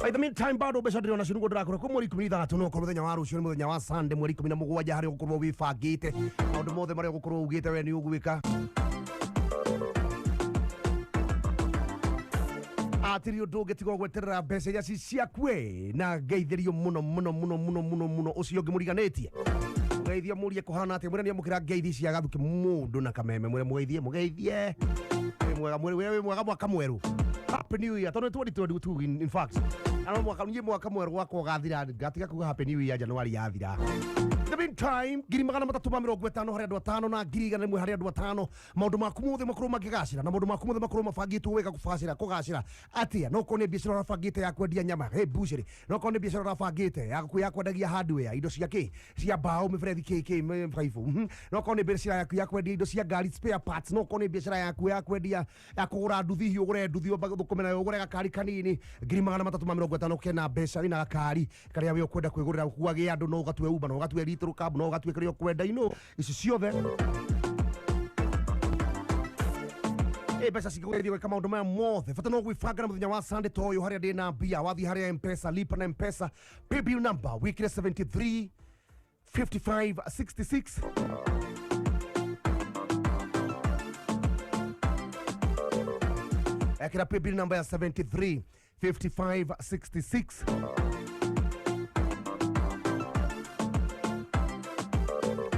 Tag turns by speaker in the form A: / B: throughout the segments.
A: By the meantime bado mbeca ndĩrona cio nĩguo ndĩrakora kwĩ mweri 16 no korwo mũthenya wa rũciũ nĩ mũthenya wa Sunday mweri 17 harĩa ũgũkorwo wĩbangĩte maũndũ mothe marĩa ũgũkorwo ugĩte we nĩ ũgwĩka. Atiri ũndũ ũngĩ tiga gweterera mbeca iria ci ciaku na ngeithĩrio mũno mũno mũno mũno mũno mũno ũcio ũngĩ mũriganĩtie mũgeithie mũrie kũhana atĩa mwĩre nĩamũkĩra ngeithi cia gathuki mũndũ na kameme mwĩre mũgeithie mũgeithie wĩ mwega mwĩre wĩ mwega mwaka mwerũ. Happy New Year tondũ 2022 in fact ano mwaka niĩ mwaka mwerũ gwakwa ũgathira ngatiga kuga Happy New Year January yathira. In the meantime 350 harĩ andũ atano na 100,000 harĩ andũ atano maũndũ maku mothe makorwo makĩgacĩra na maũndũ maku mothe makorwo mabangĩtwo wega kũbacĩra kũgacĩra atĩa no korwo nĩ biacara ũrabangĩte ya kwendia nyama hey bucĩrĩ no korwo nĩ biacara ũrabangĩte ya kwendagia hardware indo cia kĩ cia mbaũ mĩberethi kĩ kĩ mĩbaibũ no korwo nĩ biacara yaku ya kwendia indo cia ngari spare parts no korwo nĩ biacara yaku ya kwendia ya kũgũra nduthi hihi ũgũre nduthi ũthũkũme nayo ũgũre gakari kanini 350 kena mbeca wĩna gakari karĩa we ũkwenda kwĩgũrĩra ũkuage andũ no ũgatue Uber no ũgatue Little Cab no ũgatue kĩrĩa ũkwenda ino ici ciothe mbeca cingĩgũteithia gwĩka maũndũ maya mothe bata no gwĩbanga na mũthenya wa Sunday ta ũyũ harĩa ndĩna mbia wathiĩ harĩa Mpesa lipa na Mpesa paybill number wĩkĩre 73 55 66 ekĩra paybill number ya 73 55 66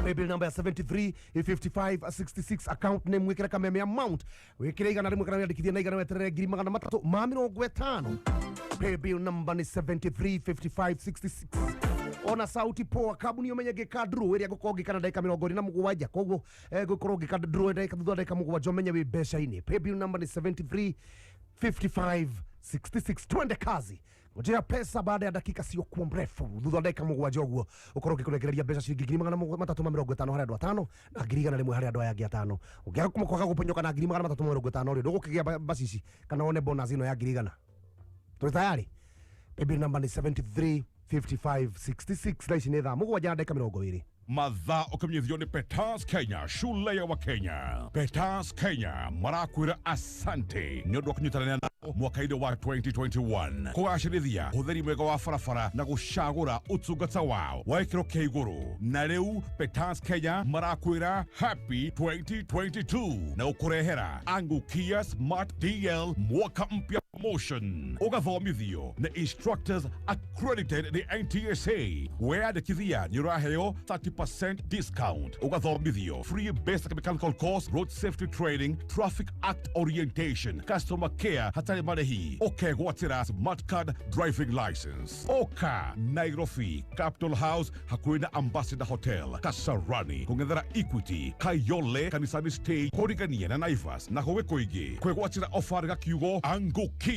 A: paybill number ya 73 55 66 account name wikire kameme amount wikire 100 kana wiyandikithie na igana weterere 350 paybill number ni 73 55 66 ona sauti poa kambuni umenye ngĩka draw ĩrĩa ngũkorwo ngĩka na ndagĩka 27 koguo ngũkorwo ngĩka draw ndagĩka thutha wa ndagĩka 7 ũmenye wĩ mbeca-inĩ paybill number ni 73 55 66 twende kazi ngojea pesa baada ya dakika sio kuwa mrefu thutha wa ndagĩka 7 ũguo ũkorwo ũgĩkũrekereria mbeca ciringi 350 harĩ andũ atano na 100,000 harĩ andũ aya angĩ atano ũngĩaga kwaga gũponyoka na 350 rĩ ndũgũkĩgĩa mbacici kana wone bonus ĩno ya 100,000 tũrĩ tayari paybill number ni 73 55 66 thaa ici nĩ thaa 7 na ndagĩka 20.
B: Mathaa ũkĩmenyithio nĩ Petas Kenya shule ya Wakenya. Petas Kenya marakwĩra asante nĩ ũndũ wa kũnyitanĩra nao mwaka-inĩ wa 2021 kũgacĩrithia ũhũthĩri mwega wa barabara na gũcagũra ũtungata wao wa gĩkĩro kĩa igũrũ. Na rĩu Petas Kenya marakwĩra happy 2022 na gũkũrehera Angukia Smart DL mwaka mpya promotion ũgathomithio nĩ instructors accredited nĩ NTSA weyandĩkithia nĩ ũraheo 30% discount ũgathomithio free basic mechanical course road safety training traffic act orientation customer care hatarĩ marĩhi ũkegwatĩra smart card driving license oka Nairobi Capital House hakuhĩ na Ambassador Hotel Kasarani kũng'ethera Equity Kayole kanisani stage kũrigania na Naivas na kũgĩ kũingĩ kwĩgwatĩra ofa ga kiugo Angukia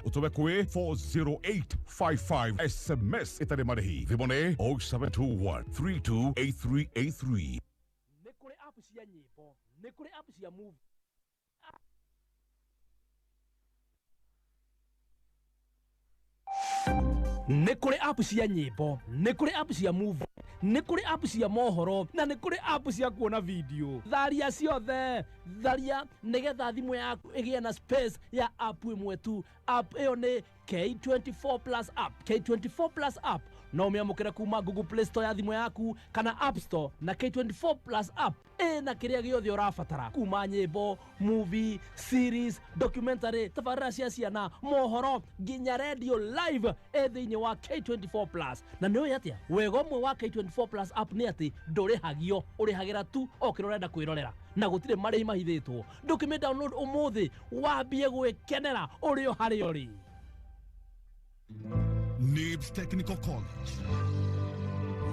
B: ũtũme kwĩ 40855 SMS ĩtarĩ marĩhi thimũ nĩ 0721 328383.
C: Nĩ kũrĩ app cia nyĩmbo, nĩ kũrĩ app cia movie. Nĩ kũrĩ app cia nyĩmbo, nĩ kũrĩ app cia movie, nĩ kũrĩ app cia mohoro na nĩ kũrĩ app cia kuona video. Tharia ciothe, tharia nĩgetha thimũ yaku ĩgĩe na space ya app ĩmwe tu. App ĩyo nĩ K24 Plus app. K24 Plus app no ũmĩamũkĩre kuma Google Play Store ya thimũ yaku kana App Store, na K24 Plus app ĩna kĩrĩa gĩothe ũrabatara kuma nyĩmbo, movie, series, documentary, tabarĩra cia ciana, mohoro nginya radio live ĩ thĩinĩ wa K24 Plus. Na nĩ ũĩ atĩa wega ũmwe wa K24 Plus app nĩ atĩ ndũrĩhagio, ũrĩhagĩra tu o kĩrĩa ũrenda kwĩrorera na gũtirĩ marĩhi mahithĩtwo. Ndũkĩmĩ download ũmũthĩ wambie gwĩkenera ũrĩ o harĩa ũrĩ.
D: Nibs Technical College.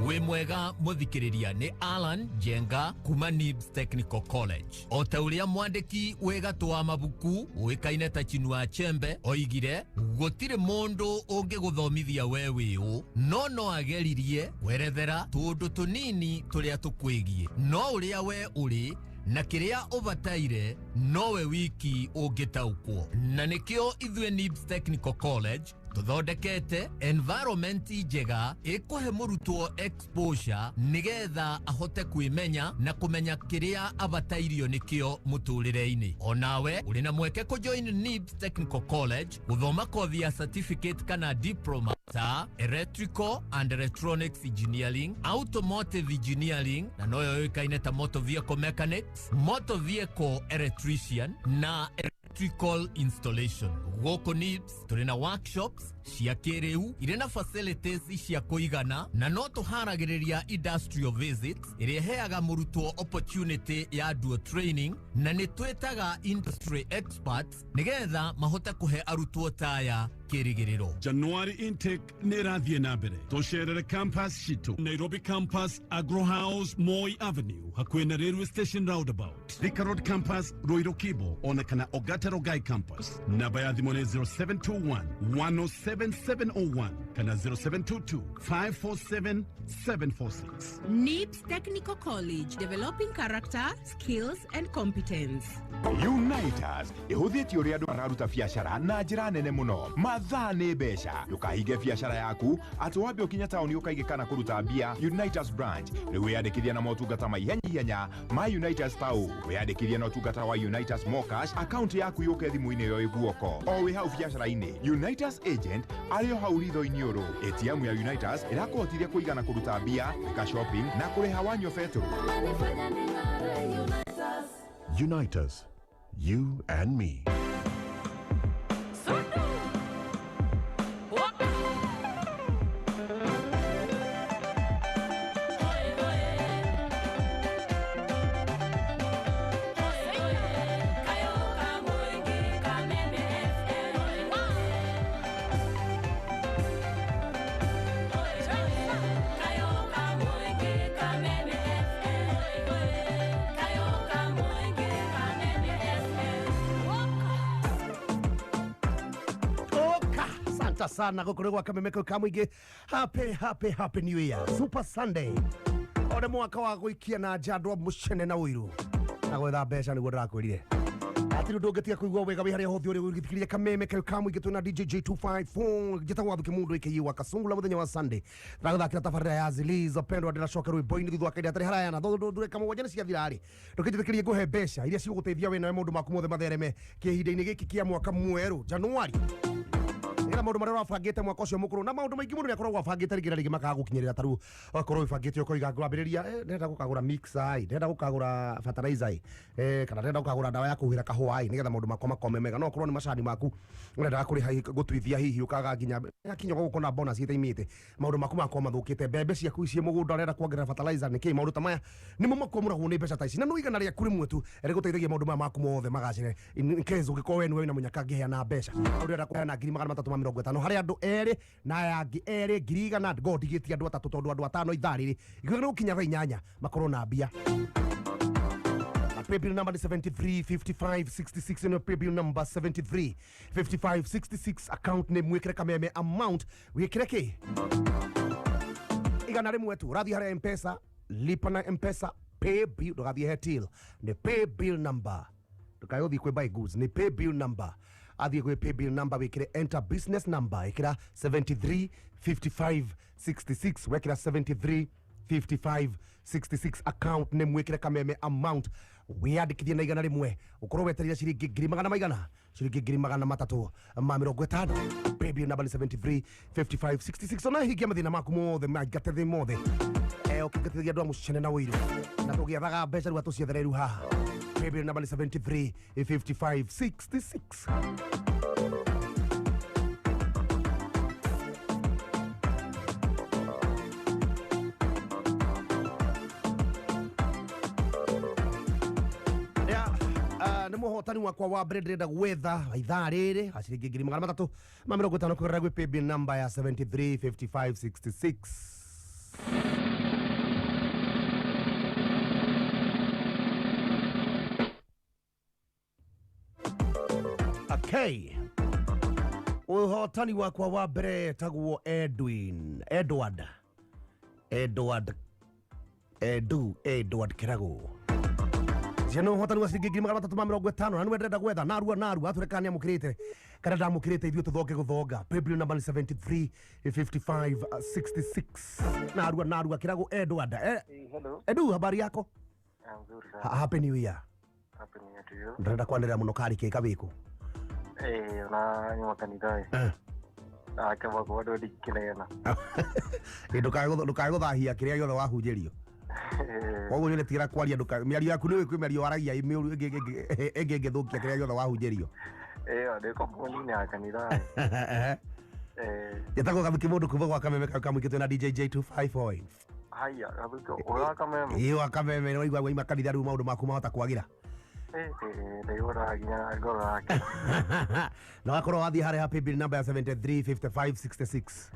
E: Wĩ mwega mũthikĩrĩria nĩ Alan Njenga kuma Nibs Technical College. O ta ũrĩa mwandĩki wĩ gatũ wa mabuku ũĩkaine ta Chinua Achebe oigire, gũtirĩ mũndũ ũngĩgũthomithia we wĩ ũ, no no ageririe kwerethera tũũndũ tũnini tũrĩa tũkwĩgiĩ, no ũrĩa we ũrĩ na kĩrĩa ũbataire nowe wiki ũngĩtaũkwo. Na nĩkĩo ithuĩ Nibs Technical College Tuthondekete environment njega ikuhe murutwo exposure nigetha ahote kwimenya na kumenya kiria abatairio nikio muturire-ini. Onawe uri na mweke ku join NIBS Technical College guthoma kothi ya certificate kana diploma ta electrical and electronics engineering, automotive engineering na noyo yoikaine ta motor vehicle mechanics, motor vehicle electrician na electrical installation. Gũkũ NIBS tũrĩ na workshops cia kĩrĩu irĩ na facilities cia kũigana na no tũharagĩrĩria industrial visits ĩrĩa ĩheaga mũrutwo opportunity ya dual training na nĩ twĩtaga industry experts nĩgetha mahote kũhe arutwo taya kĩrĩgĩrĩro.
D: January intake nĩ ĩrathiĩ na mbere. Tũcerere campus citũ Nairobi campus, Agro House, Moi Avenue, hakuhĩ na railway station roundabout, Thika Road campus, Ruiru Kibo, ona kana Ogata Rongai campus. Namba ya thimũ nĩ 0721 107701 kana 0722 547 746.
F: NIBS Technical College, developing character, skills and competence.
G: Unitas ĩhũthĩtie ũrĩa andũ mararuta biacara na njĩra nene mũno. Mathaa nĩ mbeca. Ndũkahinge biacara yaku atĩ wambe ũkinye taũni ũkaige kana kũruta mbia. Unitas branch rĩu wĩyandĩkithia na motungata ma ihenya ihenya ma Unitas tau. Wĩyandĩkithia na ũtungata wa Unitas Mocash, akaunti yaku yũke thimũ-inĩ ĩyo ĩ guoko o wĩ hau biacara-inĩ. Unitas agent arĩ o hau ritho-inĩ ũrũ. ATM ya Unitas ĩrakũhotithia kũigana kũruta mbia, gwĩka shopping na kũrĩha wanyua betũrũ.
H: Unite us, you and me.
A: Oka, asante sana gũkũ nĩ gwa Kameme kau ka mũingĩ. Happy happy happy new year, super Sunday. One mwaka wa gũikia na nja andũ a mũcene na ũiru na gwetha mbeca nĩguo ndĩrakwĩrire. Hatirĩ ũndũ ũngĩtiga kũigua wega wĩ harĩa hothe ũrĩ ũgĩthikĩrĩria Kameme kau ka mũingĩ. Twĩna DJ J254 njĩtagwo Wathuki Mundu aka wa Kasungula. Mũthenya wa Sunday ndĩragũthakĩra tabarĩra ya Zilizopendwa. Ndĩracoka rwĩmbo-inĩ thutha wa kahinda gatarĩ haraya na ndũreka mũgwanja nĩ ciathira rĩ, ndũkĩnjĩtĩkĩrie ngũhe mbeca iria cigũgũteithia we nawe maũndũ maku mothe mathereme kĩhinda-inĩ gĩkĩ kĩa mwaka mwerũ Januari, nĩgetha maũndũ marĩa ũrabangĩte mwaka ũcio mũkũrũ na maũndũ maingĩ mũndũ nĩakoragwo abangĩte rĩngĩ na rĩngĩ makaga gũkinyĩrĩra. Ta rĩu ũgakorwo wĩbangĩte ũkoiga ngwambĩrĩria, ndĩrenda gũkagũra mixer ĩ, ndĩrenda gũkagũra fertilizer ĩ, kana ndĩrenda gũkagũra ndawa ya kũhuhĩra kahũa ĩ, nĩgetha maũndũ makwa makome mega. No okorwo nĩ macani maku ũrendaga kũrĩha gũtuithia, hihi ũkaga nginya gakinya gũkũ na bonus ĩtaimĩte, maũndũ maku makorwo mathũkĩte. Mbembe ciaku ciĩ mũgũnda ũrenda kuongerera fertilizer nĩkĩ, maũndũ ta maya nĩmo makwamũragwo nĩ mbeca ta ici, na no igana rĩaku rĩmwe tu rĩgũteithagia maũndũ maya maku mothe magacĩre. In case ũngĩkorwo we nĩwe wĩna mũnyaka ngĩheana mbeca, ũrenda kũheana 350,000 harĩ andũ erĩ na aya angĩ erĩ 100,000, ngo ndigĩtie andũ atatũ tondũ andũ atano ithaa rĩrĩ ikiuga nĩ gũkinya thaa 8 makorwo na mbia. Na paybill number ni 735566, ĩno paybill number 735566, account name wĩkĩre Kameme, amount wĩkĩre kĩ 100 tu. Ũrathiĩ harĩa Mpesa, lipa na Mpesa, paybill, ndũgathiĩ he till, nĩ paybill number, ndũkae ũthiĩ kwĩ buy goods, nĩ paybill number. Athiĩ gwĩ paybill number wĩkĩre enter business number, ĩkĩra 735566, wekĩra 735566, account name wĩkĩre Kameme, amount wĩyandĩkithie na 100, ũkorwo wetereire ciringi ngiri magana maigana, ciringi 350,000. Paybill number nĩ 735566. Ona hingia mathĩna maku mothe maingate thĩ mothe, ũkĩngatithagia andũ a mũcene na ũiru na tũgĩethaga mbeca rĩu atũciethere rĩu haha. Paybill number ni 735566. Nĩ mũhotani wakwa wa mbere ndĩrenda gwetha ithaa rĩrĩ wa ciringi 350,000 kũgerera gwĩ paybill number ya 735566. Okay. Ũhotani wakwa wa mbere etagwo Edwin Edward Edward Edu Edward Kirago. Ciana ũhotani wa ciringi 350,000 na nĩwe ndĩrenda gwetha narua narua atwĩre kana nĩamũkĩrĩte. Kana ndamũkĩrĩte ithuĩ tũthonge gũthonga. Paybill number nĩ 73 55 66. Narua narua kĩragũ Edward.
I: Hello.
A: Edu, habari yako?
I: Nzuri sana.
A: Happy New Year.
I: Happy New Year to you.
A: Ndĩrenda kwanĩrĩra mũno kari kĩ kawĩkũ.
I: Na nyuma kanitha. Kaba kwa ndo dikinena.
A: Ndũkae gũthahia kĩrĩa gĩothe wahunjĩrio. Koguo nĩ tigira kwaria ndũka mĩario yaku nĩ kwĩ mĩario waragia mĩũru ĩngĩ ĩngĩthũkia kĩrĩa gĩothe wahunjĩrio.
I: Ndĩ kompuni ya kanitha.
A: Njĩtagwo Gathuki mũndũ kuma gwa Kameme kau kamũingĩtwo na DJ J254.
I: Haya, Gathuki, ũra Kameme.
A: Ĩĩ wa Kameme nĩ waigua waima kanitha rĩu maũndũ maku mahota kwagĩra.
I: Ndaigua nginya ngoro yake.
A: Na wakorwo wathiĩ harĩa paybill number ya 73 55 66.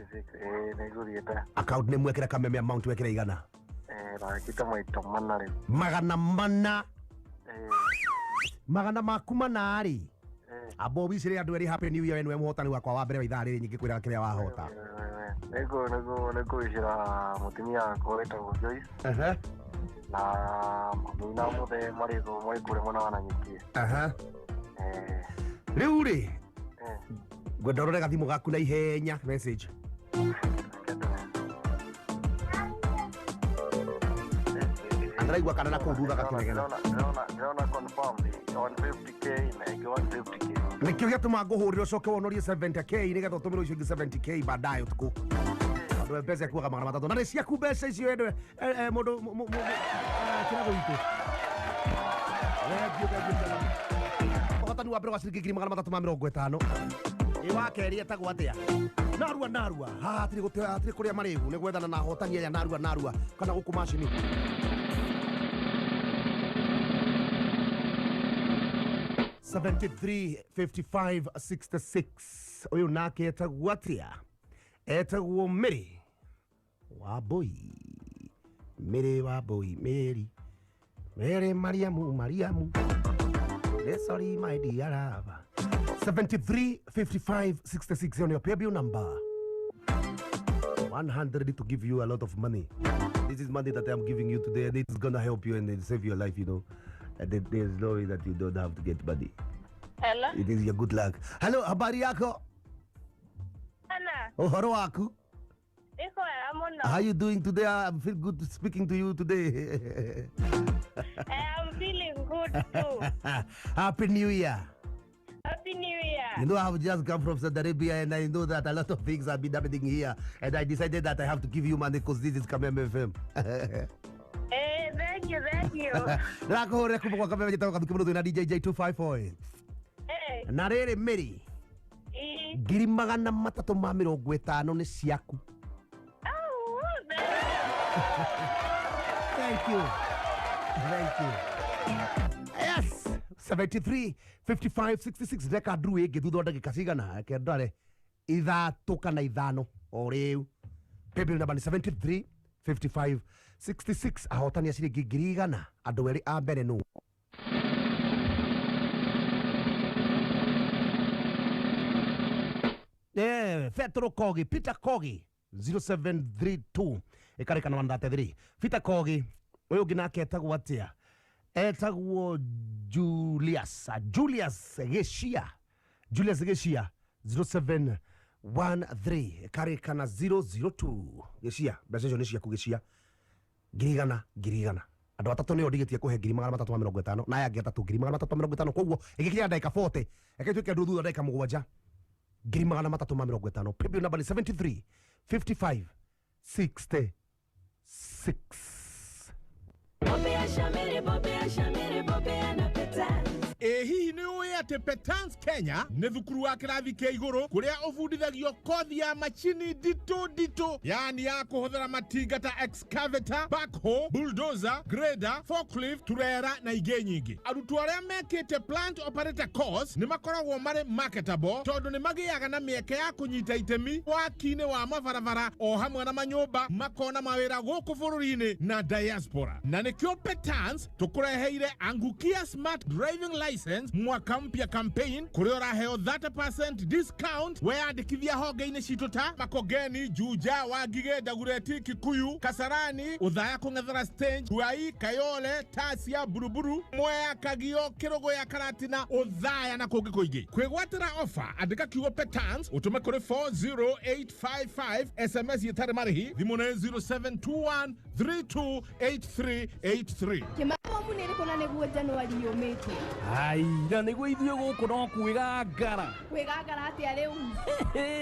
I: Nĩngũthiĩte.
A: Account nĩ mwekĩra Kameme amount wekĩra igana.
I: Ndakĩte maita mana rĩu.
A: Magana mana. Magana maku mana rĩ. Amba ũbicĩre andũ erĩ Happy New Year nĩwe mũhotani wakwa wa mbere wa ithaa rĩrĩ nyingĩ kwĩra kĩrĩa wahota.
I: Nĩngũicĩra mũtumia wakwa wĩtagwo Joyce. Na mami na mũthee marĩ kũrĩa mwena wa Nanyuki.
A: Rĩu rĩ ngwenda ũrore gathimũ gaku na ihenya message. Andĩraigua kana na kũu thutha gakĩnegena.
I: Ndĩrona confirm 150k na ĩngĩ 150k.
A: Nĩkĩo gĩatũma ngũhũrĩre ũcoke wonorie 70k nĩgetha ũtũmĩre ũcio ũngĩ 70k baadaye ũtukũ. Andũ mbeca ikuaga 300 na nĩ ciaku mbeca icio endwe mũndũ kĩrago gitũ. Ũhotani wa mbere wa ciringi 350. Ĩ wa kerĩ etagwo atĩa? Narua narua. Haha hatirĩ hatirĩ kũrĩa marĩgu nĩ gwethana na ahotani aya narua narua kana gũkũ macini. 73 55 66. Ũyũ nake etagwo atĩa? Etagwo Mary Wambui. Mary Wambui, Mary. Mary Mariamu, Mariamu. Sorry, my dear lover. 73 55 66 on your paybill number. 100 to give you a lot of money. This is money that I'm giving you today, and it's gonna help you and save your life, you know. And there's no way that you don't have to get money.
J: Hello.
A: It is your good luck. Hello, habari yako?
J: Ana.
A: Uhoro waku?
J: Iko wega muno.
A: How you doing today? I feel good speaking to you today.
J: I'm feeling good too.
A: Happy New Year.
J: Happy New Year.
A: You know, I have just come from Saudi Arabia and I know that a lot of things have been happening here. And I decided that I have to give you money because this is Kameme FM.
J: Thank you, thank you.
A: Ndĩrakũhũrĩra kuma gwa Kameme njĩtagwo Gathuki Mũrũthĩ na DJ J254. Na rĩrĩ Mary, 350 nĩ ciaku. Thank you. Thank you. Yes. 73 55 66 ndeka nduru ĩngĩ thutha wa ndagĩka cigana reke ndare ithatũ kana ithano o rĩu. Paybill number nĩ 73 55 66. Ahotani a ciringi 100,000 andũ erĩ a mbere nũ? Petro Kogi, Peter Kogi 0732 ĩkarĩkana 133. Peter Kogi ũyũ ũngĩ nake etagwo atĩa? Etagwo Julius, Julius Gĩcia, Julius Gĩcia 0713 ĩkarĩkana 002. Gĩcia, mbeca icio nĩ ciaku Gĩcia. 100,000 100,000. Andũ atatũ nĩo ndigĩtie kũhe 350 na aya angĩ atatũ 350. Koguo ĩgĩkinya ndagĩka 40 reke tuĩke andũ thutha ndagĩka mũgwanja 350. Paybill number nĩ 73 55 66.
K: Ĩ hihi nĩ ũĩ atĩ Petans Kenya nĩ thukuru wa kĩrathi kĩa igũrũ kũrĩa ũbundithagio kothi ya machini nditũ nditũ, yani ya kũhũthĩra matinga ta excavator, backhoe, bulldozer, grader, forklift, turera na ingĩ nyingĩ. Arutwo arĩa mekĩte plant operator course nĩ makoragwo marĩ marketable tondũ nĩ magĩaga na mĩeke ya kũnyita itemi waki-inĩ wa mabarabara o hamwe na manyũmba, makona mawĩra gũkũ bũrũri-inĩ na diaspora. Na nĩkĩo Petans tũkũreheire Angukia Smart Driving License mwaka mpya. mpya campaign kuria uraheo 30% discount weyandikithia honge-inĩ citũ ta Makongeni, Juja, Wangige, Dagoretti, Kikuyu, Kasarani, Uthaya kũng'ethera stage, Ruai, Kayole, Tasia, Buruburu, Mwea, Kagio, Kĩrũgũya, Karatina, Uthaya na kũngĩ kũingĩ. Kwĩgwatĩra ofa andĩka kiugo Petans ũtũme kũrĩ 40855 SMS ĩtarĩ marĩhi. Thimũ nĩ 0721 328383.
L: Kĩmabomu nĩ ĩrĩkũ na nĩguo Januari yũmĩte?
C: Ai, na nĩguo ithuĩ gũkũ no kwĩgangara.
L: Kwĩgangara atĩa rĩu?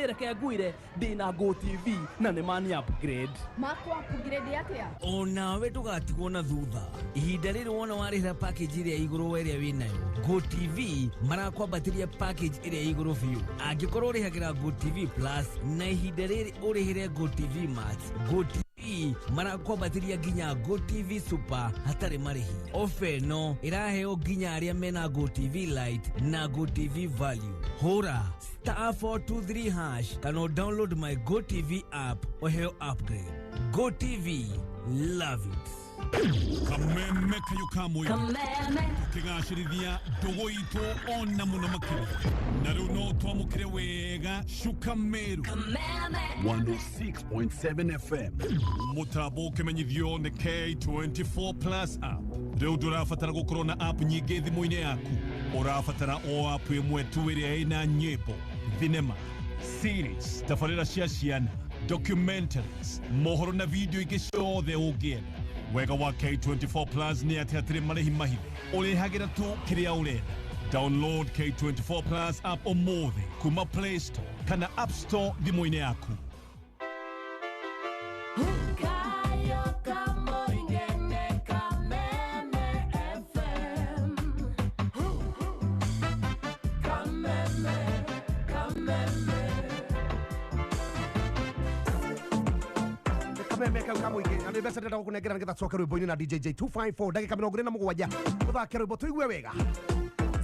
C: Reke ngwĩre ndĩna Go TV na nĩ mani upgrade.
L: Makwa upgrade atĩa?
M: Onawe ndũgatigwo na thutha. Ihinda rĩrĩ wona warĩhĩra package ĩrĩa igũrũ wa ĩrĩa wĩnayo, Go TV marakwambatĩria package ĩrĩa igũrũ biũ. Angĩkorwo ũrĩhagĩra Go TV Plus na ihinda rĩrĩ ũrĩhĩre Go TV Max, Go TV marakwambatĩria nginya Go TV Super hatarĩ marĩhi. Ofa ĩno ĩraheo nginya arĩa mena Go TV Lite na Go TV Value. Hũra *423# kana download my Go TV app ũheo upgrade. Go TV, love it.
D: Kameme kayo kamwe tukigacĩrithia ndũgũ itũ ona mũno makĩria na rĩu no twamũkĩre wega Shuka Meru
N: 106.7 FM.
D: Mũtambo ũkĩmenyithio nĩ K24 Plus app. Rĩu ndũrabatara gũkorwo na app nyingĩ thimũ-inĩ yaku, ũrabatara o app ĩmwe tu ĩrĩa ĩna nyĩmbo, thinema, series, tabarĩra cia ciana, documentaries, mohoro na video ingĩ ciothe ũngĩenda. Wega wa K24 Plus nĩ atĩ hatirĩ marĩhi mahithe, ũrĩhagĩra tu kĩrĩa ũrenda. Download K24 Plus app ũmũthĩ kuma Play Store kana App Store thimũ-inĩ yaku.
A: Kameme kau kamũingĩ na nĩ mbeca ndĩrenda gũkũnengera nĩgetha tũcoke rwĩmbo-inĩ na DJ J254 ndagĩka 27 tũthake rwĩmbo tũigue wega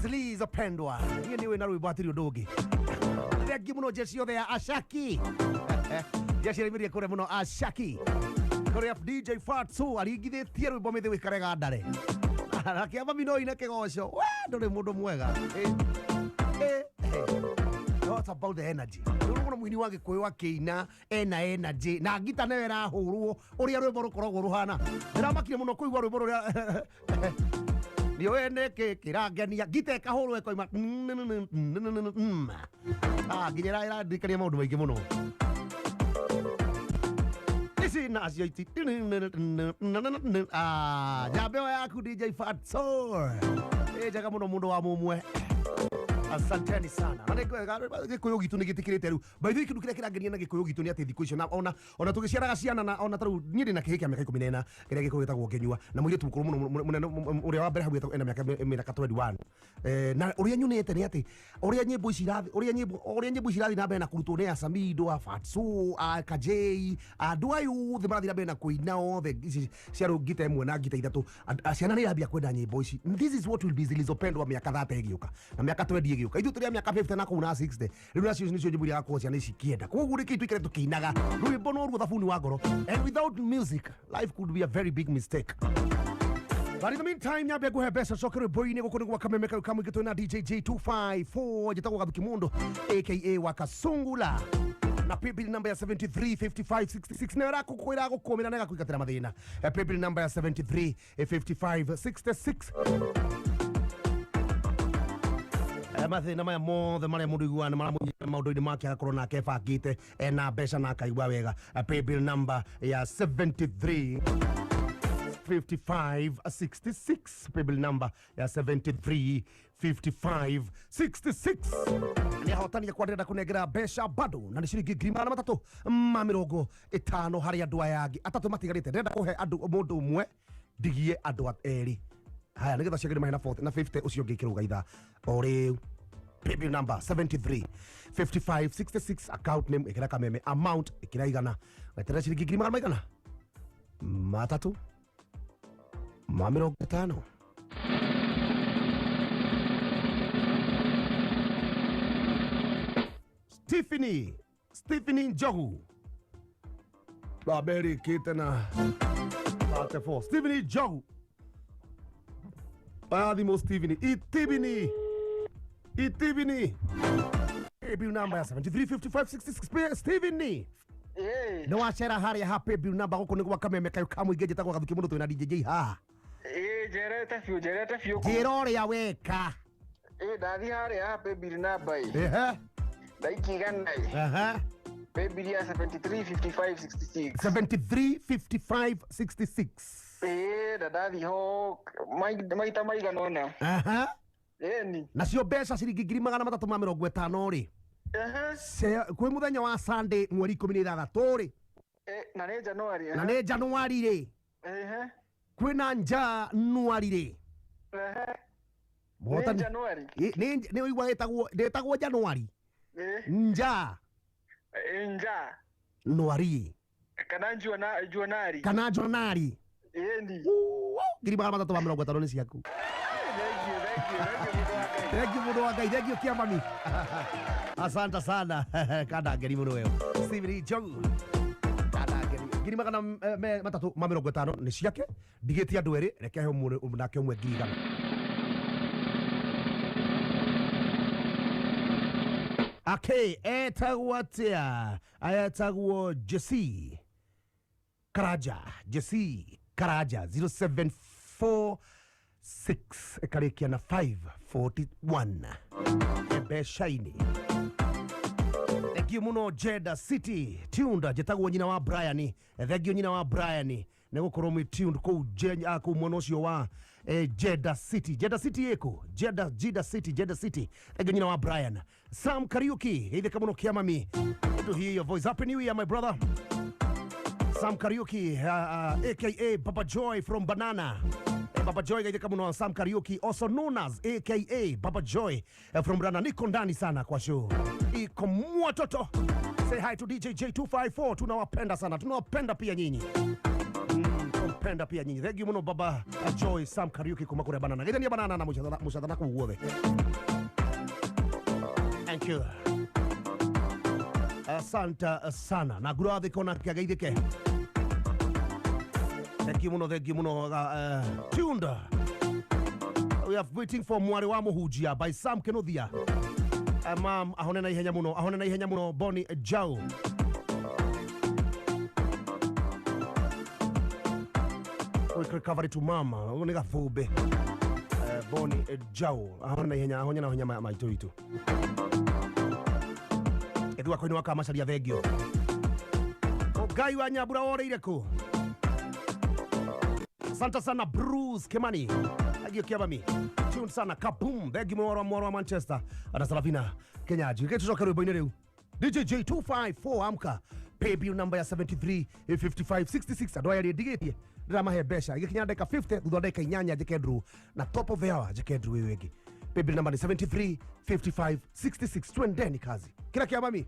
A: zilizopendwa. Niĩ nĩ wĩna rwĩmbo hatirĩ ũndũ ũngĩ. Thengi mũno jeshi yothe ya Ashaki, jeshi ĩraimĩrire kũrĩa mũno Ashaki kũrĩa DJ Fatso aringithĩtie rwĩmbo mĩthĩ wĩkarega ndare akĩamba minoi na kĩgoco. We ndũrĩ mũndũ mwega. It's about the energy. Rĩu mũini wa Gĩkũyũ akĩina ena energy na ngita nayo ĩrahũrwo ũrĩa rwĩmbo rũkoragwo rũhana. Ndĩramakire mũno kũigua rwĩmbo rũrĩa nĩũĩ nĩkĩ kĩrangenia, ngita ĩkahũrwo ĩkoima nginya ĩrandirikania maũndũ maingĩ mũno. Ici nacio iti njambe ĩyo yaku DJ Fatso ĩ njega mũno mũndũ wa mũmwe. Asanteni sana. Na Gĩkũyũ gitũ nĩ gĩtĩkĩrĩte rĩu. By the way, kĩndũ kĩrĩa kĩrangenia na Gĩkũyũ gitũ nĩ atĩ thikũ icio na ona tũgĩciaraga ciana na ona tarĩu niĩ ndĩ na kĩhĩ kĩa mĩaka 14 kĩrĩa Gĩkũyũ gĩtagwo Kĩnyua na mũirĩtu mũkũrũ mũno mũnene ũrĩa wa mbere hau ena mĩaka 21. Na ũrĩa nyonete nĩ atĩ ũrĩa nyĩmbo ici irathi ũrĩa nyĩmbo ici irathiĩ na mbere na kũrutwo nĩ Asamido, a Fatso, a Kajei, andũ aya othe marathiĩ na mbere na kũina othe ici cia ngita ĩmwe na ngita ithatũ. Ciana nĩ irambia kwenda nyĩmbo ici. This is what will be zilizopendwa mĩaka 30 ĩgĩũka na mĩaka 20 ĩgĩũka. Ithuĩ tũrĩ a mĩaka 50 na kũu na 60 rĩu nacio nĩcio nyĩmbo iria gakorwo ciana ici ikĩenda. Koguo rĩkĩ tũikare tũkĩinaga rwĩmbo no ruo thabuni wa ngoro, and without music life could be a very big mistake. But in the meantime, nyambe nguhe mbeca coke rwĩmbo-inĩ gũkũ nĩ gwa Kameme kau kamũingĩ twĩna DJ J254 njĩtagwo Gathuki Mũndũ aka wa Kasungula na paybill number ya 735566 nayo ĩrakũmĩra na ĩgakũingatĩra mathĩna. Paybill number ya 735566 mathĩna maya mothe marĩa mũndũ iguaga nĩ maramũnyita maũndũ-inĩ make agakorwo nake ebangĩte ena mbeca na akaigua wega. Paybill number ya 735566, paybill number ya 735566. Nĩ ahotani akwa ndĩrenda kũnengera mbeca bado na nĩ ciringi 350 harĩ andũ aya angĩ atatũ matigarĩte. Ndĩrenda kũhe andũ mũndũ ũmwe ndigie andũ erĩ haya nĩgetha ciagĩrĩ mahe na 40 na 50 ũcio ũngĩ ĩkĩrũga ithaa o rĩu. Paybill number 735566, account name ĩkĩra Kameme, amount ĩkĩra igana, weterera ciringi 350. Stephanie Njogu baberĩkĩte na 34. Stephanie Njogu oya thimũ Stephanie itibini Stephen. Paybill number ya 735566 Stephen. Nĩ wacera harĩa ha paybill number gũkũ nĩ gwa kameme kayo ka mũingĩ njĩtagwo Gathuki mũno twĩna DJ haha.
I: Ĩĩ njerete biũ, njerete biũ.
A: Njĩra ũrĩa weka.
I: Ĩĩ ndathiĩ harĩa ha paybill number ĩ.
A: Ehe.
I: Ndaikia igana ĩ.
A: Ehe.
I: Paybill ya 735566.
A: 735566.
I: Ĩĩ na ndathiĩ ho maita maigana ũna.
A: Aha.
I: Ĩni.
A: Nacio mbeca ciringi 350 rĩ. Kwĩ mũthenya wa Sunday mweri 16 rĩ.
I: Na nĩ January.
A: Na nĩ January rĩ.
I: Ehe.
A: Kwĩna January rĩ.
I: Ehe. Nĩ January.
A: Nĩ ũigua ĩtagwo January. Nja.
I: Nja.
A: Nwari.
I: Kana Juanari.
A: Kana Juanari.
I: Ĩni.
A: 350 nĩ ciaku. Thank you mũndũ wa Ngai, thank you Kĩamami. Asante sana. Kanda ngeri mũno wewe. Stephen Njogu. Kanda ngeri. 350 nĩ ciake. Ndigĩtie andũ erĩ, reke he nake ũmwe 100,000. Ake etagwo atĩa? Etagwo Jesse Karaja. Jesse Karaja 0746 ĩkarĩkia na 541 mbeca-inĩ. Thank you muno Jeddah City tuned njĩtagwo nyina wa Brian. Thank you nyina wa Brian nĩ gũkorwo mwĩ tuned kũu kũu mwena ũcio wa Jeddah City. Jeddah City ĩkũ? Jeddah City, Jeddah City. Thank you nyina wa Brian. Sam Kariuki, geithĩka mũno Kĩamami. Good to hear your voice. Happy New Year my brother. Sam Kariuki aka Baba Joy from Banana. Baba Joy geithĩka mũno Sam Kariuki also known as aka Baba Joy from Banana. Niko ndani sana kwa show. Iko mwatoto. Say hi to DJ J254. Tunawapenda sana. Tunawapenda pia nyinyi. Tunawapenda pia nyinyi. Thank you muno Baba Joy Sam Kariuki kuma kuria Banana. Geithania Banana na mucathana kũu guothe. Thank you. Asante sana. Na ngura thiko na kĩageithĩke. Thank you muno, thank you muno. Tuned. We are waiting for Mwari wa Mũhunjia by Sam Kenothia. Mam ahone na ihenya muno, ahone na ihenya muno Bonnie Jao. Quick recovery to mama. Nĩ gathũmbĩ. Bonnie Jao ahone na ihenya, ahone na ihenya maitũ witũ. Ethua koinĩ wa kamacaria thengio. Ngai wa Nyambura woreire kũ? Asante sana Bruce Kimani. Thank you Kiabami. Tune sana Kaboom. Thank you mwaro wa Manchester. Ana Salavina Kenyaji. Reke tucoke rwĩmbo-inĩ rĩu. DJ J254 amka. Paybill number ya 735566. Andũ aya ndigĩtie. Ndĩramahe mbeca. Igĩkinya ndagĩka 50 thutha wa ndagĩka 8 njĩke draw. Na top of the hour njĩke draw ĩyo ĩngĩ. Paybill number ni 735566. Twendeni kazi. Kila Kiabami.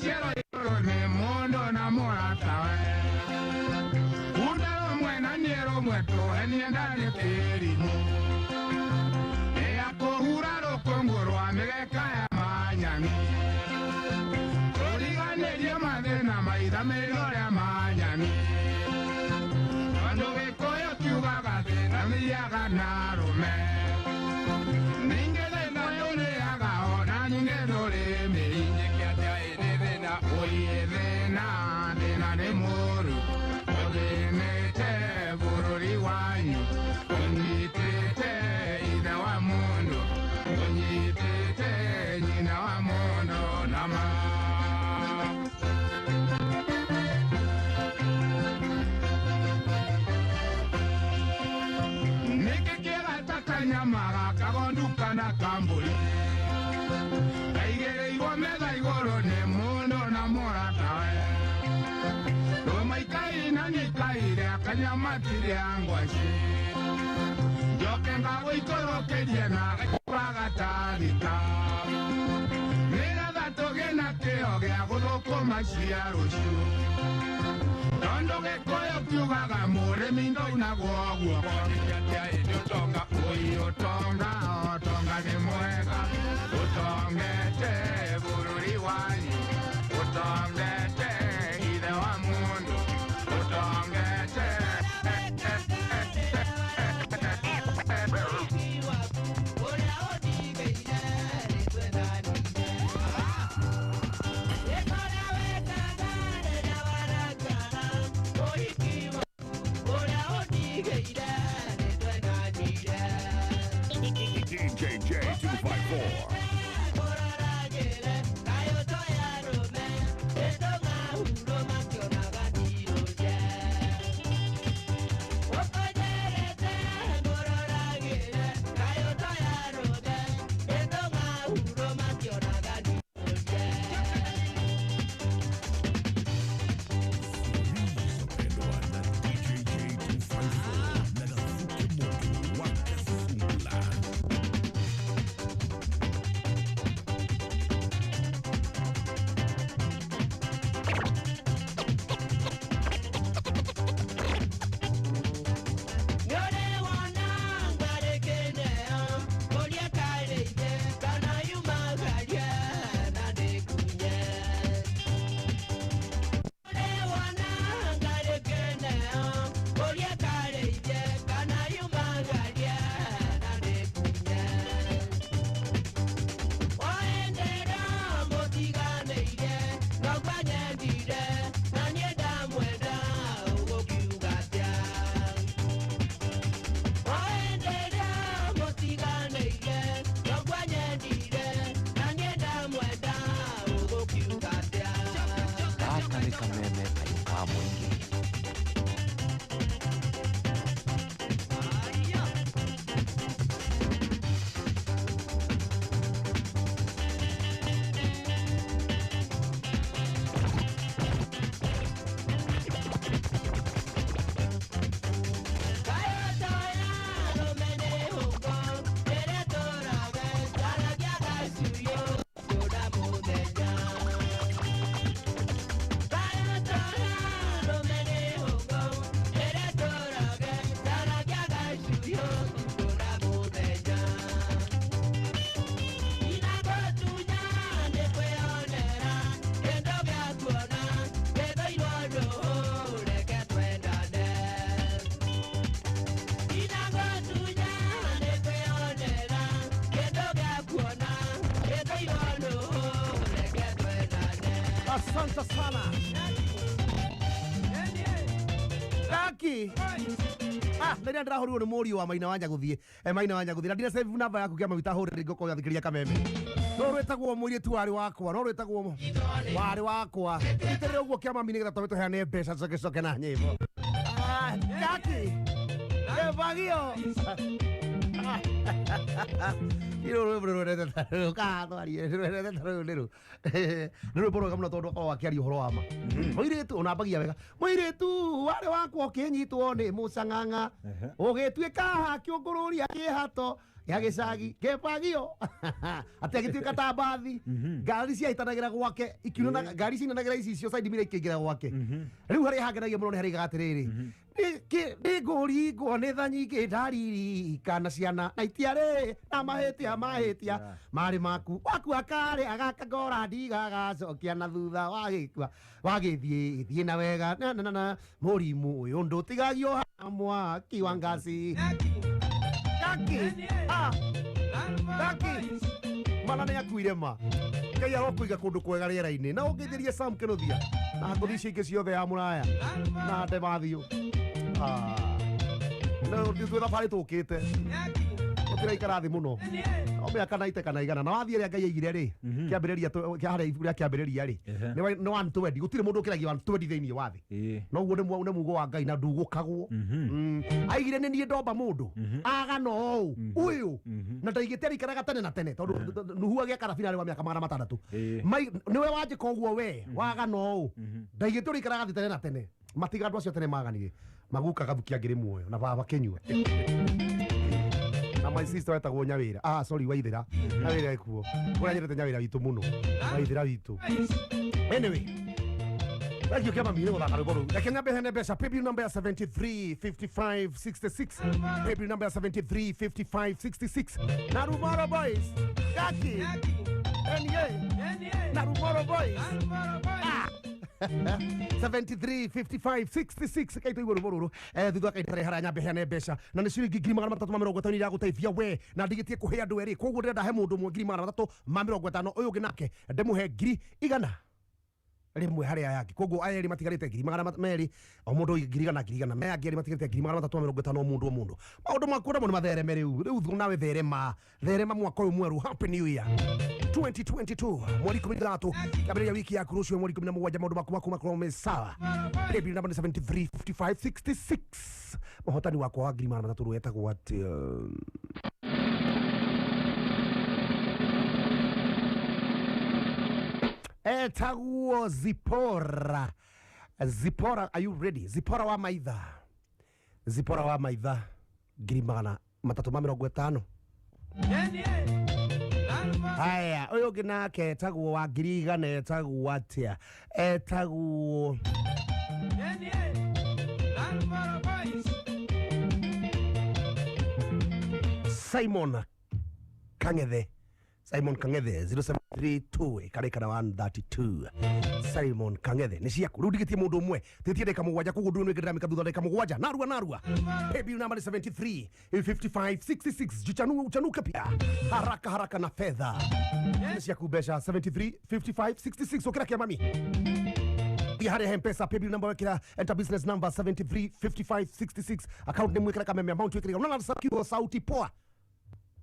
N: ciero igũrũ nĩ mũndũ na mũratawe. Kunda rũmwe na niĩ rũmwe tũhenie ndarĩ kĩrimũ. Ĩa kũhura rũkũngũ rwa mĩgeka ya manyani. Tũriganĩrie mathĩna maithamĩrio rĩa manyani. Tondũ gĩkũyũ kiugaga thĩna thiaga na rũme. Ningĩ thĩna ndũrĩaga ona ningĩ ndũrĩ mĩri. Njĩke atĩa ĩrĩ thĩna ũiĩ thĩna thĩna nĩ mũũru. Ũthĩnĩte bũrũri wanyu. Ũnyitĩte ithe wa mũndũ. Ũnyitĩte nyina wa mũndũ na ma. Nĩkĩ kĩgata kanyama gakagondu kana kambũri kaigĩrĩirwo metha igũrũ nĩ mũndũ na mũratawe. Rũmaikaire na nĩikaire akanyama tirĩa ngwacĩ. Njoke ngagũikũrũkĩrie na gakũra gatathita. Nĩgetha tũgĩe na kĩo gĩa gũthũkũma cia rũciũ. Tondũ gĩkũyũ kiugaga mũrĩmi ndaunagwo guoko. Atĩa ĩndĩ ũtonga ũi ũtonga ũtonga nĩ mwega. Ũtongete bũrũri wanyu. Ũtongete ithe wa mũndũ. Ũtongete.
B: DJ J254.
O: Gaka nĩ kameme kayũ ka mũingĩ.
A: Asante sana. Aki. Ah, ndĩrĩa ndĩrahũrirwo nĩ mũriũ wa maina wa Nyaguthie. Maina wa Nyaguthie. Na ndira save namba yaku kĩa maguta hũrĩre ngũkũ gathikĩria kameme. No rwĩtagwo mũirĩtu warĩ wakwa, no rwĩtagwo warĩ wakwa. Itĩrĩre ũguo kĩa mami nĩgetha tũme tũheane mbeca coke coke na nyĩmbo. Ah, Jackie. Kĩbagio. Iro rwĩmbo rwendete ta rũrũ katwarie rwendete ta rũrũ nĩ rũ nĩ rwĩmbo rwega mũno tondũ akoragwo akĩaria ũhoro wa ma mũirĩtu onambagia wega mũirĩtu warĩ wakwa ũkĩnyitwo nĩ mũcang'ang'a ũgĩtuĩka kĩũngũrũria kĩhato Gĩa gĩcagi kĩbagio atĩ agĩtuĩka ta mbathi ngari ciahĩtanagĩra gwake ikiunana ngari ciinanagĩra icicio side mirror ikĩingĩra gwake. Rĩu harĩa hangenagia mũno nĩ harĩa aigaga atĩrĩrĩ, nĩngũringwo nĩ tha nyingĩ ndaririkana ciana na itiarĩ na mahĩtia mahĩtia marĩ maku wakua karĩ agakangora ndigagacokia na thutha wagĩkua wagĩthiĩ thiĩ na wega na na na na mũrimũ ũyũ ndũtigagio ha mwaki wa ngasi. Gaki ah gaki mana nĩ akuire ma Ngai arokũiga kũndũ kwega rĩera-inĩ na ũngĩthĩrie Sam Kĩnuthia na ngũthi icio ingĩ ciothe ya mũraya na Ande Mathiũ. Ah, no twĩ thabarĩ tũkĩte tũtiraikara thĩ mũno o mĩaka naite kana igana na wathiĩ ĩrĩa Ngai aigire rĩ kĩambĩrĩria kĩa harĩa ibuku rĩa kĩambĩrĩria rĩ nĩ 120 gũtirĩ mũndũ ũkĩragia 120 thĩinĩ wa thĩ noguo nĩ mugo wa Ngai na ndugũkagwo. Aigire nĩ niĩ ndomba mũndũ agana ũũ ũyũ na ndaigĩte arĩikaraga tene na tene tondũ Nuhu agĩaka thabina arĩ wa mĩaka 600. Nĩwe wanjĩka ũguo we wagana ũũ ndaigĩte ũrĩikaraga thĩ tene na tene matiga andũ acio tene maganire maguka gathukia ngĩrĩ muoyo na baba kĩnyua na my sister wetagwo Nyawĩra ah sorry Waithĩra Nyawĩra ekuo kũrĩa nyendete Nyawĩra witũ mũno Waithĩra witũ. Anyway, thank you kĩa mami nĩ gũthaka rwĩmbo rũu. Reke nyambe hene mbeca paybill number ya 735566 paybill number ya 735566 na Rumoro Boys Gaki NA na Rumoro Boys ah 735566 kaito igũrũ rũrũ rũrũ thutha kaitare harĩa nyambe heane mbeca na nĩ ciringi 350 iragũteithia we na ndigĩtie kũhe andũ erĩ koguo ndĩrenda he mũndũ ũmwe 350 ũyũ ũngĩ nake ndĩmũhe 100,000 rĩmwe harĩa yake koguo aya erĩ matigarĩte 200,000 o mũndũ 100,000 100,000 maya angĩ erĩ matigarĩte 350 o mũndũ o mũndũ. Maũndũ maku namo nĩ mathereme rĩu rĩu nawe therema therema mwaka ũyũ mwerũ. Happy New Year 2022 mweri 13 kĩambĩrĩria wiki yaku rũciũ mweri 17 maũndũ maku maku makorwo me sawa. Paybill number nĩ 735566 mũhotani wakwa wa 300,000 wetagwo atĩ etagwo Zipora. Zipora, are you ready? Zipora wa maitha Zipora wa maitha 350. Haya, ũyũ ũngĩ nake etagwo wa 100,000 etagwo atĩa? Etagwo Simon Kang'ethe. Simon Kang'ethe 0732 ikarĩkana 132 Simon Kang'ethe nĩ ciaku rĩu ndigĩtie mũndũ ũmwe tĩtie ndagĩka mũgwanja koguo ndũĩ nĩngĩndĩramĩka thutha ndagĩka mũgwanja narua narua. Paybill number ni 73 55 66 jichanu uchanuke pia haraka haraka na fedha nĩ ciaku mbeca 73 55 66 ũkĩra kĩa mami harĩa Mpesa paybill number wekĩra enter business number 73 55 66 account name wekĩra kameme amount wekĩra unaona sauti poa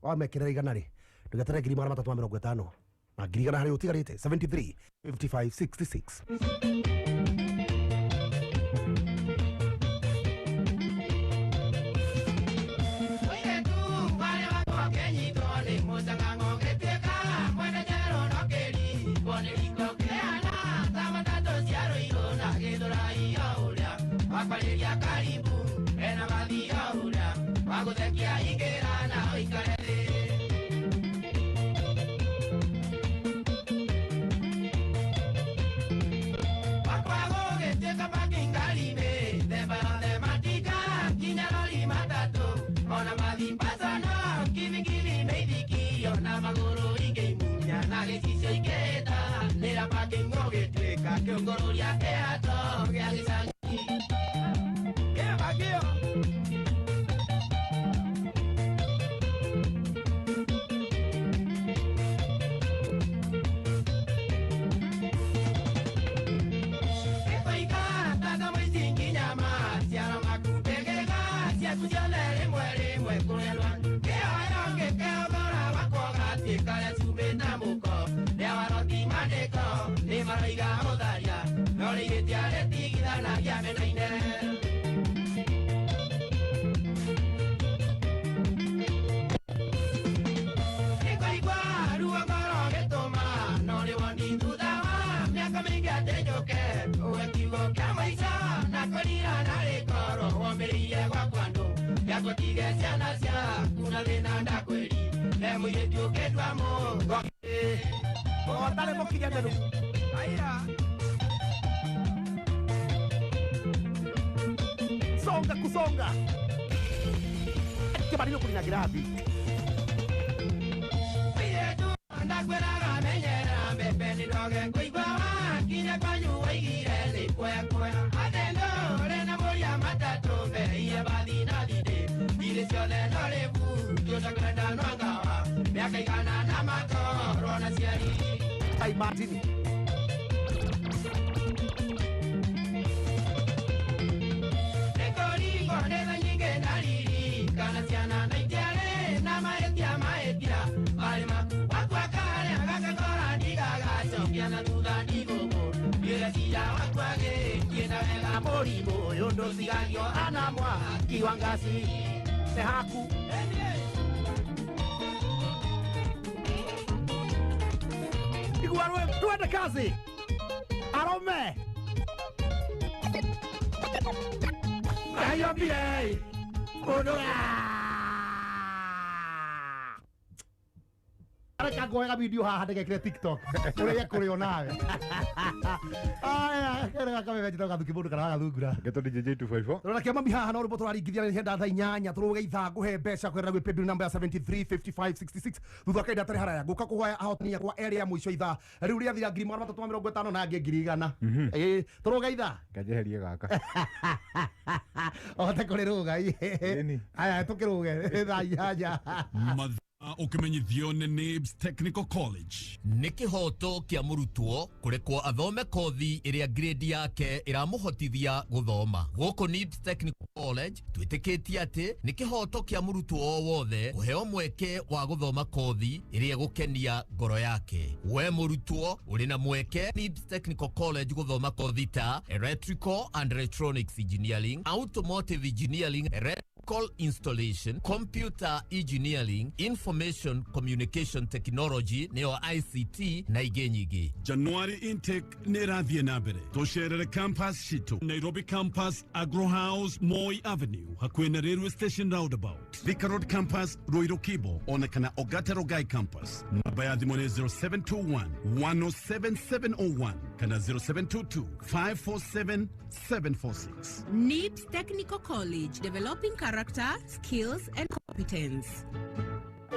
A: wamekĩra igana rĩ ndũgeterere 350 na 100,000 harĩa ũtigarĩte 73 55 66.
P: Ciana cia na thĩna ndakwĩri he mũirĩtu ũkĩndwa mũno
A: ũtarĩ mũkinyanĩru.
P: Aya.
A: Songa kusonga kĩbariro kũrina ngirathi.
P: Mũirĩtu ndakwĩraga menyerera mbembe nĩ ndoge kũigua wakinya kwanyu waigire thĩ kwekwe atĩ ndũrĩ na mũria matatũ mbere iria bathi na thindĩ irĩ ciothe no rĩbu tũtakwenda no ngawa mĩaka igana na makorwo na ciari.
A: Ta imagine.
P: Nĩkũringwo nĩ tha nyingĩ ndaririkana ciana na itiarĩ na mahĩtia mahĩtia marĩ maku wakua karĩa gakakora ndigagacokia na thutha ndigũkũ ndĩreciria wakua gĩkiĩ na wega
A: mũrimũ ũyũ ndũcigagio ana mwaki wa ngaci nĩ haku. Igua rwĩmbo twende kazi arũme Ayambie mũndũ areka ngoega video haha ndĩgekĩre TikTok ũrĩa kũrĩo nawe. Aya kerega kameme njĩtagwo Gathuki mũndũ kana Gathungura.
G: Ngeto DJ 254.
A: Rora kĩa mami haha no rwĩmbo tũraringithia nĩ henda thaa 8 tũrũge ithaa ngũhe mbeca kũgerera gwĩ paybill namba ya 735566 thutha wa kahinda gatarĩ haraya ngũka kũhoya ahotani akwa erĩ a mũico ithaa rĩu rĩathira 350 na angĩ 100,000. Ĩĩ tũrũge ithaa
G: Kanjeherie gaka.
A: Ohote kũrĩrũga. Aya tũkĩrũge thaa 8.
D: Mathaa ũkĩmenyithio nĩ NIBS Technical College.
E: Nĩ kĩhoto kĩa mũrutwo kũrekwo athome kothi ĩrĩa grade yake ĩramũhotithia gũthoma. Gũkũ NIBS Technical College twĩtĩkĩtie atĩ nĩ kĩhoto kĩa mũrutwo o wothe kũheo mweke wa gũthoma kothi ĩrĩa ĩgũkenia ngoro yake. We mũrutwo ũrĩ na mweke NIBS Technical College gũthoma kothi ta Electrical and Electronics Engineering, Automotive Engineering, Electrical Installation, Computer Engineering, Information Communication Technology nĩyo ICT na ingĩ nyingĩ.
D: January intake nĩ ĩrathiĩ na mbere. Tũcerere campus citũ Nairobi campus Agro House Moi Avenue hakuhĩ na railway station roundabout, Thika Road campus Ruiru Kibo ona kana Ogata Rogai campus. Namba ya thimũ nĩ 0721 107701 kana 0722 547 746.
F: NIBS Technical College, developing character, skills and competence.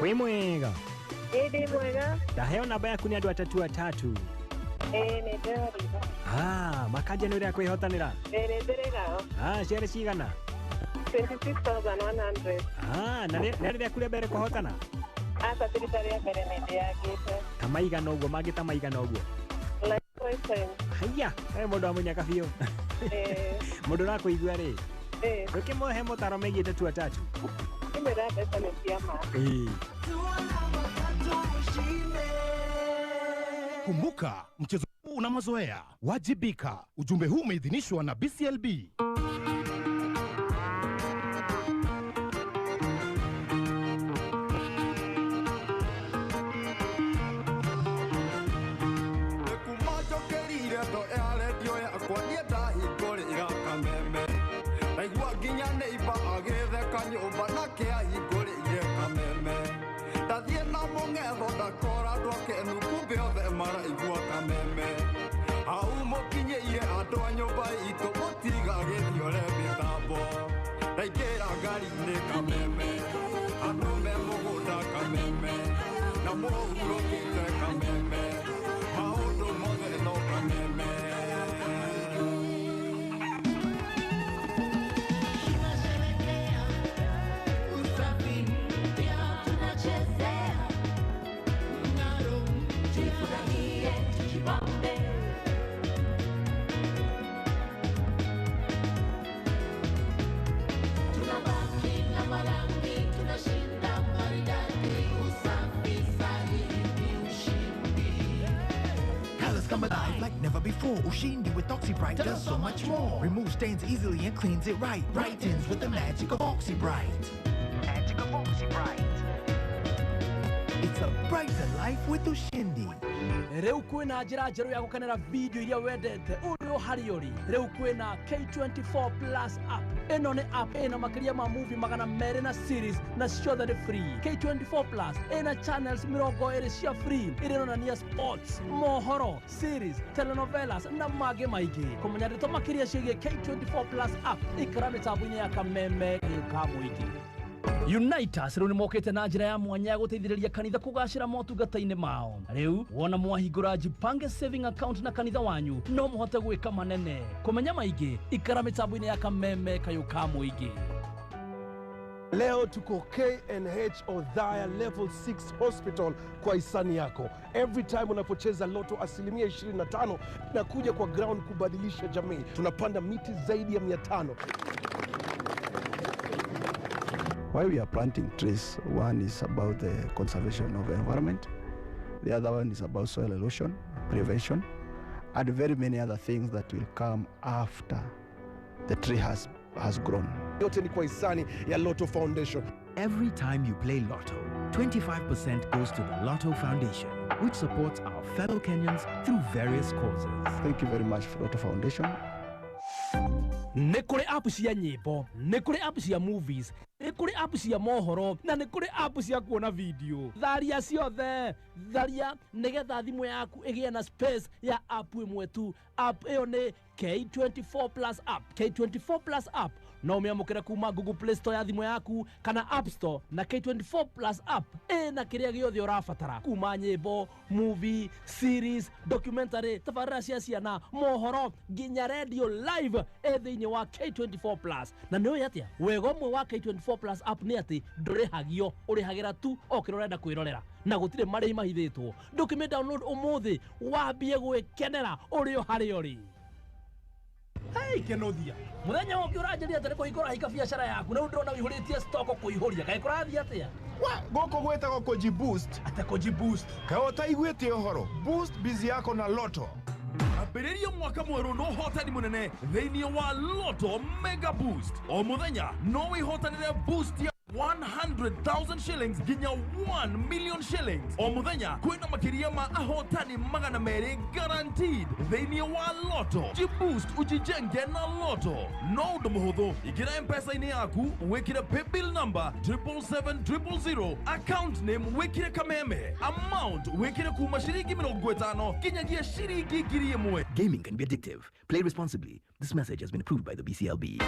Q: Wĩ mwega.
J: Ĩ ndĩ mwega.
Q: Ndaheo namba yaku nĩ andũ atatũ atatu.
J: Ĩ nĩ ndĩrarĩra.
Q: Ah, makanja nĩ ũrĩa kwĩhotanĩra.
J: Ĩ nĩ ndĩrĩra.
Q: Ah, ciarĩ cigana?
J: 26,100.
Q: Ah, na nĩ rĩrĩa rĩa mbere kũhotana?
J: Aca ti rita rĩa mbere nĩ ndĩyagĩte.
Q: Ta maigana ũguo mangĩ ta maigana ũguo.
J: Like five times.
Q: Haiya, he mũndũ wa mũnyaka biũ.
J: Ĩ.
Q: Mũndũ ũrakũigua rĩ.
J: Ĩ.
Q: Ndũkĩmũhe motaro megiĩ tatu atatu.
J: Ndimwĩra mbeca nĩ cia ma.
Q: Ĩ.
R: Kumbuka, mchezo huu una mazoea. Wajibika. Ujumbe huu umeidhinishwa na BCLB.
S: Nĩkumanjokerire ndo ya redio yakwa niĩ ndahingũrĩra kameme ndaigua nginya neiba agĩtheka nyũmba nake ahingũrĩire kameme ndathiĩ na mũng'etho ndakora andũ akenu kumbe othe maraigua kameme hau mũkinyĩire andũ a nyũmba itũ mũtigagĩthiore mĩtambo ndaingĩra ngari-inĩ kameme andũ me mũgũnda kameme na mũhurũkĩte kameme maũndũ mothe no kameme.
T: Colors come alive like never before. Ushindi with OxyBright does so much more. Removes stains easily and cleans it right. Brightens with the magic of OxyBright. Magic of OxyBright. It's a brighter life with Ushindi.
C: Rĩu kwĩna njĩra njerũ ya gũkenera video iria wendete ũrĩ o harĩa ũrĩ. Rĩu kwĩna K24 Plus app. Ĩno nĩ app ĩna makĩria ma movie 200 na series na ciothe nĩ free. K24 Plus ĩna channels 20 cia free iria ironania sports, mohoro, series, telenovelas na mangĩ maingĩ. Kũmenya ndeto makĩria ciĩgiĩ K24 Plus app ikara mĩtambo-inĩ ya Kameme ka mũingĩ. Unitas rĩu nĩmokĩte na njĩra ya mwanya ya gũteithĩrĩria kanitha kũgacĩra motungata-inĩ mao. Rĩu wona mwahingũra Jipange saving account na kanitha wanyu no mũhote gwĩka manene. Kũmenya maingĩ ikara mĩtambo-inĩ ya Kameme kayũ ka mũingĩ.
U: Leo tuko KNH Othaya Level 6 Hospital kwa hisani yako. Every time unapocheza Lotto 25% na kuja kwa ground kubadilisha jamii. Tunapanda miti zaidi ya 500.
V: Why we are planting trees, one is about the conservation of the environment, the other one is about soil erosion prevention, and very many other things that will come after the tree has grown.
U: Yote ni kwa hisani ya Lotto Foundation.
W: Every time you play Lotto, 25% goes to the Lotto Foundation, which supports our fellow Kenyans through various causes.
V: Thank you very much, Lotto Foundation.
C: Nĩ kũrĩ app cia nyĩmbo, nĩ kũrĩ app cia movies, nĩ kũrĩ app cia mohoro na nĩ kũrĩ app cia kuona video. Tharia ciothe, tharia nĩgetha thimũ yaku ĩgĩe na space ya app ĩmwe tu. App ĩyo nĩ K24 Plus app. K24 Plus app no ũmĩamũkĩre kuma Google Play Store ya thimũ yaku kana App Store, na K24 Plus app ĩna kĩrĩa gĩothe ũrabatara kuma nyĩmbo, movie, series, documentary, tabarĩra cia ciana, mohoro nginya radio live ĩ thĩinĩ wa K24 Plus. Na nĩ ũĩ atĩa wega ũmwe wa K24 Plus app nĩ atĩ ndũrĩhagio, ũrĩhagĩra tu o kĩrĩa ũrenda kwĩrorera na gũtirĩ marĩhi mahithĩtwo. Ndũkĩmĩ download ũmũthĩ wambie gwĩkenera ũrĩ o harĩa ũrĩ. Hey, Kenothia, muthenya ũngĩ ũranjĩria atĩ nĩ kũhingũra hika biacara yaku na rĩu ndĩrona ũihũrĩtie stock kũihũria. Kaĩ kũrathiĩ atĩa?
G: Gũkũ gwĩtagwo kũji boost.
C: Atĩ kũji boost?
G: Kaĩ ũtaiguĩte ũhoro? Boost biz yako na Lotto.
X: Ambĩrĩria mwaka mwerũ na ũhotani mũnene thĩinĩ wa Lotto Mega Boost. O mũthenya no wĩhotanĩre boost ya 100,000 shillings nginya 1 million shillings. O mũthenya kwĩna makĩria ma ahotani 200 guaranteed thĩinĩ wa Lotto. Jiboost ujijenge na Lotto. No ũndũ mũhũthũ, ingĩra M-Pesa-inĩ yaku wĩkĩre paybill number 777,000, account name wĩkĩre Kameme, amount wĩkĩre kuma shiringi 50 nginyagia shiringi 1,000.
Y: Gaming can be addictive. Play responsibly. This message has been approved by the BCLB.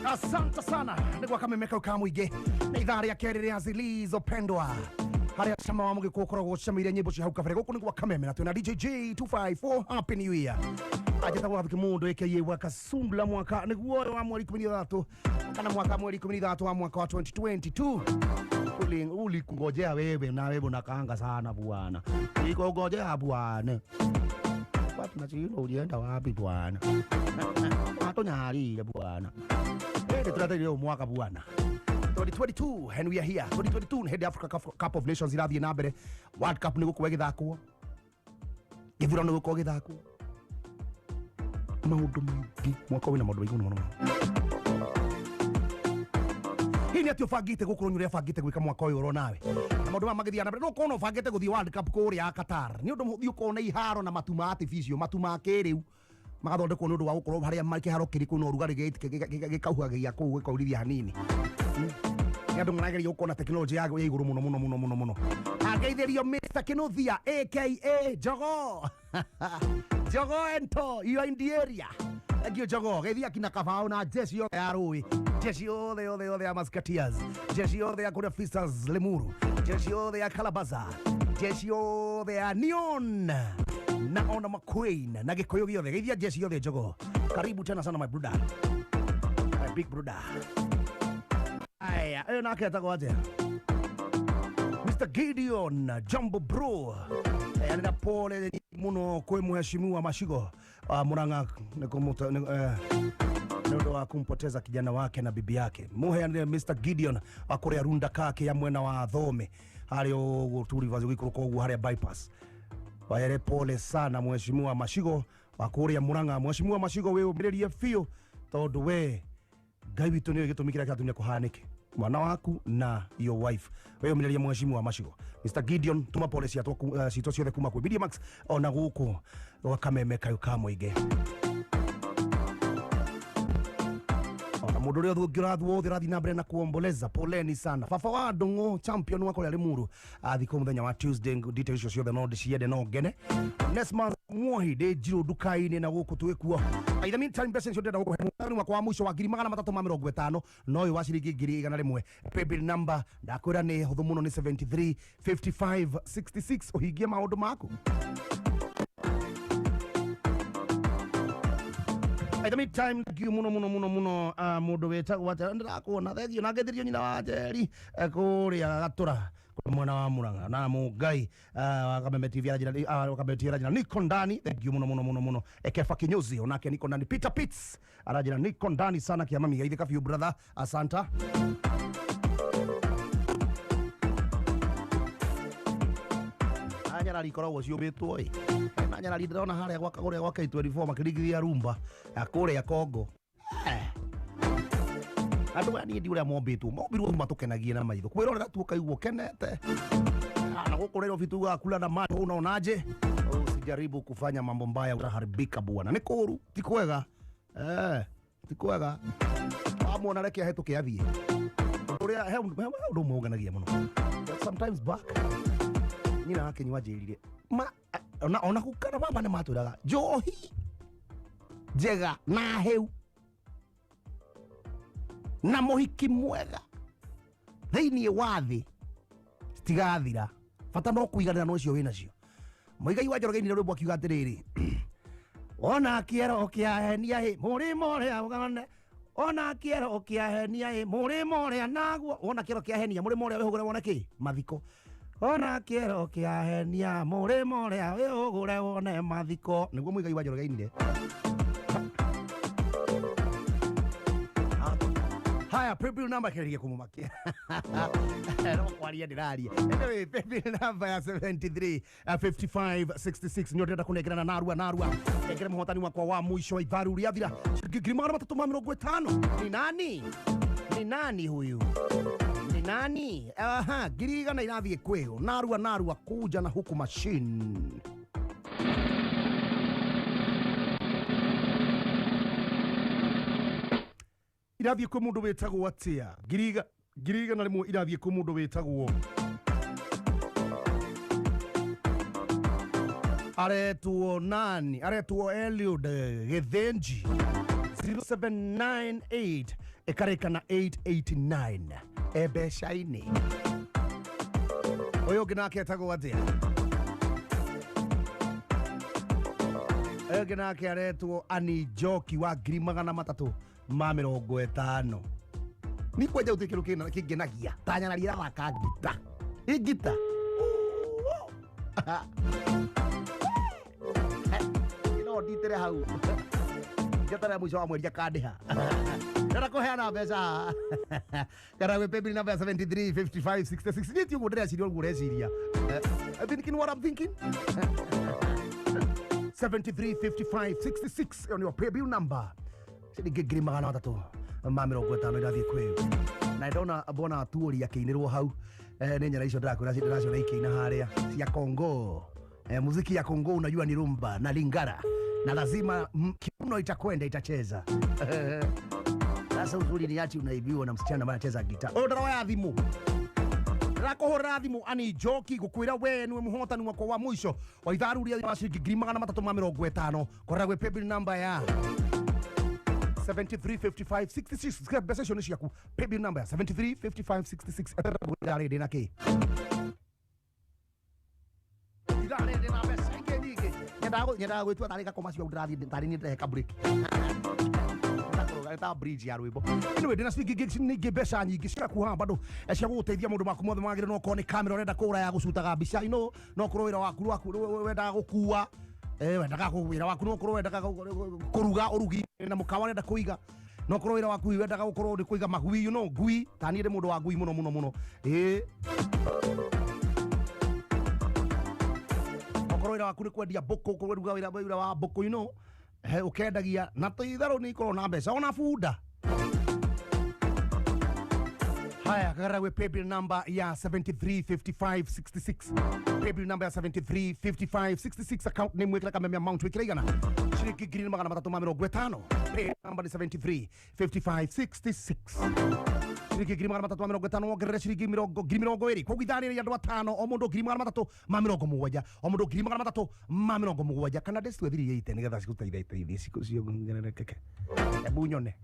A: Asante sana nĩgwa Kameme kau ka mũingĩ nĩ ithaa rĩa kerĩ rĩa Zilizopendwa harĩa cama wa mũgĩkũyũ ũkoragwo ũcameire nyĩmbo cia hau kabere. Gũkũ nĩ gwa Kameme na twĩna DJ J254. Happy New Year. Anjĩtagwo Gathũkĩ Mũndũ aka wa Kasungula. Mwaka nĩguo ũyũ wa mweri 13 kana mwaka mweri 13 wa mwaka wa 2022. Ulikungojea wewe na wewe unakaanga sana bwana, nikungojea bwana. Wapi na ulienda wapi bwana? Atonyarire bwana. Ĩndĩ tũrateire ũyũ mwaka bwana. 2022 and we are here. 2022 nĩ hĩndĩ Africa Cup of Nations irathiĩ na mbere. World Cup nĩ gũkorwo ĩgĩthakwo, gĩthurano gũkorwo gĩthakwo, maũndũ maingĩ mwaka wĩna maũndũ maingĩ mũno mũno. Hihi nĩ atĩ ũbangĩte gũkorwo nĩ ũrĩa ũbangĩte gwĩka mwaka ũyũ oro nawe na maũndũ maya magĩthiĩ na mbere, no ũkorwo ũbangĩte gũthiĩ World Cup kũrĩa Qatar nĩ ũndũ ũthiĩ ũkona iharo na matu ma artificial, matu ma kĩrĩu magathondekwo nĩ ũndũ wa gũkorwo harĩa kĩharo kĩrĩ kwĩna ũrugarĩ gĩkauhagia kũu gĩkaurithia hanini. Nĩ andũ marageria gũkorwo na tekinoronjĩ ya igũrũ mũno mũno mũno mũno mũno. Angeithĩrio Mr. Kinuthia aka Jogoo. Jogoo ento, you are in the area. Thank you Jogoo. Geithia kina Kabao na jeshi yothe ya rũĩ, jeshi yothe yothe yothe ya Musketeers, jeshi yothe ya kũrĩa Fistas Limuru, jeshi yothe ya Calabaza, jeshi yothe ya Neon na ona McQueen na Gĩkũyũ gĩothe. Geithia jeshi yothe Jogoo. Karibu tena sana my brother, my big brother. Aya, ũyũ nake etagwo atĩa? Mr. Gideon Jambo Bro. Anena pole muno kwĩ mheshimiwa Mashigo Murang'a nĩ ũndũ wa kumpoteza kijana wake na bibi yake. Muheanire Mr. Gideon wa kũrĩa Runda kake ya mwena wa Thome harĩa ũguo Two Rivers ũgĩikũrũka ũguo harĩa bypass. Wahere pole sana mheshimiwa Mashigo wa kũrĩa Murang'a. Mheshimiwa Mashigo wĩyũmĩrĩrie biũ tondũ we Ngai witũ nĩwe gĩtũmi kĩrĩa kĩratũmire kũhanĩke mwana waku na your wife. Wĩyũmĩrĩrie mheshimiwa Mashigo. Mr. Gideon tuma pole citũ ciothe kuma kwĩ Media Max ona gũkũ gwa Kameme kayũ ka mũingĩ. Ona mũndũ ũrĩa ũngĩ ũrathiĩ wothe ũrathiĩ na mbere na kuomboleza, poleni sana. Baba wa Ndung'u champion wa kũrĩa Limuru athikwo mũthenya wa Tuesday. Details icio ciothe no ndĩciende no ngene. Nesman Mwohi ndĩ njirũ nduka-inĩ na gũkũ twĩkuo. In the meantime mbeca icio ndĩrenda gũkũhe mũthenya wakwa wa mũico wa 350 no ũyũ wa ciringi 100,000. Paybill number ndakwĩra nĩ hũthũ mũno nĩ 73 55 66 ũhingie maũndũ maku. In the meantime, thank you muno muno muno muno mũndũ wĩtagwo atĩa ndĩrakuona thengio na ngeithĩrio nyina wa Njeri kũrĩa Gatũra mwena wa Murang'a na Mũngai wa Kameme TV aranjĩra wa Kameme TV aranjĩra niko ndani. Thank you muno muno muno muno. Kefa Kinyozi onake niko ndani. Peter Pitts aranjĩra niko ndani sana kĩamami geithĩka biũ brother, asanta. Nyarari ikoragwo ciũmbĩtwo ĩ na nyarari ndĩrona harĩa gwa kũrĩa gwa K24 makĩringithia rumba ya kũrĩa Kongo. Andũ aya niĩ ndi ũrĩa mombĩtwo, mombirwo matũkenagie na maitho kwĩrorera tu ũkaigua ũkenete. Na gũkũ Nairobi tugaga kula na macho unaonaje? Usijaribu kufanya mambo mbaya utaharibika bwana. Nĩ kũũru, ti kwega. Ti kwega. Wamwona reke ahĩtũke athiĩ. Ũrĩa he ũndũ ũmwe ũngenagia mũno. Sometimes back nyina wake nĩwanjĩrire ma ona gũkana baba nĩ matwĩraga njohi njega na hĩu na mũhiki mwega thĩinĩ wa thĩ citigathira, bata no kũiganĩra na ũcio wĩnacio. Mũigai wa Njoroge ainire rwĩmbo akiuga atĩrĩrĩ, ona kĩero kĩahenia ĩ mũrĩmo ũrĩa ũgane, ona kĩero kĩahenia ĩ mũrĩmo ũrĩa naguo, ona kĩero kĩahenia mũrĩmo ũrĩa wĩhũgũre wone kĩ mathiko, ona kĩero kĩahenia mũrĩmo ũrĩa wĩhũgũre wone mathiko. Nĩguo Mũigai wa Njoroge ainire. Haya, paybill number kĩgerie kũmũmakia. No kwaria ndĩraria. Anyway, paybill number ya 73 55 66 nĩ ndĩrenda kũnengerana narua narua. Nengere mũhotani wakwa wa mũico wa itharu rĩathira ciringi 350. Ni nani? Ni nani huyu? Ni nani? Aha, 100,000 irathiĩ kwĩũ. Narua narua kuja na huku machine. Irathiĩ kwĩ mũndũ wĩtagwo atĩa? 100,000 irathiĩ kwĩ mũndũ wĩtagwo aretwo nani? Aretwo Eliud Githinji 0798 ĩkarĩka na 889 e mbeca-inĩ. Ũyũ ũngĩ nake etagwo atĩa? Ũyũ ũngĩ nake aretwo Annie Njoki wa 350. Ni kwenja gũtirĩ kĩndũ kĩngenagia ta nyarari ĩrathaka ngita. Ĩ ngita. No nditĩre hau. Njeterera mũico wa mweri akandĩha. Ndĩrenda kũheana mbeca. Kana gwĩ paybill number ya 73 55 66. Niĩ ti ũguo ndĩreciria ũguo ũreciria. I thinking what I'm thinking. 73 55 66 on your paybill number. Ciringi 350 irathiĩ kwĩyo. Na ndona mbona tuori akĩinĩrwo hau. Nĩ nyara icio ndĩrakwĩra ndĩraciona ikĩina harĩa cia Kongo. Muziki ya Kongo unajua ni rumba na lingara na lazima kiuno itakwenda itacheza. Sasa uzuri ni ati unaibiwa na msichana ambaye anacheza gitaa. Ũyũ ndĩroya thimũ. Ndĩrakũhũrĩra thimũ ani njoki ngũkwĩra we nĩwe mũhotani wakwa wa mũico wa itharu rĩa wa ciringi 350 kũrora gwĩ paybill number ya 73 55 66. Mbeca icio nĩ ciaku. Paybill number ya 73 55 66. Eterera ngwĩre rĩndĩ na kĩ ithaa rĩrĩ na mbeca ingĩ nyingĩ. Nyendaga gwĩtua tarĩ gakoma cio ndĩrathiĩ tarĩ niĩ ndĩrehe ka break. Ndakũrũga ta bridge ya rwĩmbo. Anyway, ndĩna ciringi nyingĩ mbeca nyingĩ ciaku haha bado cia gũgũteithia maũndũ maku mothe magĩrĩire. No okorwo nĩ kamera ũrenda kũgũra ya gũcutaga mbica, you know, no okorwo wĩra waku wendaga gũkua, wendaga wĩra waku, no okorwo wendaga kũruga ũrugi na mũkawa ũrenda kũiga, no okorwo wĩra waku wendaga gũkorwo nĩ kũiga magui, you know, ngui. Ta niĩ ndĩ mũndũ wa ngui mũno mũno mũno. Ĩĩ, okorwo wĩra waku nĩ kwendia mbũkũ, kũruga wĩra wa mbũkũ, you know, ũkendagia na itherũ nĩ ikoragwo na mbeca ona bunda. Haya, kagara gwĩ paybill number ya 73 55 66. Paybill number ya 73 55 66. Account name wĩkĩra Kameme, amount wĩkĩra igana, ciringi 350. Pay number nĩ 73 55 66, ciringi 350, wongerere ciringi 20,000. Koguo ithaa rĩrĩ andũ atano, o mũndũ 370,000, o mũndũ 370,000. Kana ndĩcitue 380 nĩgetha cigũteithia iteithie ciongerereke. Hebu nyone.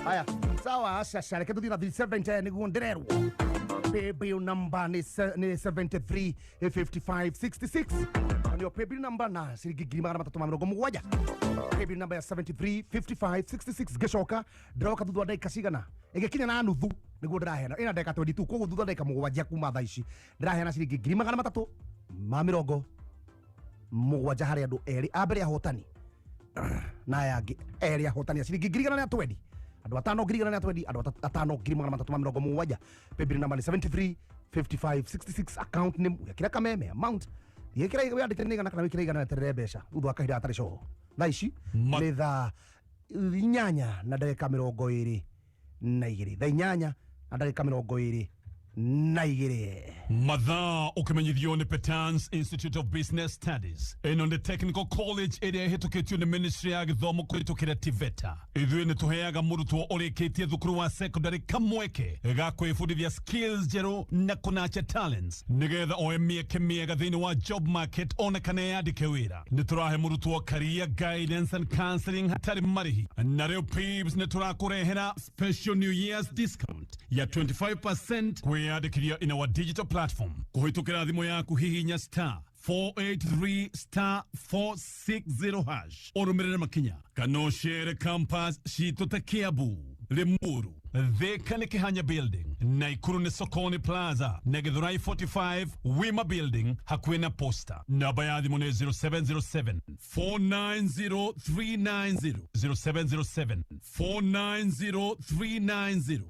A: Haya, sawa, sasa reke tuthiĩ na 370 nĩguo ndĩrerwo. Paybill number nĩ 73 55 66. Na nĩyo paybill number na ciringi 370. Paybill number ya 73 55 66. Ngĩcoka ndĩroka thutha wa ndagĩka cigana ĩgĩkinya na nuthu nĩguo ndĩraheana ĩna ndagĩka 22. Koguo thutha wa ndagĩka 7 kuma thaa ici ndĩraheana ciringi 370 harĩ andũ erĩ a mbere ahotani na aya angĩ erĩ ahotani a ciringi 120,000. Andũ atano 120,000, andũ atano 370,000. Paybill number nĩ 73 55 66. Account name wĩkĩra Kameme, amount wĩkĩra wĩandĩke nĩ igana kana wĩkĩre igana, weterere mbeca thutha wa kahinda gatarĩ coho. Thaa ici nĩ thaa 8:22, thaa 8:22.
D: Mathaa ũkĩmenyithio nĩ Petans Institute of Business Studies. Ĩno nĩ technical college ĩrĩa ĩhĩtũkĩtio nĩ ministry ya gĩthomo kũhĩtũkĩra TVETA. Ithuĩ nĩ tũheaga mũrutwo ũrĩkĩtie thukuru wa secondary kamweke ga kwĩbundithia skills njerũ na kũnacha talents nĩgetha oe mĩeke mĩega thĩinĩ wa job market ona kana eyandĩke wĩra. Nĩ tũrahe mũrutwo career guidance and counseling hatarĩ marĩhi. Na rĩu PIBS nĩ tũrakũrehera special New Year's discount ya 25% kwĩyandĩkithia in our digital platform kũhĩtũkĩra thimũ yaku. Hihinya star 483 star 460 hash ũrũmĩrĩre makinya kana ũcere campus citũ ta Kiambu, Limuru, Thika nĩ Kĩhanya building, Naikuru nĩ Sokoni Plaza na Githurai 45 Wima building hakuhĩ na posta. Namba ya thimũ nĩ 0707 490 390, 0707 490 390.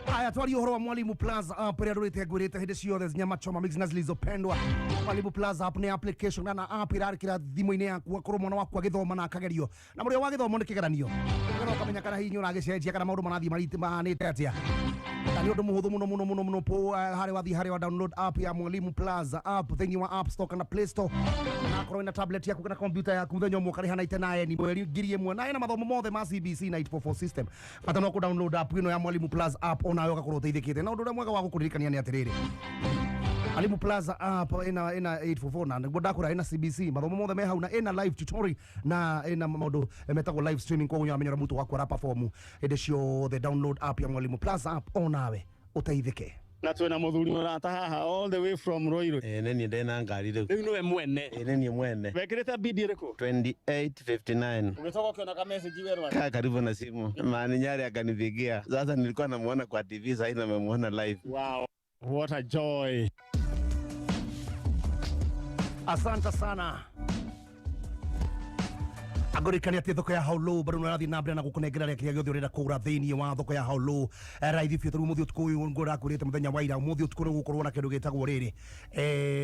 A: Haya, twarie ũhoro wa Mwalimu Plaza app ĩrĩa ndũrĩte ngwĩrĩte hĩndĩ ciothe, nyama choma mix na zilizopendwa. Mwalimu Plaza app nĩ application na app ĩrarĩkĩra thimũ-inĩ yaku akorwo mwana waku agĩthoma na akagerio na mũrĩo wa gĩthomo nĩ kĩgeranio nĩgetha ũkamenya kana hihi nĩ ũragĩcenjia kana maũndũ marathiĩ mahanĩte atĩa. Na nĩ ũndũ mũhũthũ mũno mũno mũno mũno po harĩ wathiĩ harĩ wa download app ya Mwalimu Plaza app thĩinĩ wa App Store kana Play Store, na akorwo ina tablet yaku kana computer yaku, mũthenya ũmwe ũkarĩha na itenae mweri 1000 na ĩna mathomo mothe ma CBC na 844 system. Bata no kũ download app ĩno ya Mwalimu Plaza app onawe ũgakorwo ũteithĩkĩte. Na ũndũ ũrĩa mwega wa gũkũririkania nĩ atĩrĩrĩ, Mwalimu Plaza app ina 844 na nĩguo ndakũra ina CBC mathomo mothe me hau na ina live tutorial na ina maũndũ metagwo live streaming. Koguo nĩũramenya ũrĩa mũrutwo waku ara perform hĩndĩ ciothe. Download app ya Mwalimu Plaza app onawe ũteithĩke.
H: Na twina muthuri murata haha all the way from Ruiru.
I: Nĩ niĩ ndĩna ngari rĩu.
H: Rĩu nĩwe mwene.
I: Nĩ niĩ mwene.
H: Wekĩrĩte bidi ĩrĩkũ?
I: 2859.
H: Ũgĩcoka ũkĩona ka message werũ.
I: Kaa karibu na simu. Maninyari akanipigia. Sasa nilikuwa namuona kwa TV, sasa hivi namuona live.
H: Wow. What a joy.
A: Asante sana. Agorikania atä thoko ya Haulo bado nä na mbere na gå kå nengera rä kä rä a gä othe å renda kå ra thä inä wa thoko ya Haulo raithi biå tarä u må thä å tukå å yå ngå rakwä rä te må thenya wa ira må thä å tukå nä gå korwo na kä ndå gä tagwo rä rä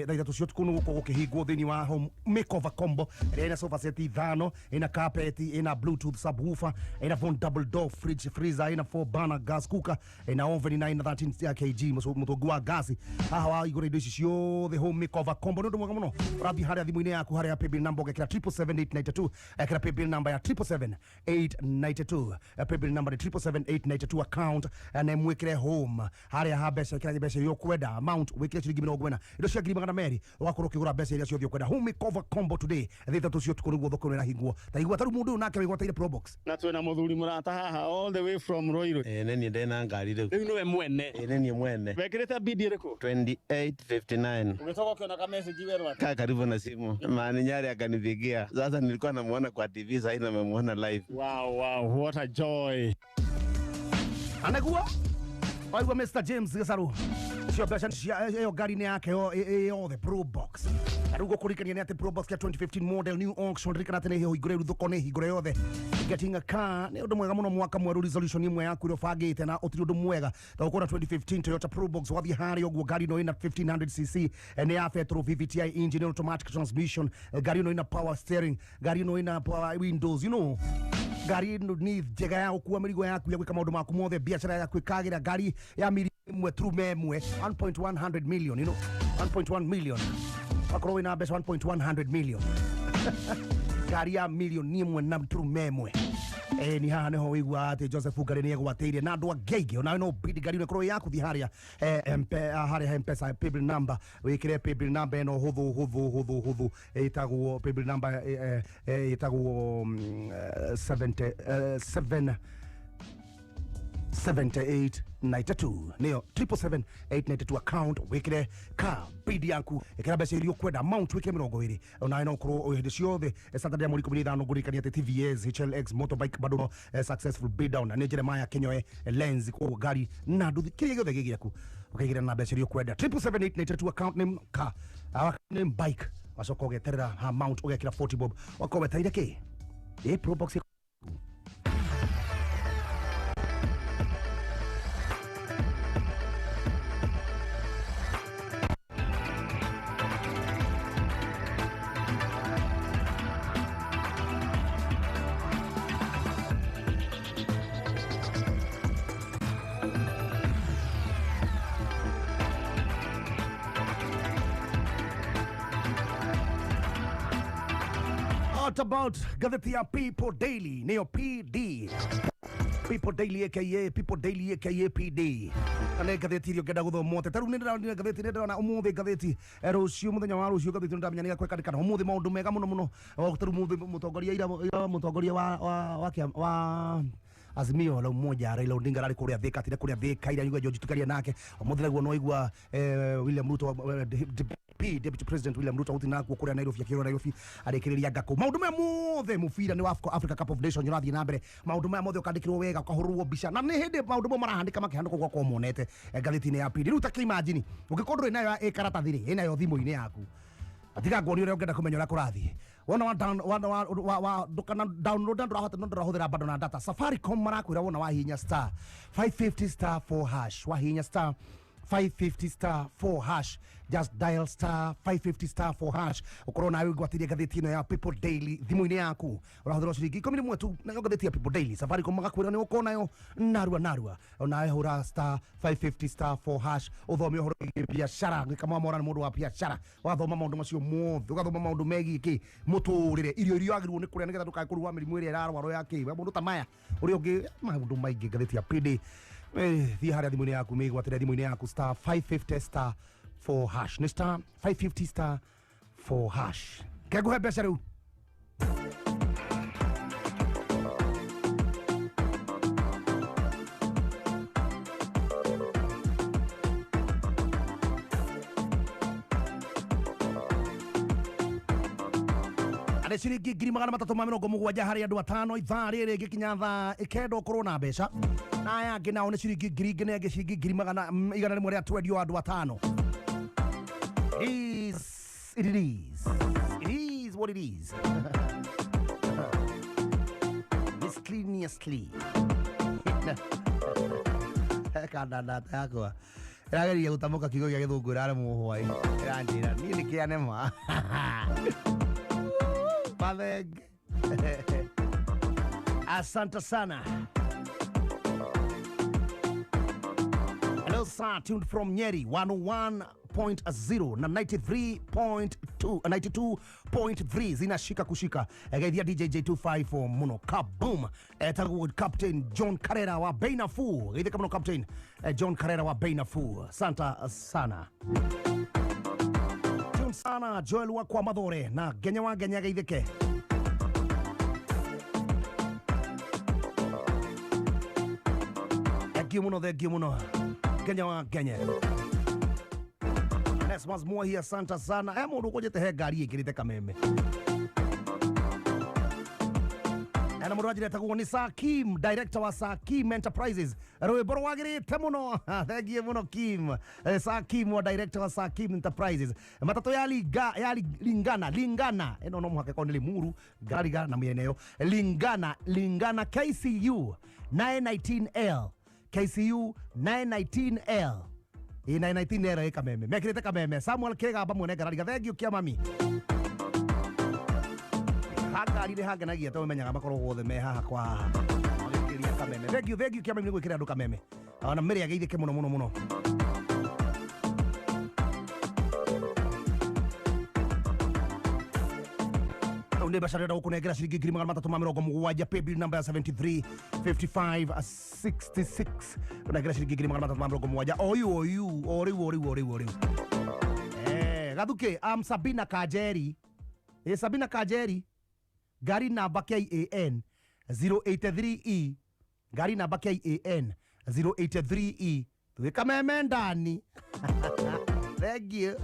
A: thaa ithatå cia å tukå nä gå korwo gå kä hingwo thä inä wa home makeover combo ä rä a ĩna sofa set ithano, ĩna carpet, ĩna bluetooth subwoofer, ĩna phone double door fridge freezer, ĩna 4 burner gas cooker, ĩna oven na ĩna 13 kg mũtũngi wa gasi. Haha wa igũra indo ici ciothe home makeover combo nĩ ũndũ mwega mũno. Ũrathiĩ harĩa thimũ-inĩ yaku harĩa paybill number ũgekĩra 777892, ekĩra paybill number ya 777892, paybill number ni 777892 account, na mwĩkĩre home harĩa ha mbeca, ĩkĩra mbeca iria ũkwenda, amount wĩkĩre ciringi 40, indo cia 200,000 ũgakorwo ũkĩgũra mbeca iria ciothe ũkwenda. Home makeover combo today thaa ithatũ cia ũtukũ nĩguo thoko ĩno ĩrahingwo. Ta igua tarĩu mũndũ ũyũ nake wĩgwatĩire Probox.
H: Na twina muthuri murata haha all the way from Ruiru.
I: Nĩ niĩ ndĩna ngari rĩu.
H: Rĩu nĩwe mwene.
I: Nĩ niĩ mwene.
H: Wekĩrĩte bidi ĩrĩkũ?
I: 2859.
H: Ũgĩcoka ũkĩona ka message werũ.
I: Kaa karibu na simu. Maninyari akanipigia. Sasa nilikuwa namuona kwa TV, sasa hivi namuona live.
H: Wow, wow, what a joy.
A: Anagua waigua Mr James Gicaru cio mbeca cia ĩyo ngari-inĩ yake yothe Probox. Na rĩu ngũkũririkania nĩ atĩ Probox ya 2015 model new auction, ririkana atĩ nĩ hingũre rĩu thoko nĩ hingũre yothe. Getting a car nĩ ũndũ mwega mũno mwaka mwerũ, resolution ĩmwe yaku ĩrĩa ũbangĩte na ũtirĩ ũndũ mwega ta gũkorwo na 2015 Toyota Probox. Wathiĩ harĩa ũguo ngari ĩno ĩna 1500cc, nĩ ya petrol VVTi engine, automatic transmission, ngari ĩno ĩna power steering, ngari ĩno ĩna power windows, you know, ngari ĩno nĩ njega ya gũkua mĩrigo yaku ya gwĩka maũndũ maku mothe, biacara yaku ĩkagĩra. Ngari ya miri ĩmwe turume ĩmwe 1.100 million, you know, 1.1 million, wakorwo wĩna mbeca 1.100 million, ngari ya milioni ĩmwe na turume ĩmwe. Ni haha niho wĩiguaga atĩ Joseph Ngari nĩ egwatĩire na andũ angĩ aingĩ. Onawe no bidi ngari ĩno ĩkorwo ĩ yaku. Thiĩ harĩa harĩa M-Pesa paybill number, wĩkĩre paybill number ĩno hũthũ hũthũ hũthũ hũthũ, ĩtagwo paybill number ĩtagwo 77 7892, nĩyo 777892 account, wĩkĩre ka bidi yaku, ĩkĩra mbeca iria ũkwenda, amount wĩkĩre 20. Onawe no ũkorwo hĩndĩ ciothe Saturday ya mweri 15. Ngũririkania atĩ TVS HLX motorbike bado no successful bid down, na nĩ Jeremiah Kenyoe lens, koguo ngari na nduthi kĩrĩa gĩothe gĩ gĩaku ũkaigĩra na mbeca iria ũkwenda. 777892 account name ka account name bike, wacoka ũgeterera amount ũgekĩra 40 bob, wakorwo wetereire kĩ ĩ Probox. What about ngathĩti ya People Daily, nĩyo PD, People Daily aka People Daily aka PD, na nĩ ngathĩti iria ũngĩenda gũthoma atĩ tarĩu nĩ ndĩronire ngathĩti, nĩ ndĩrona ũmũthĩ ngathĩti rũciũ mũthenya wa rũciũ ngathĩti nĩ ndamenya nĩ gakwekandĩkana ũmũthĩ maũndũ mega mũno mũno. Tarĩu mũthĩ mũtongoria ira mũtongoria wa Azimio la Umoja Raila Odinga ararĩ kũrĩa Thika, atire kũrĩa Thika ira nyuga George tukaria nake ũmũthĩ naguo no igua William Ruto, Deputy President William Ruto gũthiĩ nakuo kũrĩa Nairobi, akĩrwo Nairobi arĩkĩrĩria ngakũ maũndũ maya mothe. Mũbira nĩ wa Africa Cup of Nations ũrathiĩ na mbere, maũndũ maya mothe ũkandĩkĩrwo wega, ũkahũrwo mbica, na nĩ hĩndĩ maũndũ mo marahandĩka makĩhandĩkwo gwakorwo monete ngathĩti-inĩ ya PD. Rĩu ta kĩimagine ũngĩkorwo ndũrĩ nayo ĩ karatathi rĩ, ĩnayo thimũ-inĩ yaku, atiga nguonie ũrĩa ũngĩenda kũmenya ũrĩa kũrathiĩ. Wona wa down wona wa ndũkana download ndũrahota no ndũrahũthĩra bado na data. Safaricom marakwĩra wona wahihinya star 550 star 4 hash, wahihinya star 550 star 4 hash, just dial star 550 star 4 hash, ukorwo nawe ũgwatĩrie ngathĩti ĩno ya People Daily thimũ-inĩ yaku. Ũrahũthĩra ciringi 11 tu nayo ngathĩti ya People Daily. Safaricom magakwĩra nĩ ũkorwo nayo narua narua. Onawe hũra star 550 star 4 hash ũthome ũhoro wĩgiĩ biacara. Gĩka mwamora nĩ mũndũ wa biacara, wathoma maũndũ macio mothe, ũgathoma maũndũ megiĩ kĩ mũtũrĩre, irio iria wagĩrĩirwo nĩ kũrĩa nĩgetha ndũkae kũrwara mĩrimũ ĩrĩa ĩrarwarwo ya kĩ maũndũ ta maya ũrĩa ũngĩ maũndũ maingĩ ngathĩti ya PD. Thiĩ harĩa thimũ-inĩ yaku, mĩgwatĩre thimũ-inĩ yaku star 550 star 4 hash, nĩ star 550 star 4 hash. Kengũhe mbeca rĩu. Na nĩ ciringi 370 harĩ andũ atano ithaa rĩrĩ gĩkinya thaa ikenda ũkorwo na mbeca. Na aya angĩ nao nĩ ciringi 4,000 na angĩ ciringi 120 andũ atano. Is it is. It is what it is. Miscellaneously. Kana ndata yakwa ĩrageria gũtamũka kiugo gĩa gĩthũngũ ĩraremwo hwaĩ ĩranjĩra niĩ nĩ kĩanema mathenge. Asante sana. Hello sir, tuned from Nyeri 101.0 na 93.2 92.3 zinashika kushika. Geithia DJ J254 muno kaboom. Etagwo Captain John Carrera wa bei nafuu. Geithia muno Captain John Carrera wa bei nafuu. Santa sana. Tune sana Joel wa kwa Mathore na Genya wa Genya geithike. Thank you muno, thank you muno. Genya wa Genya. Nesmas Mwahi, asante sana. Mundu kujete he ngari ikirite kameme. Na mundu anjire etagwo ni Sakim, director wa Sakim Enterprises. Rwimbo rwagirite muno. Thank you muno Kim. Sakim wa director wa Sakim Enterprises. Matatu ya liga ya lingana lingana. Ino no muhaka ko ni Limuru, Gariga na mieneo. Lingana lingana KCU 919L. KCU 919L. Ĩ 919L ĩ kameme. Mekirite kameme. Samuel Kigamba mwene Gariga. Thank you kia mami. Hangari nĩ hangenagia tondũ menyaga makorwo guothe me haha kwa haha magĩkĩria kameme. Thank you kia mami nĩ gwĩkĩra andũ kameme. Ona mĩrĩ ageithĩke mũno mũno mũno. Rĩu nĩ mbeca ndĩrenda gũkũnengera ciringi 370 paybill number ya 73 55 66. Ũnengera ciringi 370 oyu oyu o rĩu o rĩu o rĩu o rĩu. Gathuke, am Sabina Kajeri. Sabina Kajeri. Gari namba KAN 083E. Gari namba KAN 083E. Tuweka meme ndani. Thank you.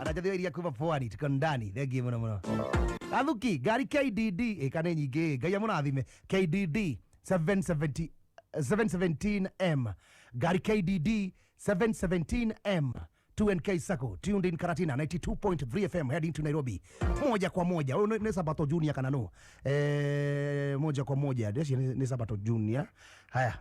A: Anajathio iria kuma pwani tuko ndani. Thank you muno muno. Gathuki, gari KDD ĩka nĩ nyingĩ. Ngai amũrathime. KDD 770 717M. Gari KDD 717M. 2NK Sacco, tuned in Karatina 92.3 FM heading to Nairobi. Moja kwa moja. Huyu ni Sabato Junior kana no. Moja kwa moja. Ndeci ni Sabato Junior. Haya.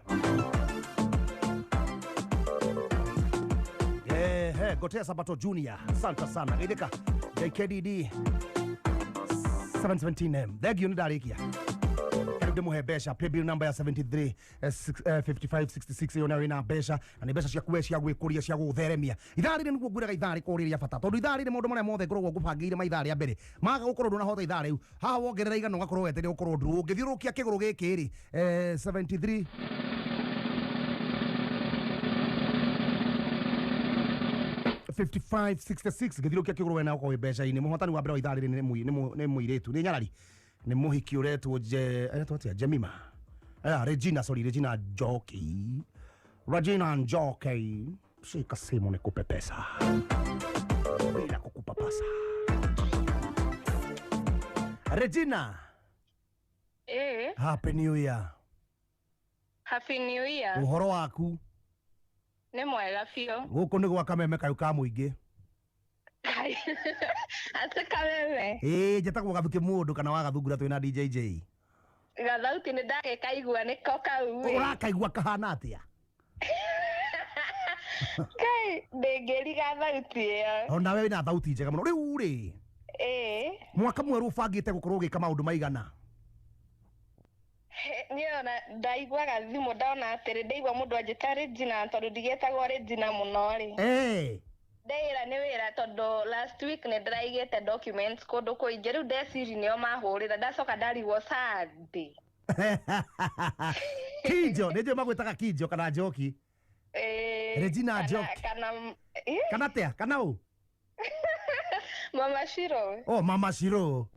A: Gotea Sabato Junior. Asante sana. Geithĩka. JKDD 717M. Thank you nĩ ndarĩkia. Ndĩmũhe mbeca paybill number ya 73 55 66 ĩyo nayo ĩna mbeca na nĩ mbeca ciaku we cia gwĩkũria cia gũgũtheremia. Ithaa rĩrĩ nĩguo ngwĩraga ithaa rĩkorwo rĩrĩ rĩa bata tondũ ithaa rĩrĩ maũndũ marĩa mothe ngoragwo ngũbangĩire ma ithaa rĩa mbere maga gũkorwo ndũnahota ithaa rĩu haha wongerera igana ũgakorwo wetereire gũkorwo nduru ũngĩthiũrũrũkia kĩgũrũ gĩkĩ rĩ 73 55 66 ngĩthiũrũkia kĩgũrũ we na ũkorwo wĩ mbeca-inĩ. Mũhotani wa mbere wa ithaa rĩrĩ nĩ mũirĩtu nĩ nyarari nĩ mũhiki ũretwo aretwo atĩa Jemima Regina, sorry, Regina Njoki. Regina Njoki, shika simu nikupe pesa bila kukupapasa. Regina. Happy New Year.
J: Happy New Year.
A: Ũhoro waku?
J: Nĩ mwega biũ.
A: Gũkũ nĩ gwa kameme kayũ ka mũingĩ.
J: Ate kameme.
A: Njĩtagwo Gathuki mũndũ kana wa Gathungura twĩna DJ J.
J: Gathauti nĩ ndagĩkaigua nĩko kau.
A: Ũrakaigua kahana atĩa?
J: Ngai ndĩngĩriga thauti ĩyo.
A: Ona we wĩna thauti njega mũno. Rĩu rĩ. Mwaka mwerũ ũbangĩte gũkorwo ũgĩka maũndũ maigana?
J: Niĩ ona ndaiguaga thimũ ndona atĩrĩ ndaigua mũndũ anjĩta Regina tondũ ndigĩtagwo Regina mũno rĩ. Ndeĩra nĩ wĩra tondũ last week nĩ ndĩraigĩte documents kũndũ kũingĩ rĩu ndeciri nĩo mahũrĩra ndacoka ndarigwo Sunday.
A: Kinjo nĩ njũĩ magwĩtaga Kinjo kana Njoki. Regina Njoki.
J: Kana
A: kana atĩa kana ũ?
J: Mama Shiro.
A: Oh, Mama Shiro.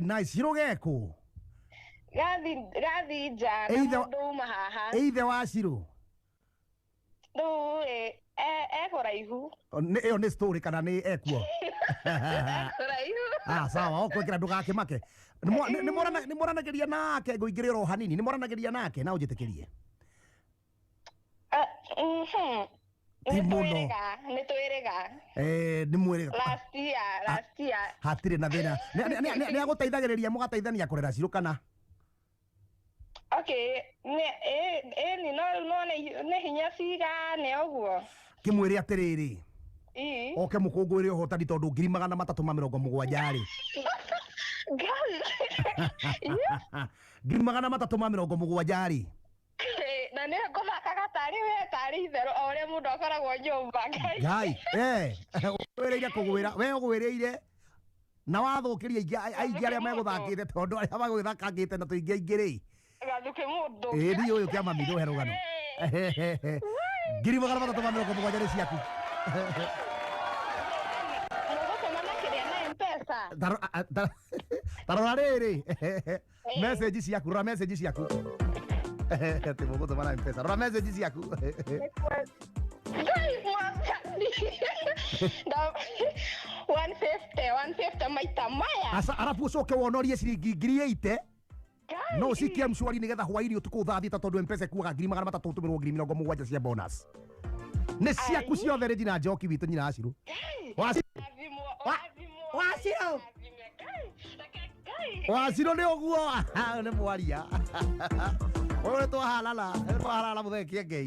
A: Nice. Shiro gekũ?
J: Gathi nja na mũndũ uma haha.
A: Ithe wa Shiro.
J: Rĩu rĩ Ekũraihu.
A: Ĩyo nĩ story kana nĩ ekuo?
J: Ekũraihu.
A: Ah, sawa, okwĩkĩra ndũgakĩmake. Nĩ mwaranagĩria nake ngũingĩrĩra o hanini, nĩ mwaranagĩria nake na ũnjĩtĩkĩrie. Ti mũno.
J: Nĩ twĩrĩga.
A: Nĩ mwĩrĩga.
J: Last year.
A: Hatirĩ na thĩna. Nĩ agũteithagĩrĩria mũgateithania kũrera Cirũ kana?
J: Okay, nĩ no nĩ hinya cigane ũguo.
A: Kĩmwĩre atĩrĩrĩ. Oke mũkũngũĩre ũhotani tondũ 370 rĩ. 370 rĩ.
J: Na nĩ ngũthakaga tarĩ we tarĩ itherũ o ũrĩa mũndũ akoragwo nyũmba.
A: Ngai, ũgwĩrĩire kũgwĩra, we ũgwĩrĩire na wathũkĩria aingĩ arĩa megũthakĩte tondũ arĩa magũthakangĩte na tũingĩ aingĩ rĩ.
J: Gathukĩ mũndũ.
A: Ĩĩ niĩ ũyũ kĩa mami ndũhe rũgano. 370 nĩ ciaku.
J: Mũgũtũma makĩria na M-Pesa.
A: Ta rora rĩrĩ. Message ciaku, rora message ciaku. Ati mũgũtũma na M-Pesa. Rora message ciaku.
J: Ngai mwathani. 150 maita maya.
A: Asa arabu ũcoke wonorie ciringi 80,000. No ũcikie mshwari nĩgetha hwaĩ-inĩ ũtukũ thaa thita tondũ M-Pesa ĩkuaga 300 ũtũmĩrwo 70,000 cia bonus. Nĩ ciaku ciothe Regina Njoki witũ nyina wa Cirũ. Wacirũ. Wacirũ nĩ ũguo nĩ mwaria. Ũyũ nĩ twaharara, twaharara mũthee Kĩengei.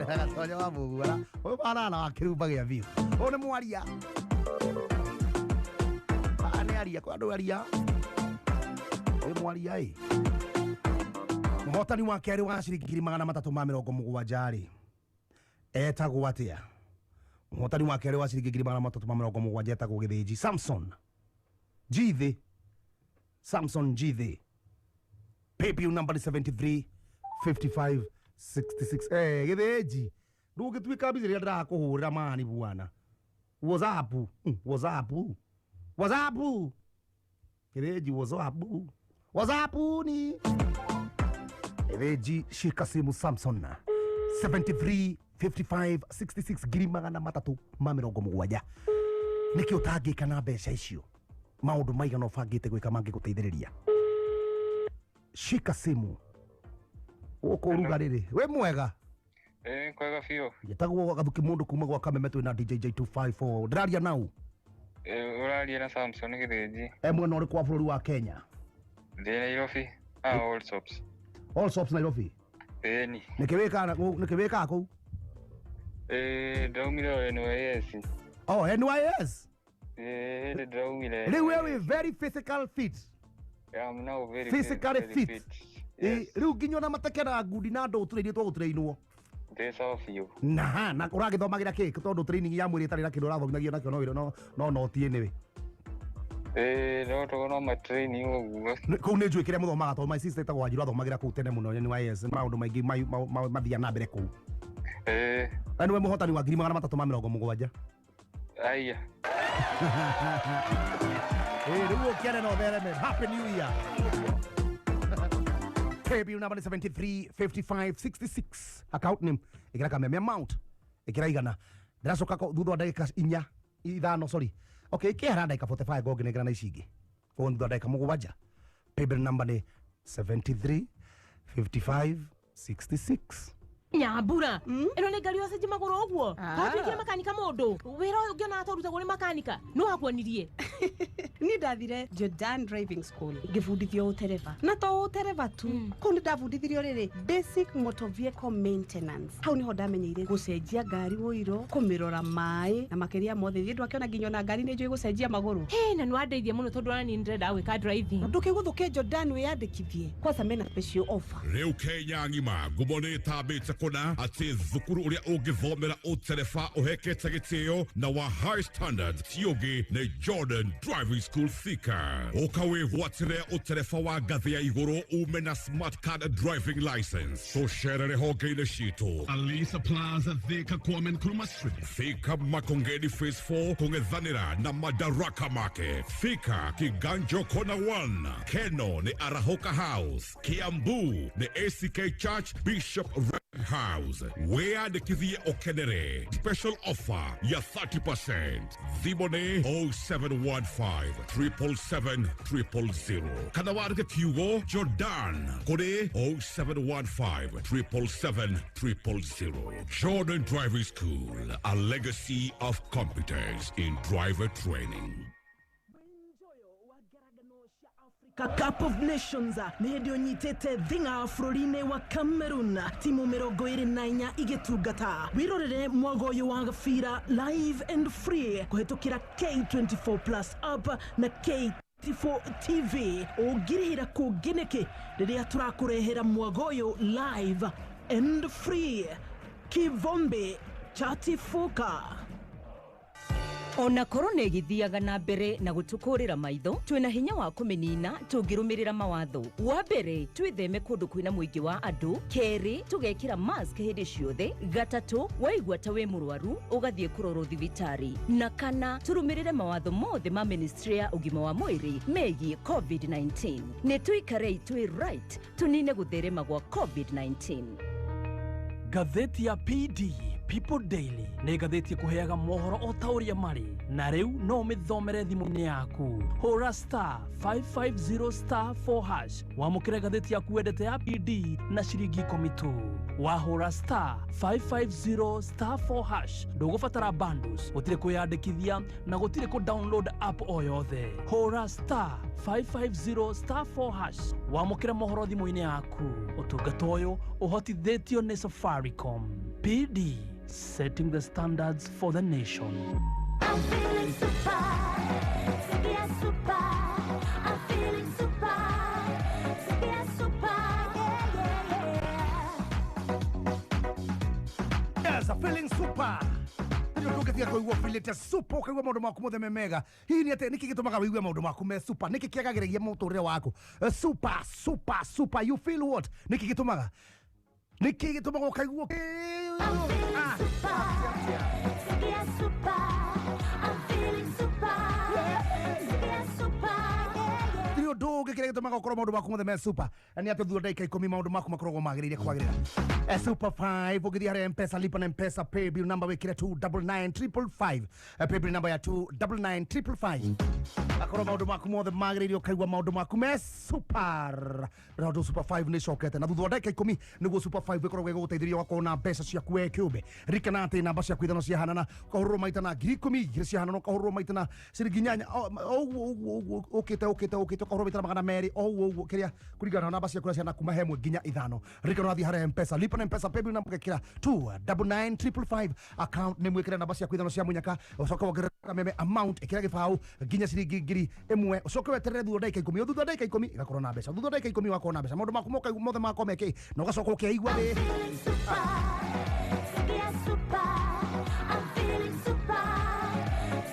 A: Gatonya wa mũguara. Ũyũ maharara wa kĩrumba gĩa biũ. Ũyũ nĩ mwaria. Nĩ aria kwa andũ aria. Ũyũ mwaria ĩ. Mũhotani wa kerĩ wa ciringi 370 rĩ. Etagwo atĩa? Mũhotani wa kerĩ wa ciringi 370 etagwo Gĩthĩnji Samson Githĩ. Samson Githĩ. PayPal number 73 55 66. Gĩthĩnji ndũngĩtuĩka mbica rĩrĩa ndĩrakũhũrĩra mani bwana. WhatsApp, WhatsApp. WhatsApp. Gĩthĩnji WhatsApp. WhatsApp ni. Gĩthĩnji shika simu Samson 73 55 66 370. Nĩkĩ ũtangĩka na mbeca icio? Maũndũ maigana ũbangĩte gwĩka mangĩgũteithĩrĩria. Shika simu. Ũkũruga rĩrĩ. Wĩ mwega?
B: Kwega biũ.
A: Njĩtagwo Gathuki mũndũ kuma gwa Kameme twĩna DJ J254. Ndĩraria nau?
B: Ũraria na Samson Gĩthĩnji.
A: Mwena ũrĩkũ wa bũrũri wa Kenya?
B: Ndĩ Nairobi. All Sops.
A: All Sops Nairobi?
B: Ĩni.
A: Nĩkĩ wĩkaga kũu?
B: Ndaumire NYS.
A: Oh, NYS?
B: Ndaumire.
A: Rĩu we wĩ very physical fit.
B: I'm now very
A: physically fit. Rĩu nginya ona mateke na ngundi na ndũ tũrĩa twagũtrainwo.
B: Ndĩ sawa biũ.
A: Na ũragĩthomagĩra kĩ tondũ training ya mwĩrĩ ĩtarĩ na kĩndũ ũrathomithagio nakĩo no wĩra no noti anyway.
B: No tũgo ma training ũguo.
A: Kũu nĩ njũĩ kĩrĩa mũthomaga tondũ my sister ĩtagwo Wanjiru athomagĩra kũu tene mũno NYS maũndũ maingĩ mathiaga na mbere kũu. Na nĩwe mũhotani wa 370.
B: Aya.
A: Rĩu ũkĩane na ũthereme. Happy New Year. PayBill number 73 55 66. Account name ĩkĩra Kameme amount ĩkĩra igana. Ndĩracoka thutha wa ndagĩka inya ithano sorry. Okay, ikĩhera ndagĩka 45 ngongĩnengera na ici ingĩ. Koguo thutha wa ndagĩka 7. PayBill number nĩ 73 55 66.
F: Nyambura ĩno nĩ ngari ũcenjie magũrũ ũguo watuĩkire makanika mũndũ wĩra ũyũ ũngĩona tũrutagwo nĩ makanika no wakuonirie.
K: Ni ndathire Jordan Driving School ngĩbundithio ũtereba na to ũtereba tu kũu nĩ ndabundithirio rĩrĩ basic motor vehicle maintenance. Hau niho ndamenyeire gũcenjia ngari ũiro, kũmĩrora maĩ na makĩria mothe thiĩ ndwakĩona nginya ona ngari nĩ njũĩ gũcenjia magũrũ.
F: Na nĩ wandeithia mũno tondũ ona niĩ nĩndĩrenda gwĩka driving.
K: Ndũkĩgũthũke Jordan wĩyandĩkithie kwanza mena special offer.
D: Rĩu Kenya ng'ima ngumo nĩ ĩtambĩte kũna atĩ thukuru ũrĩa ũngĩthomera ũtereba ũhekete gĩtĩo na wa high standard ti ũngĩ nĩ Jordan Driving School Thika. Ũka wĩgwatĩre ũtereba wa ngathĩ ya igũrũ ume na smart card driving license. Tũcerere honge-inĩ citũ
L: Alisa Plaza Thika Kwame Nkrumah Street,
D: Thika Makongeni Phase 4 kũng'ethanĩra na Madaraka Market, Thika Kiganjo Corner 1, Keno nĩ Arahoka House, Kiambu nĩ ACK Church Bishop House wiyandĩkithie ũkenere special offer ya 30%. Thimũ nĩ 0715 777 000 kana wandĩke kiugo Jordan kũrĩ 0715 777 000. Jordan Driving School, a legacy of competence in driver training.
E: Cup of Nations nĩ hĩndĩ ũnyitĩte thing'a bũrũri-inĩ wa Cameroon, timu 24 igĩtungata. Wĩrorere mwago ũyũ wa gabira live and free kũhĩtũkĩra K24 Plus app na K24 TV. Ũngĩrĩhĩra kũngĩ nĩkĩ rĩrĩa tũrakũrehera mwago ũyũ live and free? Kivombe chatifuka.
M: Ona korona ĩgĩthiaga na mbere na gũtũkũrĩra maitho, twĩna hinya wa kũmĩnina tũngĩrũmĩrĩra mawatho. Wa mbere, twĩtheme kũndũ kwĩna mũingĩ wa andũ. Kerĩ, tũgekĩra mask hĩndĩ ciothe. Gatatũ, waigua ta wĩ mũrwaru ũgathiĩ kũrorwo thibitarĩ. Na kana, tũrũmĩrĩre mawatho mothe ma ministry ya ũgima wa mwĩrĩ megiĩ COVID-19. Nĩ tũikarei twĩ right tũnine gũtherema gwa COVID-19.
C: Ngathĩti ya PD People Daily nĩ ngathĩti ĩkũheaga mohoro o ta ũrĩa marĩ, na rĩu no ũmĩthomere thimũ-inĩ yaku. Hũra star 550 star 4 hash wamũkĩre ngathĩti yaku wendete ya PD na ciringi 10 tu. Wahũra star 550 star 4 hash ndũgũbatara bundles, gũtirĩ kwĩyandĩkithia na gũtirĩ kũ download app o yothe. Hũra star 550 star 4 hash wamũkĩre mohoro thimũ-inĩ yaku. Ũtungata ũyũ ũhotithĩtio nĩ Safaricom. PD, setting the standards for the nation.
N: I'm feeling super, sikia super. I'm feeling super, sikia super, yeah, yeah, yeah.
A: Yes, I'm feeling super. Ndũngĩtiga kũigua feelite super, ũkaigua maũndũ maku mothe me mega. Hihi nĩ atĩ nĩkĩ gĩtũmaga wĩigue maũndũ maku me super? Nĩkĩ kĩagagĩrĩria mũtũrĩre waku? Super, super, super. You feel what? Nĩkĩ gĩtũmaga? Nĩkĩ gĩtũmaga ũkaigua?
N: I'm feeling super, sikia super. I'm feeling super, sikia super, yeah, yeah.
A: Tiri ũndũ ũngĩ kĩrĩa gĩtũmaga ũkorwo maũndũ maku mothe me super nĩ atĩ thutha ndagĩka 10 maũndũ maku makoragwo magĩrĩire kwagĩrĩra. Super 5 ũgĩthiĩ harĩa M-Pesa, lipa na M-Pesa paybill number wĩkĩre 299555, paybill number ya 299555, akorwo maũndũ maku mothe magĩrĩire ũkaigua maũndũ maku me super. Tondũ Super 5 nĩ ĩcokete na thutha wa ndagĩka 10 nĩguo Super 5 ĩkoragwo ĩgũgũteithĩrĩria ũgakorwo na mbeca ciaku we kĩũmbe. Ririkana atĩ namba ciaku ithano ciahanana ũkahũrĩrwo maita na 10,000, igĩrĩ ciahanana ũkahũrĩrwo maita na ciringi 8, ũguo ũguo ũguo ũkĩte ũkĩte ũkĩte ũkahũrĩrwo maita na 200, o ũguo ũguo kĩrĩa kũringana na namba ciaku ciana kuma hemwe nginya ithano. Ririkana ũrathiĩ harĩa M-Pesa, lipa na M-Pesa paybill number ũgekĩra 299555, account nĩ mwĩkĩre namba ciaku ithano cia mũnyaka, ũcoke wongerere kameme amount ĩkĩra gĩbaũ nginya ciringi 1,000, ũcoke weterere thutha wa ndagĩka 10, thutha wa ndagĩka 10 ĩgakorwo na mbeca, thutha wa ndagĩka 10 ũgakorwo na mbeca, maũndũ maku mothe makorwo mekĩ na ũgacoka ũkeigua thĩ.
N: Feeling super, sikia super. I'm feeling super,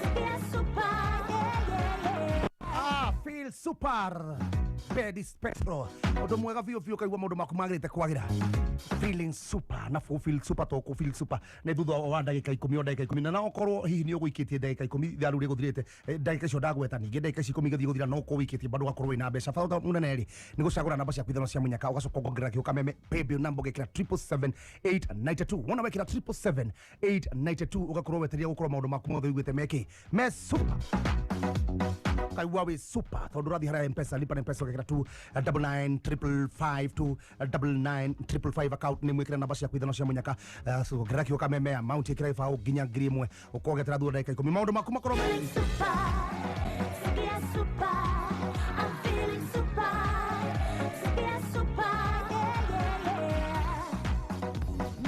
N: sikia super, yeah, yeah, yeah.
A: Ah, feel super. Bedis Petro. Ũndũ mwega biũ biũ ũkaigua maũndũ maku magĩrĩte kwagĩra. Feeling super na feel super to feel super nĩ thutha wa ndagĩka 10 o ndagĩka 10, na no ũkorwo hihi nĩ ũgũikĩtie ndagĩka 10 ithaa rĩu rĩgũthirĩte, ndagĩka icio ndagweta, ningĩ ndagĩka ici 10 igĩthiĩ gũthira no ũkorwo ũikĩtie bado ũgakorwo wĩna mbeca. Bata mũnene rĩ nĩ gũcagũra namba ciaku ithano cia mũnyaka, ũgacoka ũkongerera kĩo kameme paybill number ũgekĩra 777,892. Wona wekĩra 777,892 ũgakorwo wetereire gũkorwo maũndũ maku mothe ũiguĩte mekĩ me super. Kaigua wĩ super tondũ ũrathiĩ harĩa M-Pesa, lipa na M-Pesa ũgekĩra 299555, 299555 account nĩ mwĩkĩre namba ciaku ithano cia mũnyaka, ongerera kĩo kameme amount ĩkĩra gĩbaũ nginya 1,000, ũkongerera thutha wa ndagĩka 10 maũndũ maku makorwo me
N: Feeling super, sikia super. I'm feeling super, sikia super, yeah, yeah, yeah.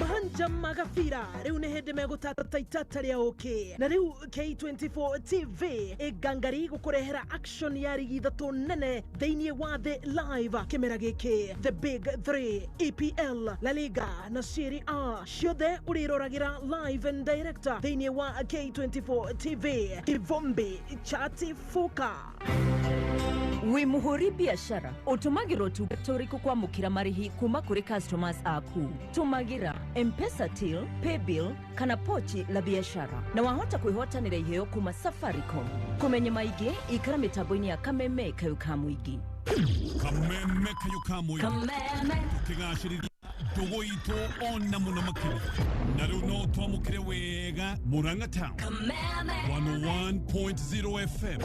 E: Mahanja magabira rĩu nĩ hĩndĩ megũtata itata rĩa ũkĩ, na rĩu K24 TV ĩngangari gũkũrehera action ya rigi ithatũ nene thĩinĩ wa thĩ live kĩmera gĩkĩ, The Big 3, EPL, La Liga na Serie A, ciothe ũrĩroragĩra live and direct thĩinĩ wa K24 TV. Kivumbi chatifuka.
M: Wĩ mũhũri biacara ũtũmagĩra ũtungata ũrĩkũ kwamũkĩra marĩhi kuma kũrĩ customers aku? Tũmagĩra M-Pesa till, paybill kana pochi la biashara, na wahota kwĩhotanĩra iheo kuma Safaricom. Kũmenya maingĩ ikara mĩtambo-inĩ ya Kameme Kayo ka Mũingĩ.
D: Kameme Kayo ka Mũingĩ.
M: Kameme.
D: Tũkĩgacĩrithia Ndũgũ itũ ona mũno makĩria. Na rĩu no twamũkĩre wega Murang'a Town 101.0 FM.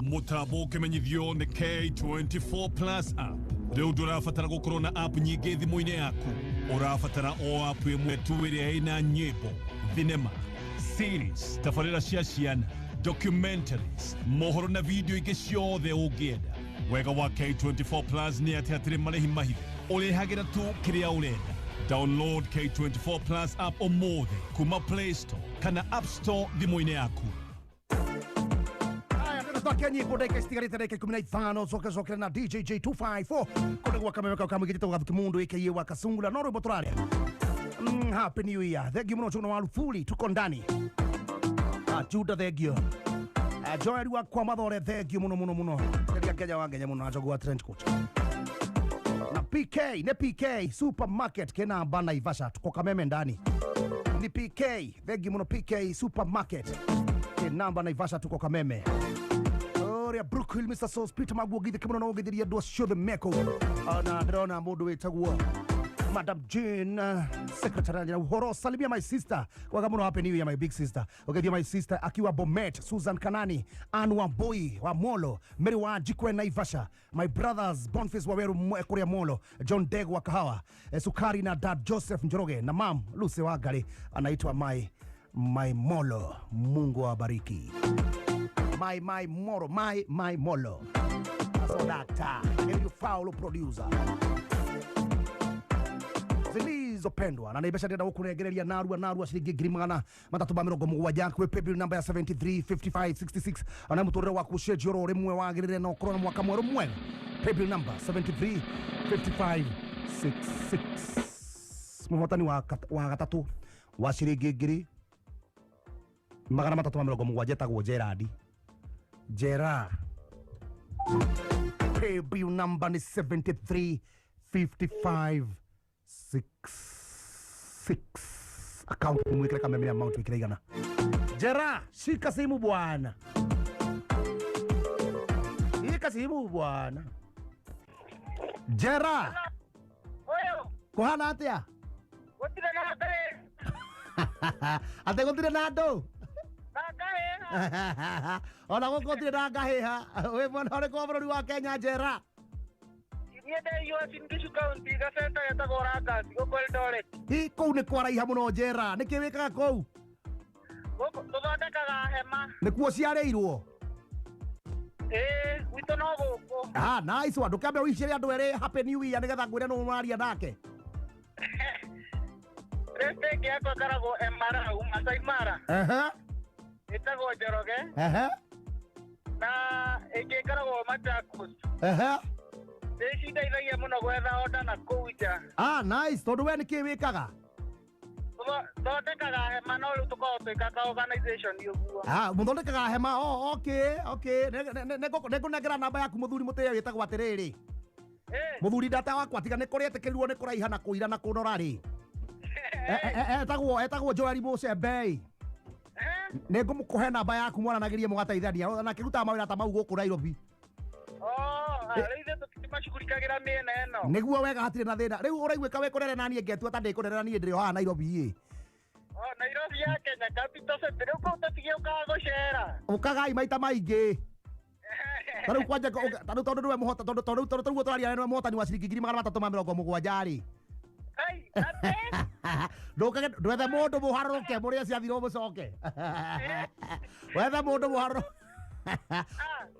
D: Mũtambo ũkĩmenyithio nĩ K24 Plus app. Rĩu ndũrabatara gũkorwo na app nyingĩ thimũ-inĩ yaku. Ũrabatara o app ĩmwe tu ĩrĩa ĩna nyĩmbo, thinema, series, tabarĩra cia ciana, documentaries, mohoro na video ingĩ ciothe ũngĩenda. Wega wa K24 Plus nĩ atĩ hatirĩ marĩhi mahithe. Ũrĩhagĩra tu kĩrĩa ũrenda. Download K24 Plus app ũmũthĩ kuma Play Store kana App Store thimũ-inĩ yaku.
A: Haya, twakia nyimbo ndagika citigarĩte ndagika 15 coke cokere na DJ J254 kũndũ gwa kameme kau kamũigĩte gathuki mundu aka wa Kasungula no rwĩmbo tũraria. Happy New Year. Thank you mũno Njũgũna wa Rufuri, tuko ndani. Juda, thank you. Joel wa kwa Mathore, thank you mũno mũno mũno. Rĩrĩa Kenya wa Kenya mũno na Njogu wa Trent Coach. Na PK, ne PK Supermarket kena bana Naivasha, tuko Kameme ndani. Ni PK, thank you mũno PK Supermarket. Kenamba Naivasha, tuko Kameme. Oria Brookhill Mr. Sauce Peter Maguo githe kimono no githiria andũ acio othe meko. Na ndĩrona mũndũ wĩtagwo Madam Jane, secretary ya uhoro, salimia my sister waga muno, happy new year my big sister. Ugeithia my sister akiwa Bomet, Susan Kanani, Ann Wambui wa Molo, Mary wa Jikwe Naivasha, my brothers Boniface Waweru kuria Molo, John Deg wa Kahawa, Sukari na Dad Joseph Njoroge na mam Lucy Wangari anaitwa my Molo. Mungu awabariki. My Moro, my Molo. So doctor, you foul producer. Zilizopendwa na naibesha ndenda gukurengereria narua narua ciringi 370 kwĩ paybill namba ya 735566 ona muturire waku ũcenjie oro rĩmwe wagĩrĩre na ũkorwo na mwaka mwerũ mwega. Paybill number 735566. Mũhotani wa gatatũ wa ciringi 370 etagwo Gerard. Gerard. Paybill number ni 7355 66. Account mwikire kama mimi amount wikire igana. Jera, shika simu bwana. Shika simu bwana. Jera.
O: Oyo.
A: Kuhana atia?
O: Gutire na andũ.
A: Ate gutire na andũ.
O: Na
A: Ona gũkũ gũtirĩ na ngahĩha. Wĩ mwena ũrĩkũ wa bũrũri wa Kenya, Jera?
O: Niĩ ndĩ Uasin Gishu County, gacenta getagwo Rangas, gũkũ Eldoret.
A: Hi, kũu nĩ kwaraiha mũno Jera. Nĩkĩ wĩkaga kũu?
O: Gũkũ tũthondekaga hema.
A: Nĩkuo ciarĩirwo?
O: Ĩĩ, gwitũ no gũkũ.
A: Ah, nice one. Ndũkambe ũicĩre andũ erĩ happy new year nĩgetha ngwĩre nũ ũraria nake.
O: Rĩstĩ ĩngĩ yakwa ĩkoragwo Emarau, Masai Mara.
A: Ehe.
O: Ĩtagwo Njoroge.
A: Ehe.
O: Na ĩngĩ ĩkoragwo Machakos.
A: Ehe.
O: Nĩcindeithagia mũno gwetha order na kũu nja.
A: Ah, nice. Tondũ we nĩkĩ wĩkaga?
O: Thondekaga hema no rĩu tũkoragwo twĩkaga organization ũguo.
A: Ah, mũthondekaga hema. Oh, okay, okay. Nĩngũnengera namba yaku mũthuri mũtĩe wĩtagwo atĩrĩrĩ. Mũthuri ndata wakwa tiga nĩ kũrĩa etĩkĩrirwo nĩ kũraiha na kũira na kũnora rĩ. Etagwo Joel Mũcembei. Nĩngũmũkũhe namba yaku mwaranagĩrie mũgateithania. Na kĩrutaga mawĩra ta mau gũkũ Nairobi.
O: Rĩu ithuĩ tũtimacugurikagĩra mĩena ĩno.
A: Nĩguo wega hatirĩ na thĩna. Rĩu ũraiguĩka wĩ kũrere na niĩ ngetua ta ndĩ kũrere na niĩ ndĩrĩ o haha Nairobi ĩ.
O: Oh, Nairobi ya Kenya capital city. Rĩu kũu tũtigĩũkaga gũcera.
A: Ũkagai maita maingĩ. Ta rĩu kwanja ta rĩu tondũ nĩwe mũhota tondũ tondũ tondũ rĩu tũraria nĩwe mũhotani wa ciringi 370 rĩ. Ndũkage ndwethe mũndũ mũharũrũke mũrĩe ciathirwo mũcoke. Wethe mũndũ mũharũrũke.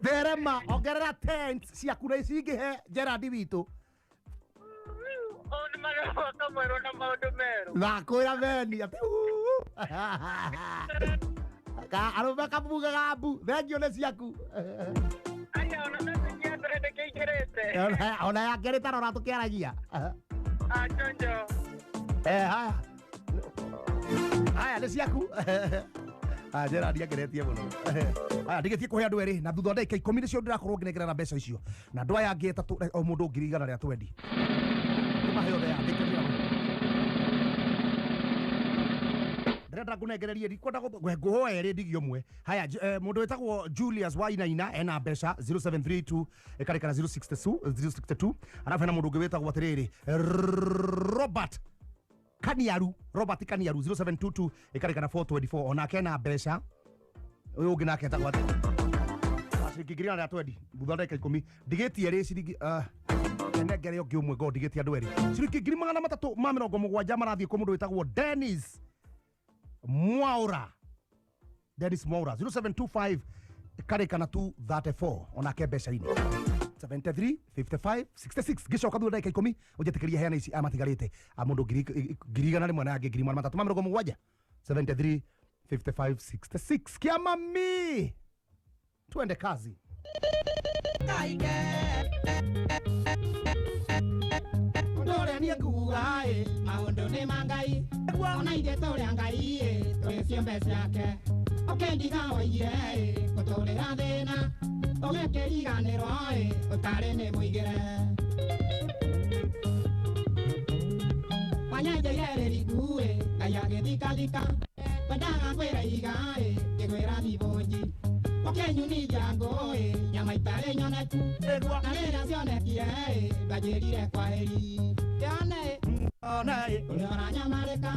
A: Therema ongerera tent ciaku na cingĩhe Gerard witũ.
O: Ũũ nĩ mwaka mwerũ na maũndũ merũ.
A: Nakwĩra beni atĩ arũme kamugaga mbu thengio nĩ ciaku.
O: Aya ona message ya mbere ndĩkĩingĩrĩte.
A: Ona ya kerĩ tarora tũkĩaragia.
O: Ah, chonjo.
A: Haya. Haya nĩ ciaku. Ah, Gerard akeretie muno. Aya ndigĩtie kũhe andũ erĩ na thutha wa ndagĩka 10 nĩcio ndĩrakorwo ngĩnengerana mbeca icio. Na andũ aya angĩ atatũ o mũndũ 120,000. Nĩmahe othe andĩkĩria. Ndĩrenda ngũnengererie ndikwenda ngũhoe erĩ ndigio ũmwe. Haya mũndũ wĩtagwo Julius Wainaina ena mbeca 0732 ĩkarĩkana 062 062. Arabu hena mũndũ ũngĩ wĩtagwo atĩrĩrĩ Robert Kaniaru Robert Kaniaru 0722 ikarikana 424 onake na mbeca uyu ungi nake etagwo atia ciringi ngiri igana rĩa twendi thutha wa ndagĩka ikũmi ndigĩtie rĩ ciringi nengere ũngĩ ũmwe ngo ndigĩtie andũ erĩ ciringi 370 marathiĩ kwĩ mũndũ wĩtagwo Dennis Mwaura Dennis Mwaura 0725 karĩkana 234 onake mbeca-inĩ 73 55 66 gicoka thutha ndagĩka ikũmi ũnjĩtĩkĩrie heana ici aya matigarĩte a mũndũ 100,000 na angĩ 370 73 55 66 kiamami twende kazi.
P: Ũndũ niĩ nguga ĩ maũndũ nĩ ma Ngai ona ithuĩ tũrĩ a Ngai ĩ tũrĩ ciũmbe ciake ũkĩndiga woigire ĩ gũtũrĩra thĩna ũgĩkĩriganĩrwo ĩ ũtarĩ nĩ mũigĩre wanyenjeire rĩriku ĩ Ngai agĩthikathika wendaga kwĩra iga ĩ ngĩkwĩra thibũnji ũkĩnyunithia ngũ ĩ nyama itarĩ nyoneku na rĩrĩa cionekire ĩ ndwanjĩrire kwaheri kĩone ĩ ũrĩa ũranyamarĩka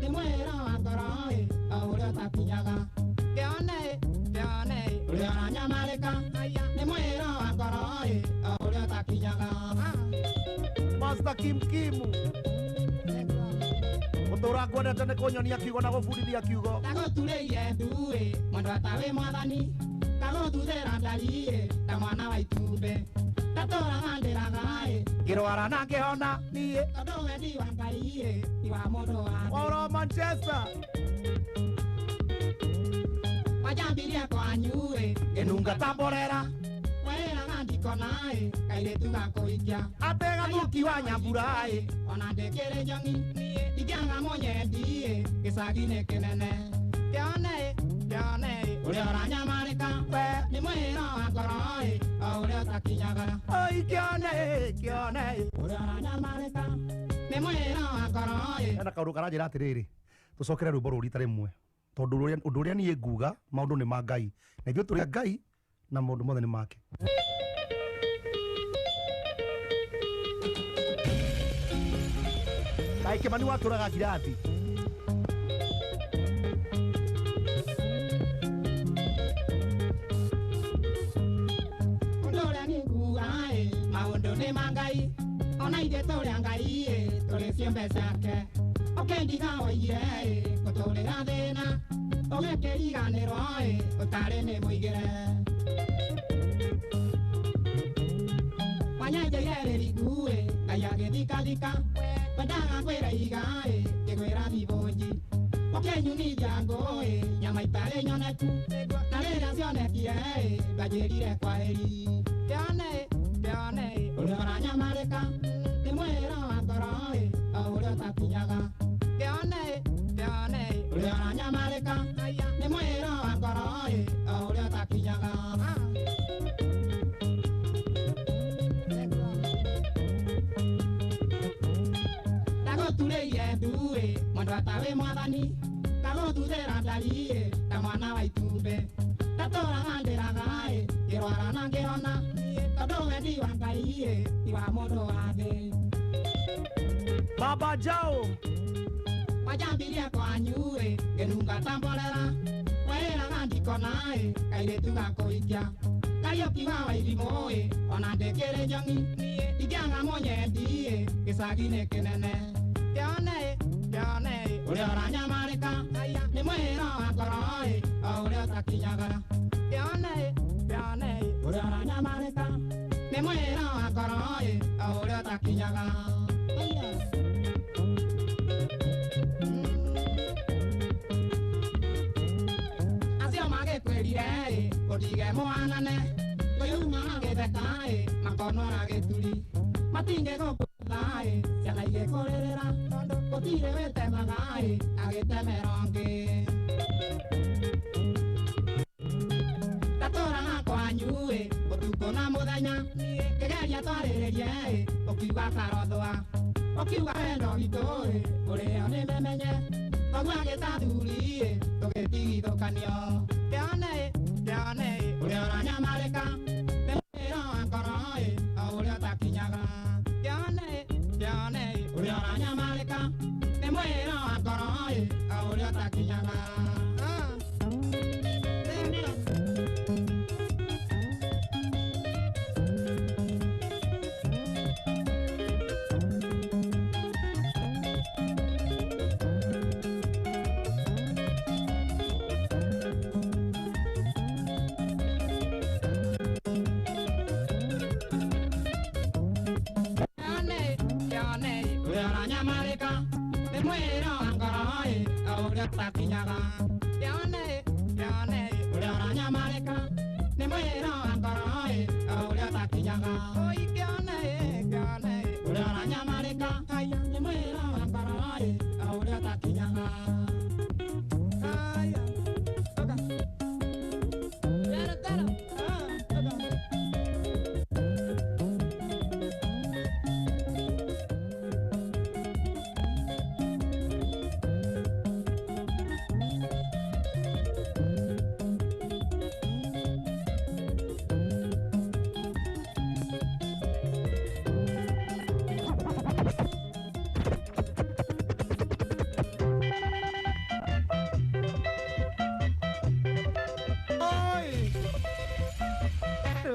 P: nĩ mwĩra wa ngoro ĩ o ũrĩa ũtakinyaga kĩone ĩ ũrĩa ũranyamarĩka nĩ mwĩra wa ngoro ĩ o ũrĩa ũtakinyaga.
A: Master Kim Kimu gũtũra ngwendete nĩ kũnyonia kiugo na gũbundithia kiugo
P: ndagũturĩire ndu ĩ mwendwa ta wĩ mwathani ndagũthuthĩra ndari ĩ ta mwana wa itumbĩ ndatũraga ndĩraga ĩ
A: ngĩrwara na ngĩhona niĩ
P: tondũ wendi wa Ngai ĩ ti wa mũndũ wa thĩ.
A: Oro Manchester
P: wanjambirie kwanyu ĩ
A: ngĩnunga ta mborera
P: wĩraga ndikona ĩ kairĩtu gakũikia
A: atĩ gathuki wa nyambura ĩ
P: ona ndĩkĩrĩ njong'i ingĩaga mũnyendi ĩ gĩcagi-inĩ kĩnene kĩone ĩ ũrĩa ũranyamarĩka nĩ mwĩra wa ngoro ĩ o ũrĩa ũtakinyaga
A: oi kĩone ĩ
P: ũrĩa ũranyamarĩka nĩ mwĩra wa ngoro ĩ.
A: Hena kaũndũ karanjĩra atĩrĩrĩ tũcokere rwĩmbo rũrũ rita rĩmwe tondũ ũndũ ũrĩa niĩ nguga maũndũ nĩ ma Ngai na ithuĩ tũrĩ a Ngai na maũndũ mothe nĩ make. Kaĩ Kĩmani watũraga ngirathi
P: ũndũ ũrĩa niĩ nguga ĩ maũndũ nĩ ma Ngai ona ithuĩ tũrĩ a Ngai ĩ tũrĩ ciũmbe ciake ũkĩndiga woigire ĩ gũtũrĩra thĩna ũgĩkĩriganĩrwo ĩ ũtarĩ nĩ mũigĩre wanyenjeire rĩriku ĩ Ngai agĩthikathika wendaga kwĩra iga ĩ ngĩkwĩra thibũnji ũkĩnyunithia ngũ ĩ nyama itarĩ nyoneku na rĩrĩa cionekire ĩ ndwanjĩrire kwaheri kĩone ĩ ũrĩa ũranyamarĩka nĩ mwĩra wa ngoro ĩ o ũrĩa ũtakinyaga kĩone ĩ ũrĩa ũranyamarĩka nĩ mwĩra wa ngoro ĩ o ũrĩa ũtakinyaga. Ndagũturĩire ndu ĩ mwendwa ta wĩ mwathani ndagũthuthĩra ndari ĩ ta mwana wa itumbĩ ndatũraga ndĩraga ĩ ngĩrwara na ngĩhona tondũ wendi wa Ngai ĩ ti wa mũndũ wa thĩ.
A: Baba Jao
P: wanjambirie kwanyu ĩ ngĩnunga ta mborera wĩraga ndikona ĩ kairĩtu gakũikia Kariũki wa Wairimũ ĩ ona ndĩkĩrĩ njong'i ingĩaga mũnyendi ĩ gĩcagi-inĩ kĩnene kĩone ĩ ũrĩa ũranyamarĩka nĩ mwĩra wa ngoro ĩ o ũrĩa ũtakinyaga kĩone ĩ ũrĩa ũranyamarĩka nĩ mwĩra wa ngoro ĩ o ũrĩa ũtakinyaga. Acio magĩkwĩrire ĩ ũndige mũhanane ngũyuma gĩtheka ĩ makonora gĩturi matingĩgũkũtha ĩ ciana igĩkũrĩrĩra tondũ gũtirĩ wĩtemaga ĩ agĩtemera ũngĩ ndatũraga kwanyu ĩ ũtukũ na mũthenya ngĩgeria twarĩrĩrie ĩ ũkiuga karothwa ũkiuga wendo witũ ĩ ũrĩo nĩ memenye thoguo agĩtathuri ĩ tũgĩtigithũkanio kĩone ĩ ũrĩa ũranyamarĩka nĩ mwĩra wa ngoro ĩ o ũrĩa ũtakinyaga kĩone ĩ Ũrĩa ũranyamarĩka nĩ mwĩra wa ngoro ĩ, o ũrĩa ũtakinyaga.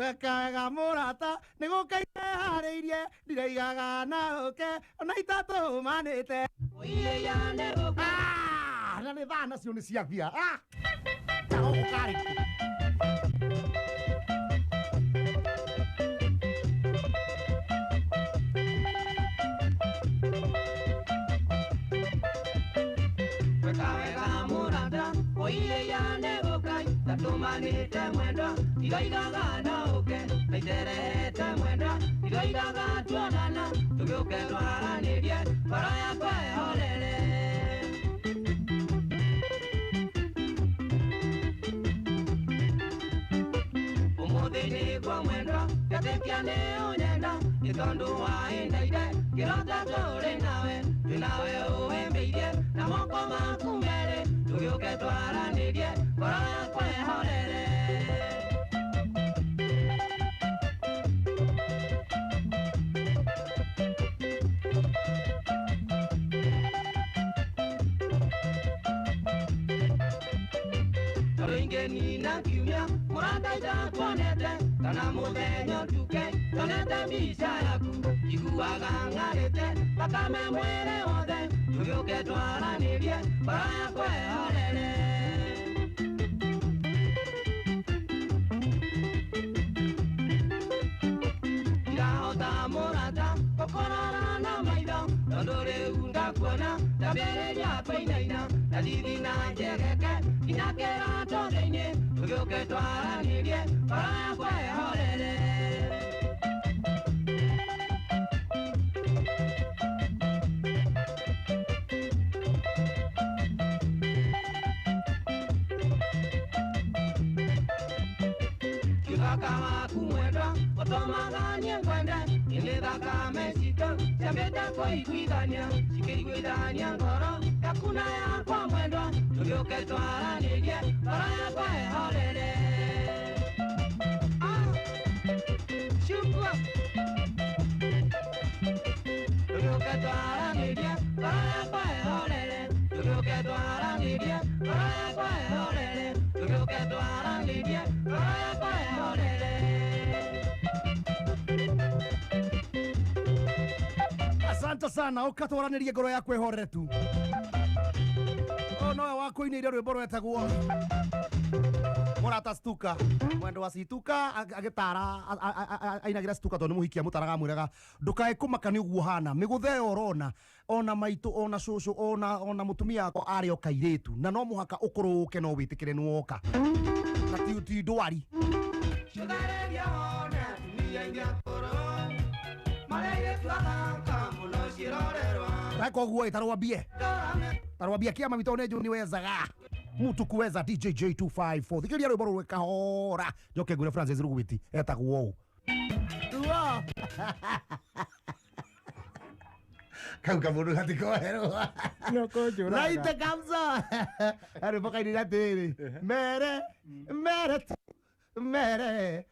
A: Wekaga mũrata nĩ gũkaire ndiraigaga na ũke ona itatũmanĩte na nĩ thaa nacio nĩ ciathia gũkũ
Q: Weka mũrata oiyeyane gũkai tatũmanĩte mwendwa iroigaga na ũke naiterehete mwendwa iroigaga tuonana tũgĩũke twaranĩrie ngoro yakwa ĩhorere. Ũmũthĩ nĩguo mwendwa ngetĩkia nĩ ũnyenda nĩ tondũ wa ĩndaire kĩrota tũrĩ nawe twĩ nawe ũhĩmbĩirie na moko maku merĩ tũgĩũke twaranĩrie ngoro yakwa ĩhorere. Nina kiumia mũrata itakuonete kana mũthenya ũtuke tonete mbica yaku iguaga ng'arĩte thakame mwĩrĩ wothe tũgĩũke twaranĩrie ngoro yakwa ĩhorere. Ndirahota mũrata gũkũrora na maitho tondũ rĩu ndakuona ndambĩrĩria kũinaina ndathithi na njegeke nginya kĩrato thĩinĩ tũgĩũke twaranĩrie ngoro yakwa ĩhorere. Kĩũthaka waku mwendwa ũtũmaga niĩ ngwende nĩ thakame citũ ciambĩte kũiguithania cikĩiguithania ngoro yaku na yakwa mwendwa tũgĩũke twaranĩrie ngoro yakwa ĩhorere. Tũgĩũke twaranĩrie ngoro yakwa ĩhorere tũgĩũke twaranĩrie ngoro yakwa ĩhorere tũgĩũke twaranĩrie ngoro yakwa ĩhorere.
A: Asante sana ũkatwaranĩrie ngoro yakwa ĩhorere tu. O nowe wakũinĩire rwĩmbo rwetagwo Mũrata Stuka mwendo wa Situka agĩtara ainagĩra Stuka tondũ nĩ mũhiki amũtaraga amwĩraga ndũkae kũmaka nĩ ũguo hana mĩgũtha ĩyo ũrona ona maitũ ona cũcũ ona mũtumia wakwa arĩ o kairĩtu na no mũhaka ũkũrũke no wĩtĩkĩre nĩ woka na ti ndwari.
Q: Cũtharĩria wone atumia aingĩ akũrũ marĩa athaka mũno ciĩrorerwa.
A: Koguo tarwambie kĩama witũ nĩ njũĩ nĩwezaga mutu kuweza DJ J254 thikĩrĩria rwĩmbo rũrũ kahora njoke ngwĩre Francis Rugwiti etagwo ũũ kau kamũndũ gatikoherwo raite kamsa rwĩmbo kainĩra atĩrĩrĩ mere mere tu mere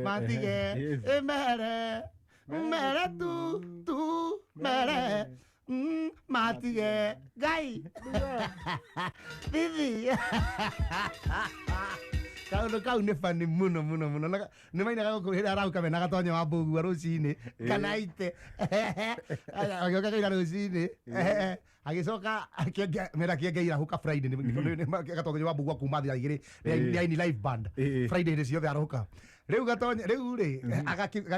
A: matige mere Mere tu tu mere matige ngai thithi. Kaundu kau nĩ funny mũno mũno mũno. Nĩ mainaga gũkũ hĩndĩ arauka mena gatonyo wa mbũgua rũcinĩ kana ite agĩũka kaira rũcinĩ agĩcoka mera kĩengeira huka Friday gatonyo wa mbũgua kuma thaa igĩrĩ nĩ aini live band Friday hĩndĩ ciothe arauka rĩu gatonyo rĩu rĩ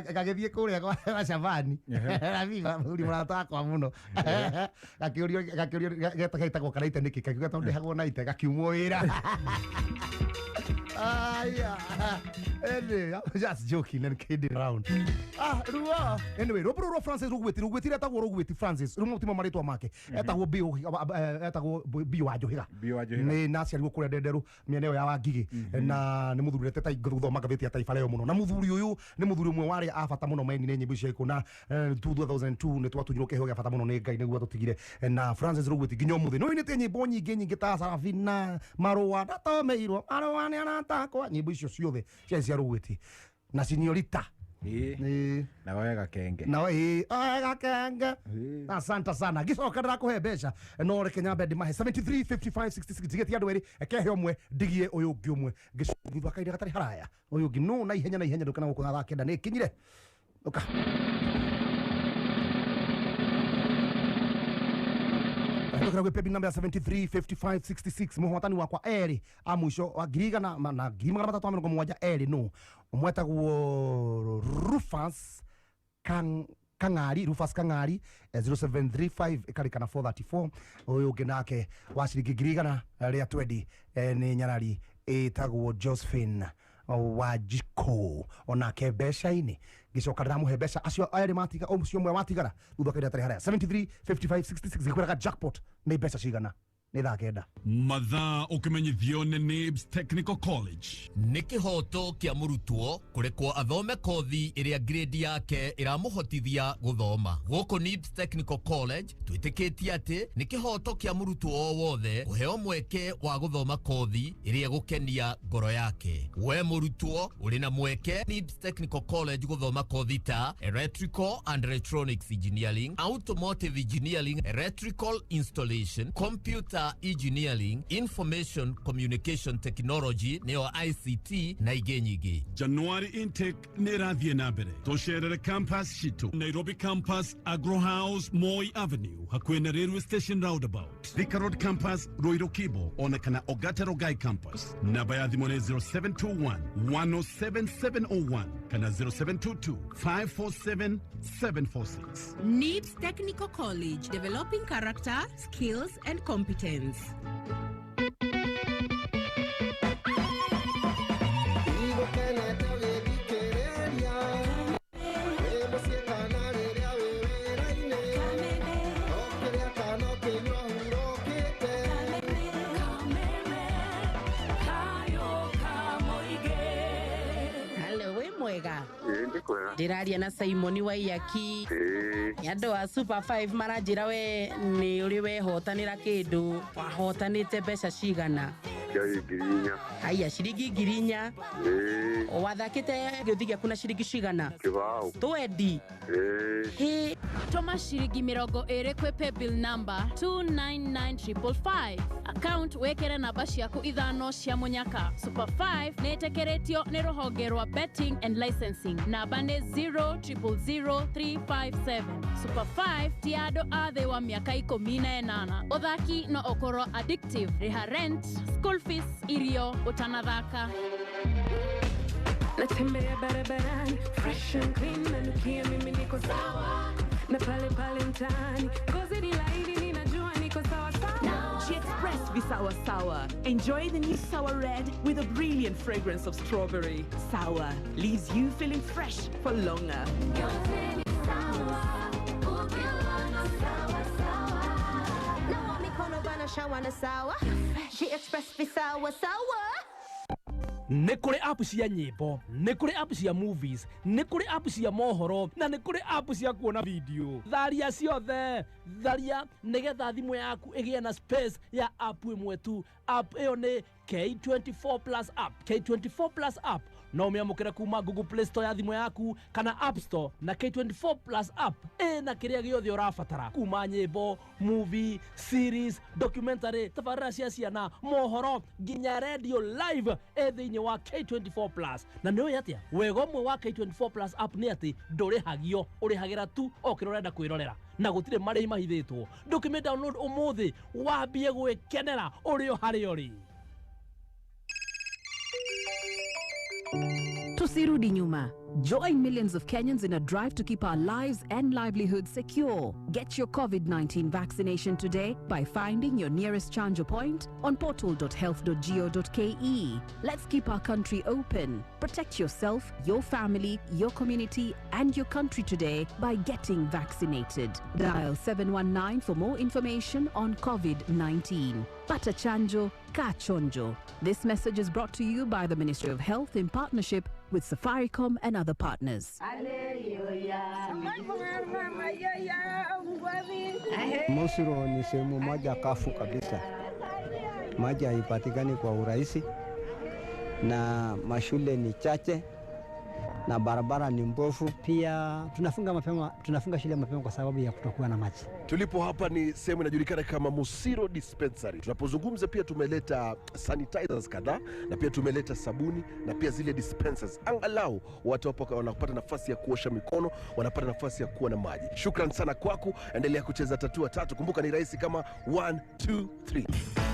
A: agagĩthiĩ kũrĩa kwa Shabani Rabiba mũthuri mũrata wakwa mũno gakĩũrio getagwo kanaite nĩkĩ kakiuga tondũ ndĩhagwo na ite gakiumwo wĩra. Ah, yeah. Anyway, I'm just joking and kidding around. Ah, ruo. Anyway, rwĩmbo rũrũ rwa Francis Rugwiti, Rugwiti retagwo Rugwiti Francis. Rĩu timo marĩtwa make. Etagwo Bio, etagwo Bio wa Njohiga.
G: Bio wa Njohiga.
A: Nĩ na aciarirwo kũrĩa Ndenderu mĩena ĩyo ya Wangigĩ. Na nĩ mũthuri ũrete gũthoma ngathĩti ya Taifa Leo mũno. Na mũthuri ũyũ nĩ mũthuri ũmwe wa arĩa a bata mũno mainire nyĩmbo cia Gĩkũyũ na 2002 nĩ twatunyirwo kĩheo gĩa bata mũno nĩ Ngai nĩguo atũtigire. Na Francis Rugwiti nginya ũmũthĩ nĩ ũinĩte nyĩmbo nyingĩ nyingĩ ta Sarafina, Marũa ndatomeirwo, Marũa nĩ aratakwa, nyĩmbo icio ciothe ciarĩ cia Rugwiti na Seniorita.
G: Na woe gakenge.
A: Na oe gakenge. Asante sana. Gicoka ndĩrakũhe mbeca no reke nyambe ndĩmahe 73 55 66 ndigĩtie andũ erĩ kehe ũmwe ndigie ũyũ ũngĩ ũmwe ngĩcoka thutha kahinda gatarĩ haraya ũyũ ũngĩ no na ihenya na ihenya ndũkana gũkũ thaa 9 nĩ ĩkinyire. Ũka. Ndokera gwĩ paybill number ya 73 55 66 mũhotani wakwa erĩ a mũico wa 1,000 na 370 erĩ no ũmwe etagwo Rufus Kang'ari, Rufus Kang'ari 0735 ĩkarĩkana 434 ũyũ ũngĩ nake wa ciringi 1,120 nĩ nyarari ĩtagwo Josephine Wajiko onake mbeca-inĩ ngĩcoka ndĩramũhe mbeca acio erĩ matiga ũcio ũmwe watigara thutha kahinda gatarĩ haraya 73 55 66 ngĩkwĩraga jackpot nĩ mbeca cigana nĩ thaa 9.
D: Mathaa ũkĩmenyithio nĩ NIBS Technical College.
R: Nĩ kĩhoto kĩa mũrutwo kũrekwo athome kothi ĩrĩa grade yake ĩramũhotithia gũthoma. Gũkũ NIBS Technical College twĩtĩkĩtie atĩ nĩ kĩhoto kĩa mũrutwo o wothe kũheo mweke wa gũthoma kothi ĩrĩa ĩgũkenia ngoro yake. We mũrutwo ũrĩ na mweke NIBS Technical College gũthoma kothi ta Electrical and Electronics Engineering, Automotive Engineering, Electrical Installation, Computer Engineering, Information Communication Technology nĩyo ICT na ingĩ nyingĩ.
D: January intake nĩ ĩrathiĩ na mbere. Tũcerere campus citũ Nairobi campus, Agro House, Moi Avenue hakuhĩ na railway station roundabout, Thika Road campus, Ruiru Kibo ona kana Ogata Rogai campus. Namba ya thimũ nĩ 0721 107 701 kana 0722 547 746.
S: NIBS Technical College, developing character, skills and competence.
T: Hello, wĩ mwega. Ndĩraria na Simon Waiyaki. Nĩ andũ a Super 5 maranjĩra we nĩ ũrĩ wehotanĩra kĩndũ wahotanĩte mbeca cigana?
B: Ngiri 4.
T: Aya, ciringi 4,000. Wathakĩte gĩũthi gĩaku na ciringi cigana?
B: Kĩbaũ.
T: Twendi. Hĩ.
U: Tũma ciringi 20 kwĩ paybill number 299555 account wĩkĩre namba ciaku 5 cia mũnyaka. Super 5 nĩ ĩtĩkĩrĩtio nĩ rũhonge rwa betting and licensing namba nĩ 0000357. Super 5 ti andũ a thĩ wa mĩaka 18. Ũthaki no ũkorwo addictive. Rĩha rent, school fees, irio ũtanathaka.
W: Natembea barabarani fresh and clean, nanukia mimi niko sawa, na pale pale mtaani ngozi ni laini, ninajua niko sawa sawa.
E: She Express Visawa Sour. Enjoy the new Sour Red with a brilliant fragrance of strawberry. Sour leaves you feeling fresh for longer.
Z: She Express Visawa Sour.
C: Nĩ kũrĩ app cia nyĩmbo, nĩ kũrĩ app cia movies, nĩ kũrĩ app cia mohoro na nĩ kũrĩ app cia kuona video. Tharia ciothe, tharia nĩgetha thimũ yaku ĩgĩe na space ya app ĩmwe tu. App ĩyo nĩ K24 Plus app. K24 Plus app No ũmĩamũkĩre kuma Google Play Store ya thimũ yaku kana App Store, na K24 Plus app ĩna kĩrĩa gĩothe ũrabatara kuma nyĩmbo, movie, series, documentary, tabarĩra cia ciana, mohoro nginya radio live ĩ thĩinĩ wa K24 Plus. Na nĩ ũĩ atĩa wega ũmwe wa K24 Plus app nĩ atĩ ndũrĩhagio, ũrĩhagĩra tu o kĩrĩa ũrenda kwĩrorera na gũtirĩ marĩhi mahithĩtwo. Ndũkĩmĩ download ũmũthĩ wambie gwĩkenera ũrĩ o harĩa ũrĩ.
H: Tusirudi nyuma. Join millions of Kenyans in a drive to keep our lives and livelihoods secure. Get your COVID-19 vaccination today by finding your nearest Chanjo point on portal.health.go.ke. Let's keep our country open. Protect yourself, your family, your community, and your country today by getting vaccinated. Dial 719 for more information on COVID-19. Pata chanjo, ka chonjo. This message is brought to you by the Ministry of Health in partnership with Safaricom and other partners.
I: Mosiro ni sehemu moja kafu kabisa, maji haipatikani kwa urahisi na mashule ni chache na barabara ni mbovu.
J: Pia tunafunga mapema, tunafunga shule mapema kwa sababu ya kutokuwa na maji.
V: Tulipo hapa ni sehemu inajulikana kama Musiro Dispensary. Tunapozungumza pia tumeleta sanitizers kadhaa na pia tumeleta sabuni na pia zile dispensers. Angalau watu hapo wanapata nafasi ya kuosha mikono, wanapata nafasi ya kuwa na maji. Shukran sana kwako, endelea kucheza tatua tatu. Kumbuka ni rahisi kama 1 2 3.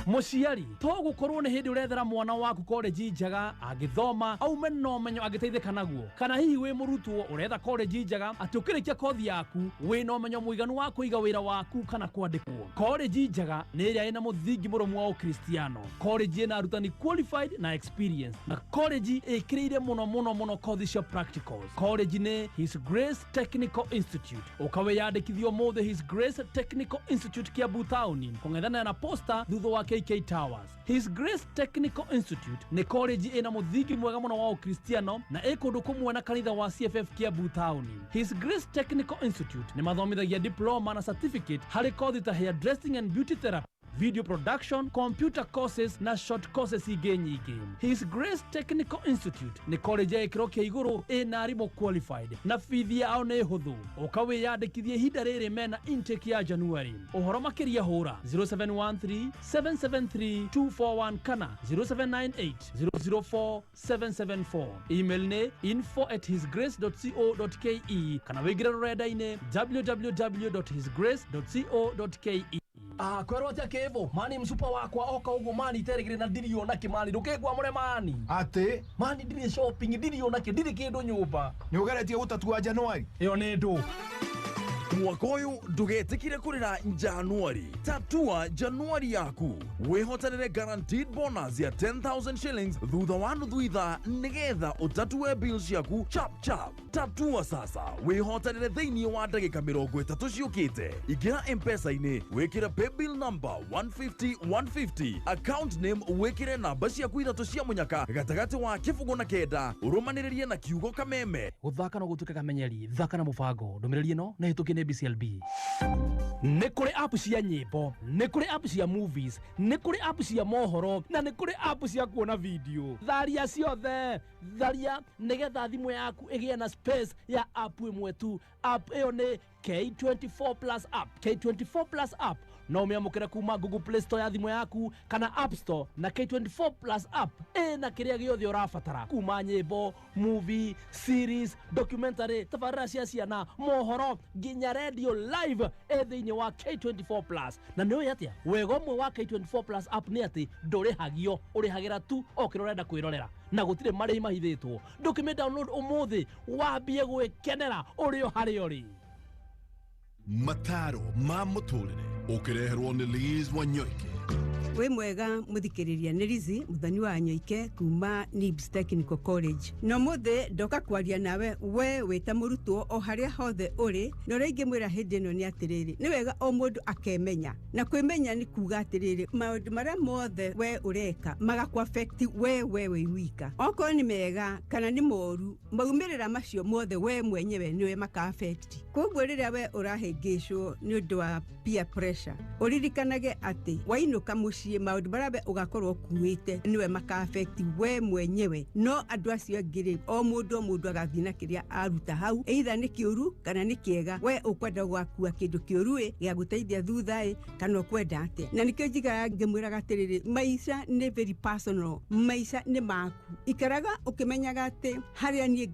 C: Mũciari to gũkorwo nĩ hĩndĩ ũrethera mwana waku college njega angĩthoma aume na ũmenyo angĩteithĩka naguo, kana hihi wĩ mũrutwo ũretha college njega atĩ ũkĩrĩkia kothi yaku wĩ na ũmenyo mũiganu wa kũiga wĩra waku kana kwandĩkwo. College njega nĩ ĩrĩa ĩna mũthingi mũrũmu wa ũkristiano, college ĩna arutani qualified na experience, na college ĩkĩrĩire mũno mũno mũno kothi cia practicals. College nĩ His Grace Technical Institute. Ũkawĩyandĩkithia ũmũthĩ His Grace Technical Institute Kiambu Town, kũng'ethanĩra na Posta thutha wa KK Towers. His Grace Technical Institute nĩ college ĩna mũthingi mwega mũno wa ũkristiano na ĩ kũndũ kũmwe na kanitha wa CFF Kiambu Town. His Grace Technical Institute nĩ mathomithagia diploma na certificate harĩ kothi ta hairdressing and beauty therapy, video production, computer courses na short courses ingĩ nyingĩ. His Grace Technical Institute nĩ college ya gĩkĩro kĩa igũrũ ĩna arimũ qualified na bithi yao nĩ hũthũ. Ũka wĩyandĩkithie ihinda rĩrĩ mena intake ya January. Ũhoro makĩria hũra 0713 773 241 kana 0798 004 774. Email nĩ info@hisgrace.co.ke kana wĩingĩre rũrenda-inĩ www.hisgrace.co.ke. Kwerwo atia kivu mani msupa wakwa oka uguo mani iterigire na ndiri ona ki mani ndukigwa mure mani
G: ati
C: mani ndiri shopping ndiri ona ki ndiri kindu nyumba
G: ni ugeretie gutatua January
C: iyo ni ndu
X: Mwaka ũyũ ndũgetĩkire kũrĩra Januari. Tatua Januari yaku wĩhotanĩre guaranteed bonus ya 10,000 shillings thutha wa nuthu ithaa nĩgetha ũtatue bills ciaku chap chap. Tatua sasa wĩhotanĩre thĩinĩ wa ndagĩka 30 ciũkĩte. Ingĩra M-Pesa-inĩ wĩkĩre paybill number 150 150, account name wĩkĩre namba ciaku ithatũ cia mũnyaka gatagatĩ wa 0 na 9, ũrũmanĩrĩrie na kiugo kameme.
C: Gũthaka no gũtuĩke kamenyeri, thaka na mũbango. Ndũmĩrĩri ĩno nĩ hĩtũkie nĩ BCLB. Nĩ kũrĩ app cia nyĩmbo, nĩ kũrĩ app cia movies, nĩ kũrĩ app cia mohoro na nĩ kũrĩ app cia kuona video. Tharia ciothe, tharia nĩgetha thimũ yaku ĩgĩe na space ya app ĩmwe tu. App ĩyo nĩ K24 Plus app. K24 Plus app no ũmĩamũkĩre kuma Google Play Store ya thimũ yaku kana App Store, na K24 Plus app ĩna kĩrĩa gĩothe ũrabatara kuma nyĩmbo, movie, series, documentary, tabarĩra cia ciana, mohoro nginya radio live ĩ thĩinĩ wa K24 Plus. Na nĩ ũĩ atĩa wega ũmwe wa K24 Plus app nĩ atĩ ndũrĩhagio, ũrĩhagĩra tu o kĩrĩa ũrenda kwĩrorera na gũtirĩ marĩhi mahithĩtwo. Ndũkĩmĩ download ũmũthĩ wambie gwĩkenera ũrĩ o harĩa ũrĩ.
D: Mataro ma mũtũrĩre ũkĩreherwo nĩ Liz Wanyoike.
K: Wĩ mwega mũthikĩrĩria, nĩ Liz Muthoni wa Nyoike kuma NIBS Technical College. Na ũmũthĩ ndoka kwaria nawe we wĩ ta mũrutwo o harĩa hothe ũrĩ, na ũrĩa ingĩmwĩra hĩndĩ ĩno nĩ atĩrĩrĩ, nĩ wega o mũndũ akemenya, na kwĩmenya nĩ kuga atĩrĩrĩ, maũndũ marĩa mothe we ũreka magakũ affect we wĩ wika, okorwo nĩ mega kana nĩ moru, maumĩrĩra macio mothe we mwenyewe nĩwe maka affect. Koguo rĩrĩa we ũrahĩngĩcwo nĩ ũndũ wa peer pressure, ũririkanage atĩ wainũka mũciĩ
F: Mũciĩ maũndũ marĩa we ũgakorwo ũkuĩte nĩwe maka-affect we mwenyewe, no andũ acio angĩ rĩ, o mũndũ agathiĩ na kĩrĩa aruta hau, either nĩ kĩũru kana nĩ kĩega. We ũkwenda gwakua kĩndũ kĩũru ĩ gĩa gũteithia thutha ĩ kana ũkwenda atĩa? Na nĩkĩo njikaraga ngĩmwĩraga atĩrĩrĩ, maica nĩ very personal, maica nĩ maku. Ikaraga ũkĩmenyaga atĩ harĩa niĩ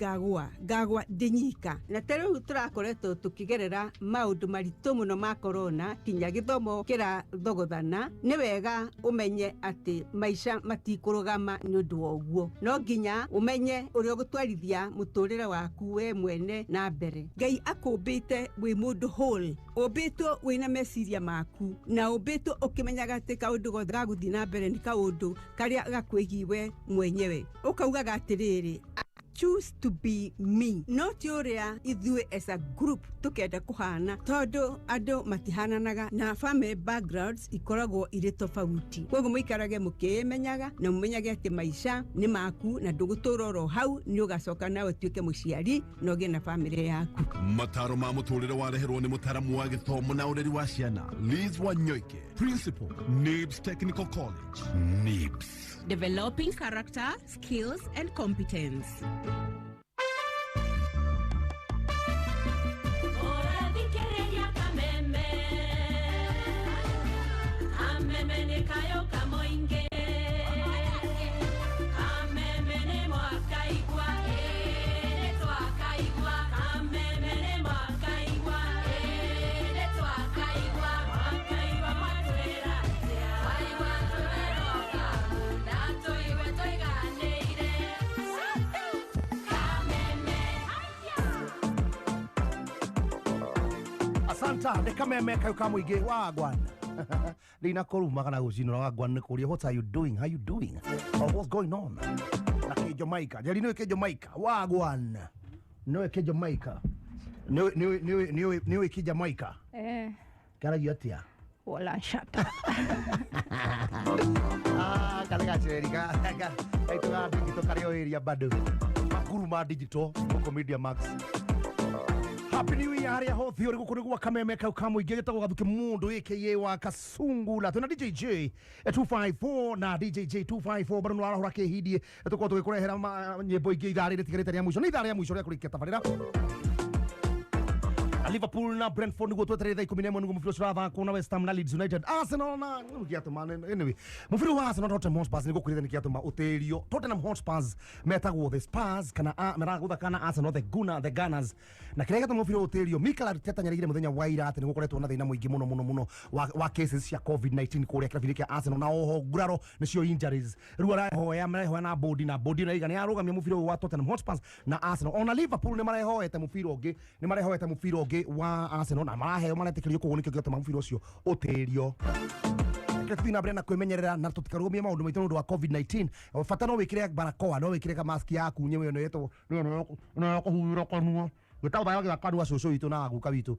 F: ngagwa ndĩ nyika. Na ta rĩu tũrakoretwo tũkĩgerera maũndũ maritũ mũno ma corona, kinya gĩthomo kĩrathogothana, nĩ wega ũmenye atĩ maica matikũrũgama nĩ ũndũ wa ũguo. No nginya ũmenye ũrĩa ũgũtwarithia mũtũrĩre waku we mwene na mbere. Ngai akũmbĩte wĩ mũndũ whole, ũmbĩtwo wĩna meciria maku, na ũmbĩtwo ũkĩmenyaga atĩ kaũndũ gothe gagũthiĩ na mbere nĩ kaũndũ karĩa gakwĩgiĩ we mwenyewe. Ũkaugaga atĩrĩrĩ, choose to be me, not ũrĩa ithuĩ as a group tukenda kũhana, tondũ andũ matihananaga na family backgrounds ikoragwo irĩ tofauti. Koguo mũikarage mũkĩĩmenyaga na mũmenyage atĩ maica nĩ maku na ndũgũtũra oro hau, nĩ ũgacoka nawe ũtuĩke mũciari na ũgĩe na family yaku.
D: Mataro ma mũtũrĩre wareherwo nĩ mũtaramu wa gĩthomo na ũreri wa ciana Liz Wanyoike, Principal, NIBS Technical College. NIBS,
S: developing character, skills and competence.
A: Asanta nĩ kameme kayo ka mũingĩ wa Gwan. Ndina kũruma kana gũcinũra wa Gwan nĩ kũria what are you doing, how you doing, or what's going on na kĩ Jamaica. Njeri nĩ kĩ Jamaica wa Gwan, nĩ kĩ Jamaica, nĩ kĩ Jamaica. Karagia atia
L: wala shata.
A: Ah, kale gaceri ka kaitũ ga digital karĩ o area bado makuru ma digital gũkũ Media Max. Happy New Year haria hothe uri guku niguo kameme kau ka muingi gitagwo Gathuki Mundu aka wa Kasungula. Twina DJJ 254 na DJJ 254 bado no arahura kihindie tukorwo tugikurehera nyimbo ingi ithaa riri ritigarite ria mwico. Ni ithaa ria mwico ria kurikia tabarira. Liverpool na Brentford niguo twetereire thaa 11 niguo mũbira ũcio ũrathakwo na West Ham na Leeds United. Arsenal na gĩatũma anyway mũbira wa Arsenal na Tottenham Hotspurs niguo kwĩrĩte nĩkĩatũma ũtĩrio. Tottenham Hotspurs metagwo the Spurs kana maragũthaka na Arsenal the Gunner the Gunners, na kĩrĩa gĩatũma mũbira ũtĩrio, Mikel Arteta nĩaregire mũthenya wa ira atĩ nĩgũkoretwo na thĩna mũingĩ mũno mũno mũno wa cases cia COVID-19 kũrĩa kĩrabu-inĩ kĩa Arsenal, na oho nguraro nĩcio injuries. Rĩu arahoya marehoya na bodi na bodi na igana yarũgamia mũbira ũyũ wa Tottenham Hotspurs na Arsenal. Ona Liverpool nĩmarehoete mũbira ũngĩ, nĩmarehoete mũbira ũngĩ wa Arsenal na maraheo maretĩkĩrio, koguo nĩkĩo gĩatũma mũbira ũcio ũtĩrio. Reke tũthiĩ na mbere na kwĩmenyerera na tũtikarũgamie maũndũ maitũ nĩ ũndũ wa COVID-19. Bata no wĩkĩre barakoa, no wĩkĩre ka mask yaku nyewe ĩno ĩtagwo ĩno ya kũhuhĩra kanua, gwĩtagwo bayagĩra kanua cũcũ witũ na guka witũ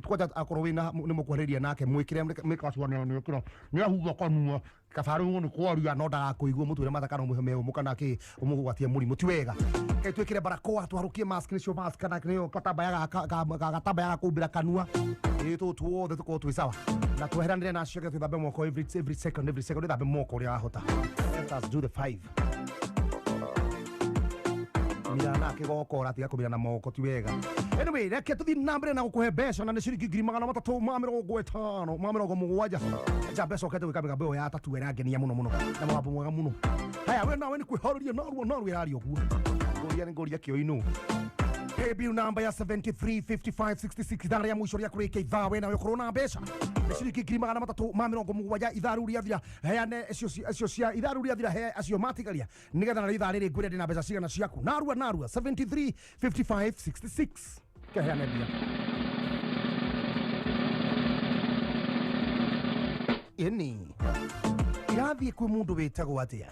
A: kwanja akorwo wĩna nĩ mũkuhĩrĩria nake mwĩkĩre mĩkacuanĩra nĩekĩra nĩahuha kanua kaba rĩu nĩ kwaria no ndagakũigua mũtwĩre matha kana ũmũhe meũmũ kana kĩ ũmũgwatie mũrimũ ti wega. Reke twĩkĩre barakoa tũharũkie mask nĩcio mask kana nĩyo gatambaya ga kũhumbĩra kanua ĩ tũũ tuothe tũkorwo twĩ sawa na tweheranĩre na acio twĩthambe moko every second wĩthambe moko ũrĩa wahota. Let us do the five. Mirana kĩgokora tiga kũmira na moko ti wega. Anyway, reke tũthiĩ na mbere na gũkũhe mbeca na nĩ ciringi 350 70 nja mbeca ũkete gwĩka mĩgambo ĩyo ya tatu ĩrangenia mũno mũno na mũgambo mwega mũno. Haya we nawe nĩ kwĩhoreria narua narua ĩraria ũguo ngũria nĩ ngũria kĩoinũ. Paybill number ya 735566 ithaa rĩa mũico rĩa kũrĩkia ithaa we nawe ũkorwo na mbeca nĩ ciringi 370 ithaa rĩu rĩathira heane acio cia ithaa rĩu rĩathira he acio matigaria nĩgetha narĩo ithaa rĩrĩ ngwĩre ndĩna mbeca cigana ciaku narua narua 735566 keheane mbia ĩni irathiĩ kwĩ mũndũ wĩtagwo atĩa.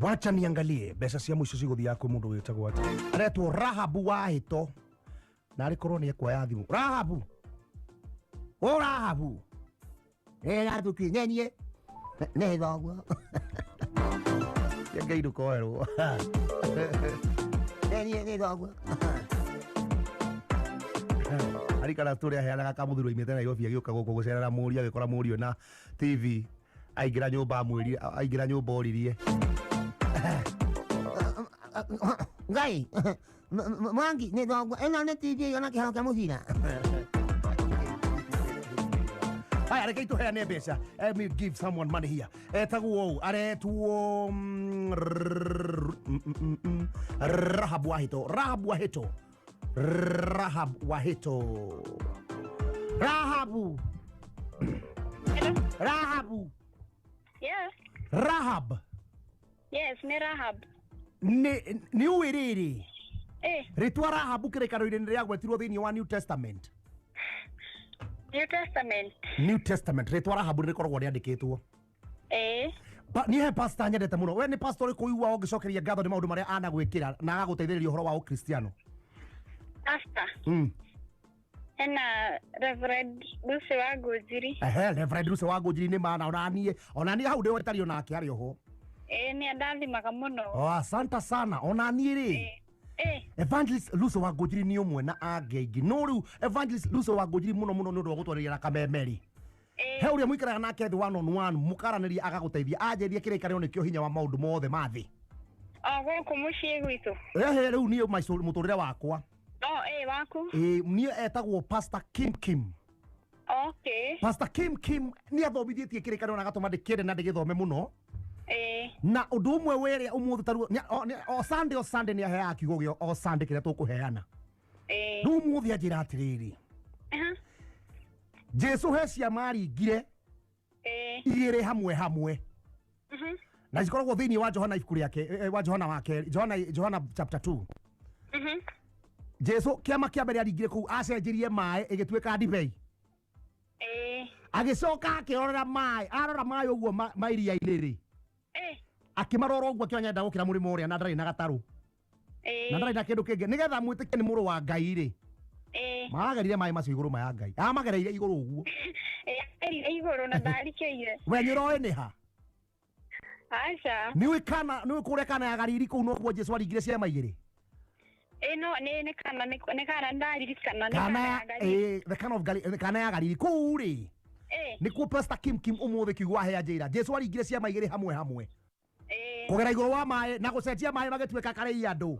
A: Wacha niangalie mbeca cia mũico cigũthiaga kwĩ mũndũ wĩtagwo atĩa. Aretwo Rahabu wa Hĩto na arĩ korwo nĩ ekuoya thimũ. Rahabu, o Rahabu, Gathuki nyenye nĩ thoguo Ngai ndũkoerwo nyenye nĩ thoguo. Arikana story aheanaga kamuthuri oimĩte Nairobi agĩũka gũkũ gũcerera mũriũ, agĩkora mũriũ na TV, aingĩra nyũmba amwĩrire, aingĩra nyũmba oririe
L: Ngai, Mwangi, nĩ thogua ĩno nĩ TV ĩyo na kĩharo kĩa mũbira.
A: Haya, reke ituheane mbeca. Let me give someone money here. Etagwo ũũ, aretwo Rahab Wahito. Rahab Wahito. Rahab Wahito. Rahabu. Rahabu.
M: Yes.
A: Rahab.
M: Yes, nĩ Rahab.
A: Nĩ ũĩ rĩrĩ?
M: Eh.
A: Rĩtwa Rahabu kĩrĩkanĩro-inĩ nĩ rĩagwetirwo thĩinĩ wa New Testament.
M: New Testament.
A: New Testament rĩtwa Rahabu nĩ rĩkoragwo rĩandĩkĩtwo.
M: Eh.
A: Niĩ he pastor nyendete mũno. We nĩ pastor ũrĩkũ ũiguaga ũngĩcokeria ngatho nĩ maũndũ marĩa anagwĩkĩra na agagũteithĩrĩria ũhoro wa ũkristiano?
M: Pastor. Hena Reverend Lucy wa Ngũnjiri.
A: Ehe, Reverend Lucy wa Ngũnjiri nĩ mana onaniĩ hau ndĩwetario nake arĩ oho.
M: Eh, nĩ andathimaga mũno.
A: Oh, asante sana. Onaniĩ rĩ.
M: Eh.
A: Evangelist Lucy wa Ngũnjiri nĩ ũmwe na angĩ aingĩ. No rĩu Evangelist Lucy wa Ngũnjiri mũno mũno nĩ ũndũ wa gũtwarĩria na kameme rĩ. He ũrĩa mũikaraga nake thĩ one on one mũkaranĩria agagũteithia anjĩrie kĩrĩkanĩro nĩkĩo hinya wa maũndũ mothe ma thĩ.
M: O gũkũ mũciĩ gwitũ.
A: Ehe, rĩu niĩ mũtũrĩre wakwa.
M: Oh, waku.
A: Ĩĩ, niĩ etagwo Pastor Kim Kim.
M: Okay.
A: Pastor Kim Kim nĩ athomithĩtie kĩrĩkanĩro na agatũma ndĩkĩende na ndĩgĩthome mũno.
M: Eh.
A: Na ũndũ ũmwe werĩa ũmũthĩ taruo o Sunday, o Sunday nĩ aheaga kiugo gĩa o Sunday kĩrĩa tũkũheana.
M: Eh.
A: Rĩu ũmũthĩ anjĩra atĩrĩrĩ,
M: Aha.
A: Jesu he ciama aringire
M: Eh.
A: igĩrĩ hamwe hamwe
M: Mhm.
A: na cikoragwo thĩinĩ wa Johana ibuku rĩake, wa Johana wa kerĩ, Johana chapter 2.
M: Mhm.
A: Jesu kĩama kĩa mbere aringire kũu acenjirie maĩ ĩgĩtuĩka ndibei.
M: Eh.
A: Agĩcoka akĩrorera maĩ, arora maĩ ũguo ma iria-inĩ rĩ,
M: Eh.
A: akĩmarora ũguo akĩona enda gũkĩra mũrĩmo ũrĩa na ndarĩ na gatarũ
M: Eh.
A: na ndarĩ na kĩndũ kĩngĩ nĩgetha mwĩtĩkie nĩ mũrũ wa Ngai rĩ.
M: Eh.
A: Magerire maĩ macio igũrũ ma ya Ngai, amagereire igũrũ ũguo.
M: Eh, erire igũrũ na ndarikĩire.
A: We nĩ ũroĩ nĩ ha?
M: Aca.
A: Nĩ ũĩ kana nĩ ũĩ kũrĩa Kana ya Galili kũu nokuo Jesu aringire ciama igĩrĩ?
M: Eh, no nĩ kana nĩ kana ndaririkana nĩ
A: Kana
M: kana
A: ya
M: ya Galili.
A: the Kana of Galili, Kana ya Galili kũu rĩ
M: Eh.
A: nĩkuo Pastor Kim Kim ũmũthĩ kiugo ahea njĩra Jesu aringire ciama igĩrĩ hamwe hamwe
M: Eh.
A: kũgera igũrũ wa maĩ na gũcenjia maĩ magĩtuĩka karĩi andũ.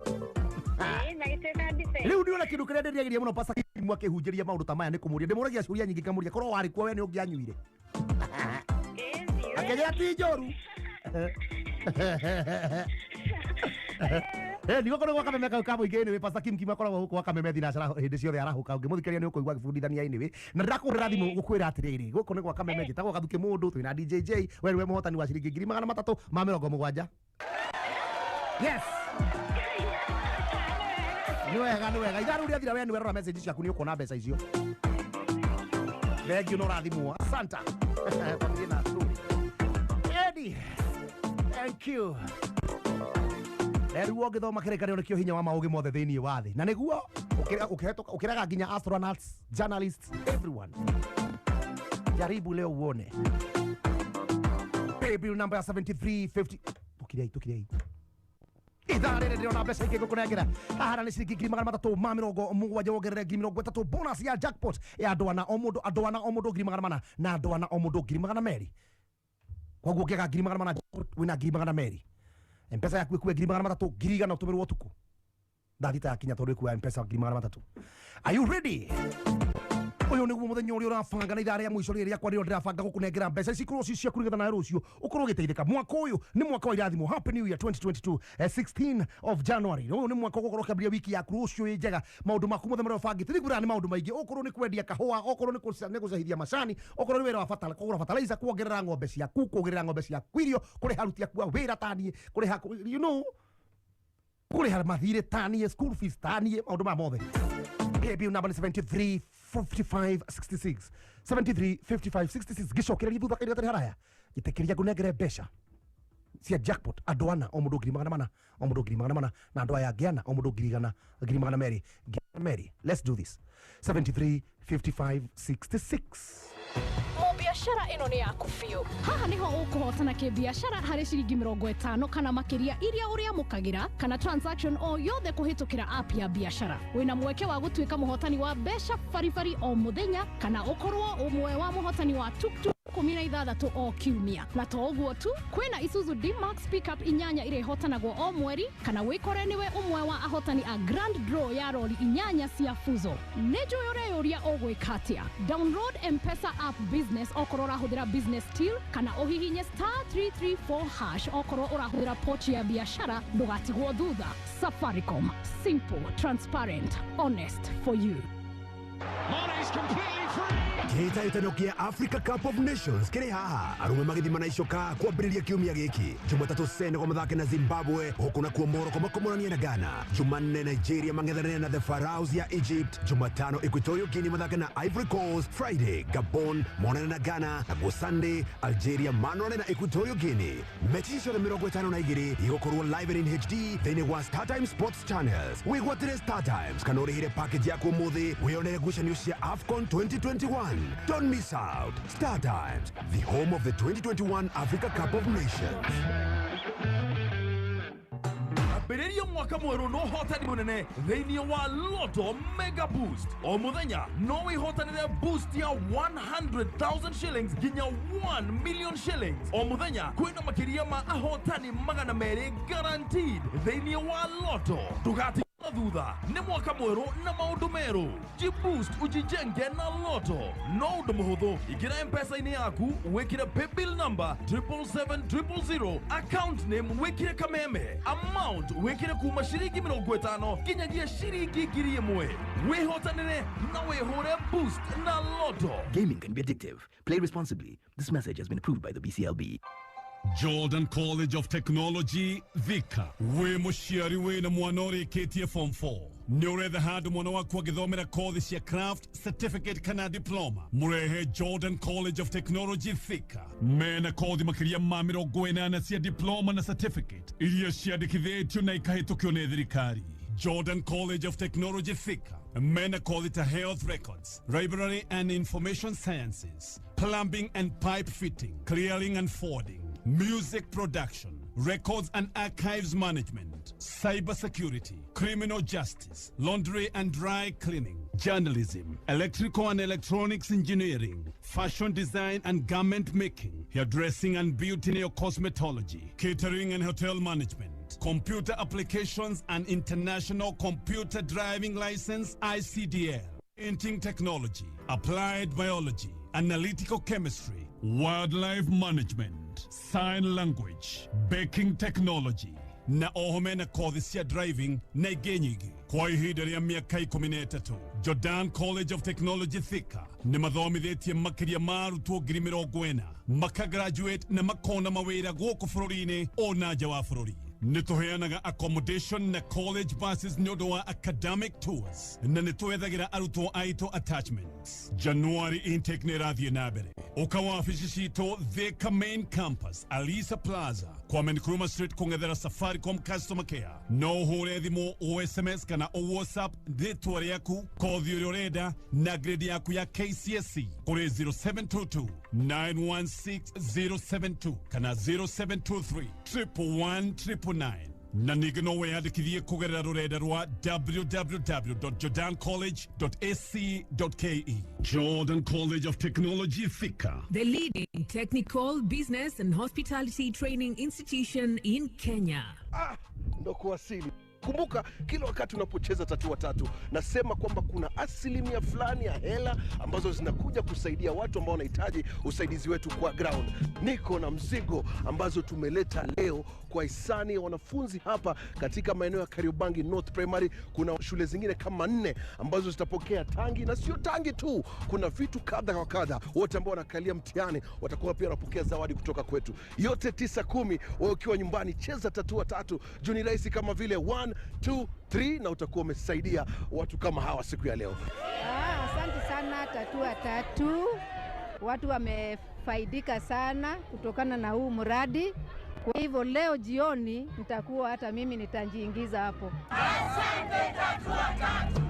M: Eh, magĩtuĩka ndibei.
A: Rĩu ndiona kĩndũ kĩrĩa ndĩrĩagĩria mũno Pastor Kim akĩhunjĩria maũndũ ta maya nĩ kũmũria, ndĩmũragia ciũria nyingĩ ngamũria korwo warĩ kuo we nĩ ũngĩanyuire. Akĩnjĩra ti njũru. Eh, nĩguo korwo gwa kameme kau ka mũingĩ anyway, Pastor Kim Kim akoragwo gũkũ gwa kameme thinacara hĩndĩ ciothe arahũka, ũngĩmũthikĩrĩria nĩ ũkũigua agĩbundithania anyway. Na ndĩrakũhũrĩra thimũ gũkwĩra atĩrĩrĩ, gũkũ nĩ gwa kameme, njĩtagwo Gathuki Mũndũ, twĩna DJ J, we nĩwe mũhotani wa ciringi 370,000. Yes. Nĩ wega, nĩ wega. Ithaa rĩu rĩathira we nĩwe rora message ciaku nĩ ũkuona mbeca icio. Thank you, nĩ ũrathimwo. Asante. Twambie na story. Eddie. Thank you. Rĩu ũngĩthoma kĩrĩkanĩro nĩkĩo hinya wa maũgĩ mothe thĩinĩ wa thĩ na nĩguo ũkĩraga nginya astronauts, journalists, everyone. Jaribu leo uone. Paybill number ya 7350. Tukiriai, tukiriai. Ithaa rĩrĩ ndĩrona mbeca ingĩ ngũkũnengera haha na nĩ ciringi 370,000 wongerere 30,000 bonus ya jackpot ya andũ ana o mũndũ, andũ ana o mũndũ 400,000 na andũ ana o mũndũ 200,000. Koguo ũngĩaga 400,000 wĩna 200,000. Mpesa yaku ĩkue 300,000 100,000 ũtũmĩrwo ũtukũ thaa thita yakinya tondũ ĩkuoya Mpesa 300,000. Are you ready? Ũyũ nĩguo mũthenya ũrĩa ũrabanga na ithaa rĩa mũico rĩrĩ rĩakwa rĩo ndĩrabanga gũkũnengera mbeca ici ikorwo ci ciaku nĩgetha nawe rũciũ ũkorwo ũgĩteithĩka. Mwaka ũyũ nĩ mwaka wa irathimo. Happy New Year 2022, 16 of January. Ũyũ nĩ mwaka ũgũkorwo ũkĩambĩrĩria wiki yaku rũciũ ĩ njega, maũndũ maku mothe marĩa ũbangĩte nĩ ngwĩraga nĩ maũndũ maingĩ, okorwo nĩ kwendia kahũa, okorwo nĩ gũcehithia macani, okorwo nĩ wĩra wa bata, kũgũra fertilizer, kuongerera ng'ombe ciaku, kuongerera ng'ombe ciaku irio, kũrĩha aruti aku a wĩra taniĩ, kũrĩha you know, kũrĩha mathirĩ taniĩ, school fees taniĩ, maũndũ maya mothe. Paybill number nĩ 73 55 66, 73 55 66. Ngĩcokereria thutha kahinda gatarĩ haraya, njĩtĩkĩria ngũnengere mbeca cia jackpot andũ ana o mũndũ 400,000 o mũndũ 400,000 na andũ aya angĩ ana o mũndũ 100,000 200,000 200,000. Let's do this. 73 55 66.
U: Biashara ĩno nĩ yaku biũ. Haha nĩho ũkũhotana kĩbiacara harĩ ciringi 50 kana makĩria iria ũrĩamũkagĩra kana transaction o yothe kũhĩtũkĩra app ya biacara. Wĩna mweke wa gũtuĩka mũhotani wa mbeca baribari o mũthenya kana ũkorwo ũmwe wa mũhotani wa tuktuk 16 o kiumia. Na to ũguo tu, kwĩna Isuzu D-Max pickup 8 irĩhotanagwo o mweri kana wĩkore nĩwe ũmwe wa ahotani a grand draw ya rori 8 cia Fuso. Nĩ njũĩ ũreyũria ũgwĩka atĩa. Download M-Pesa app business okorwo ũrahũthĩra business till kana ũhihinye *334# okorwo ũrahũthĩra pochi ya biashara, ndũgatigwo thutha. Safaricom, simple, transparent, honest for you.
N: Mane's completely free.
A: Kĩhĩtahĩtano kĩa Africa Cup of Nations kĩrĩ haha, arũme magĩthima na icoka kwambĩrĩria kiumia gĩkĩ. Jumatatũ Senegal mathake na Zimbabwe, huku nakuo Morocco makomoranie na Ghana. Jumanne Nigeria mang'ethanĩre na the Pharaohs ya Egypt. Jumatano Equatorial Guinea mathake na Ivory Coast. Friday Gabon monane na Ghana, naguo Sunday Algeria manone na Equatorial Guinea. Mechi ciothe 52 igũkorwo live and in HD thĩinĩ wa StarTimes Sports Channels. Wĩgwatĩre StarTimes kana ũrĩhĩre package yaku ũmũthĩ wĩyonere ngucanio cia AFCON 2021. Don't miss out. Star Times, the home of the 2021 Africa Cup of Nations.
X: Ambĩrĩria mwaka mwerũ na ũhotani mũnene thĩinĩ wa Lotto Mega Boost. O mũthenya no wĩhotanĩre boost ya 100,000 shillings nginya 1 million shillings. O mũthenya kwĩna makĩria ma ahotani 200 guaranteed thĩinĩ wa Lotto. Ndũgati thutha nĩ mwaka mwerũ na maũndũ merũ. Jiboost ujijenge na Lotto. No ũndũ mũhũthũ, ingĩra M-Pesa-inĩ yaku wĩkĩre paybill number 777 000, account name wĩkĩre Kameme, amount wĩkĩre kuma ciringi 50 nginyagia ciringi 1,000. Wĩhotanĩre na wĩhũre boost na Lotto.
O: Gaming can be addictive. Play responsibly. This message has been approved by the BCLB.
D: Jordan College of Technology Thika. Wĩ mũciari wĩna mwana ũrĩkĩtie form 4, nĩ ũretha handũ mwana waku agĩthomera kothi cia craft, certificate kana diploma, mũrehe Jordan College of Technology Thika. Mena kothi makĩria ma 80 cia diploma na certificate iria ciandĩkithĩtio na ikahĩtũkio nĩ thirikari. Jordan College of Technology Thika mena kothi ta health records, library and information sciences, plumbing and pipe fitting, clearing and forwarding, music production, records and archives management, cyber security, criminal justice, laundry and dry cleaning, journalism, electrical and electronics engineering, fashion design and garment making, hairdressing and beauty neo cosmetology, catering and hotel management, computer applications and international computer driving license ICDL, printing technology, applied biology, analytical chemistry, wildlife management, sign language, baking technology, na oho mena kothi cia driving na ingĩ nyingĩ. Kwa ihinda rĩa mĩaka 13, Jordan College of Technology Thika nĩ mathomithĩtie makĩria ma arutwo 40,000 makagraduate na makona mawĩra gũkũ bũrũri-inĩ ona nja wa bũrũri. Nĩ tũheanaga accommodation na college buses nĩ ũndũ wa academic tours na nĩ twethagĩra arutwo aitũ attachments. January intake nĩ ĩrathiĩ na mbere. Ũka wabici citũ Thika main campus, Alisa Plaza, Kwame Nkrumah Street, kũng'ethera Safaricom customer care. No ũhũre thimũ, o SMS kana o WhatsApp rĩtwa rĩaku, kothi ũrĩa ũrenda na grade yaku ya KCSE kũrĩ 0722 916 072 kana 0723 111 999. Na ningĩ no wĩyandĩkithie kũgerera rũrenda rwa www.jordancollege.ac.ke. Jordan College of Technology Thika,
P: the leading technical, business and hospitality training institution in Kenya.
V: Ndo kuwasili. Kumbuka kila wakati unapocheza tatua tatu, nasema kwamba kuna asilimia fulani ya hela ambazo zinakuja kusaidia watu ambao wanahitaji usaidizi wetu kwa ground. Niko na mzigo ambazo tumeleta leo kwa hisani ya wanafunzi hapa katika maeneo ya Kariobangi North Primary. Kuna shule zingine kama 4 ambazo zitapokea tangi, na sio tangi tu, kuna vitu kadha wa kadha. Wote ambao wanakalia mtihani watakuwa pia wanapokea zawadi kutoka kwetu. Yote 9 10, wewe ukiwa nyumbani cheza tatua tatu juu ni rahisi kama vile 1 2 3, na utakuwa umesaidia watu kama hawa siku ya leo.
Q: Asante sana tatua tatu. Watu wamefaidika sana kutokana na huu mradi. Kwa hivyo leo jioni nitakuwa hata mimi nitajiingiza hapo.
R: Asante tatua tatu.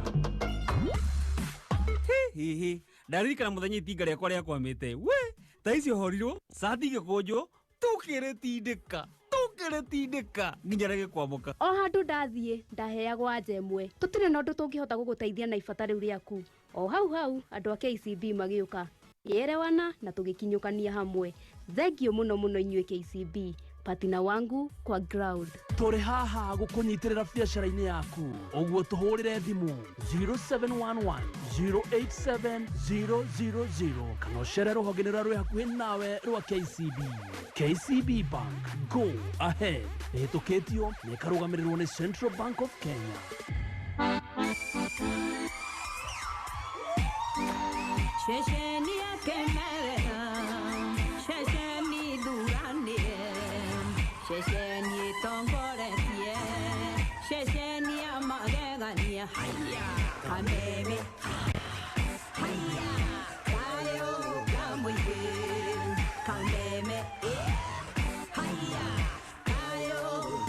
Y: Hihi.
B: Ndaririkana mũthenya itinga rĩakwa rĩakwamĩte. We, ta icio horirwo, cati igĩkũnjwo, tũkĩrĩtindĩka. Tũkĩrĩtindĩka nginya rĩgĩkwamũka.
E: O handũ ndathiĩ ndaheagwo anja ĩmwe, tũtirĩ na ũndũ tũngĩhota gũgũteithia na ibata rĩu rĩaku. O hau hau andũ a KCB magĩũka, yerewana na tũgĩkinyũkania hamwe. Thengiũ mũno mũno inyuĩ KCB, patina wangu kwa ground.
C: Tũrĩ haha gũkũnyitĩrĩra biacara-inĩ yaku, ũguo tũhũrĩre thimũ 0711 087 000 kana ũcere rũhonge-inĩ rũrĩa rwĩ hakuhĩ nawe rwa KCB. KCB Bank, go ahead. Ĩhĩtũkĩtio na ĩkarũgamĩrĩrwo nĩ Central Bank of Kenya.
R: Ceceni ya kemerera, ceceni thuranire, ceceni ĩtongoretie, ceceni ya magegania. Haiya kameme, haiya thayũ kamũingĩ, kameme, haiya thayũ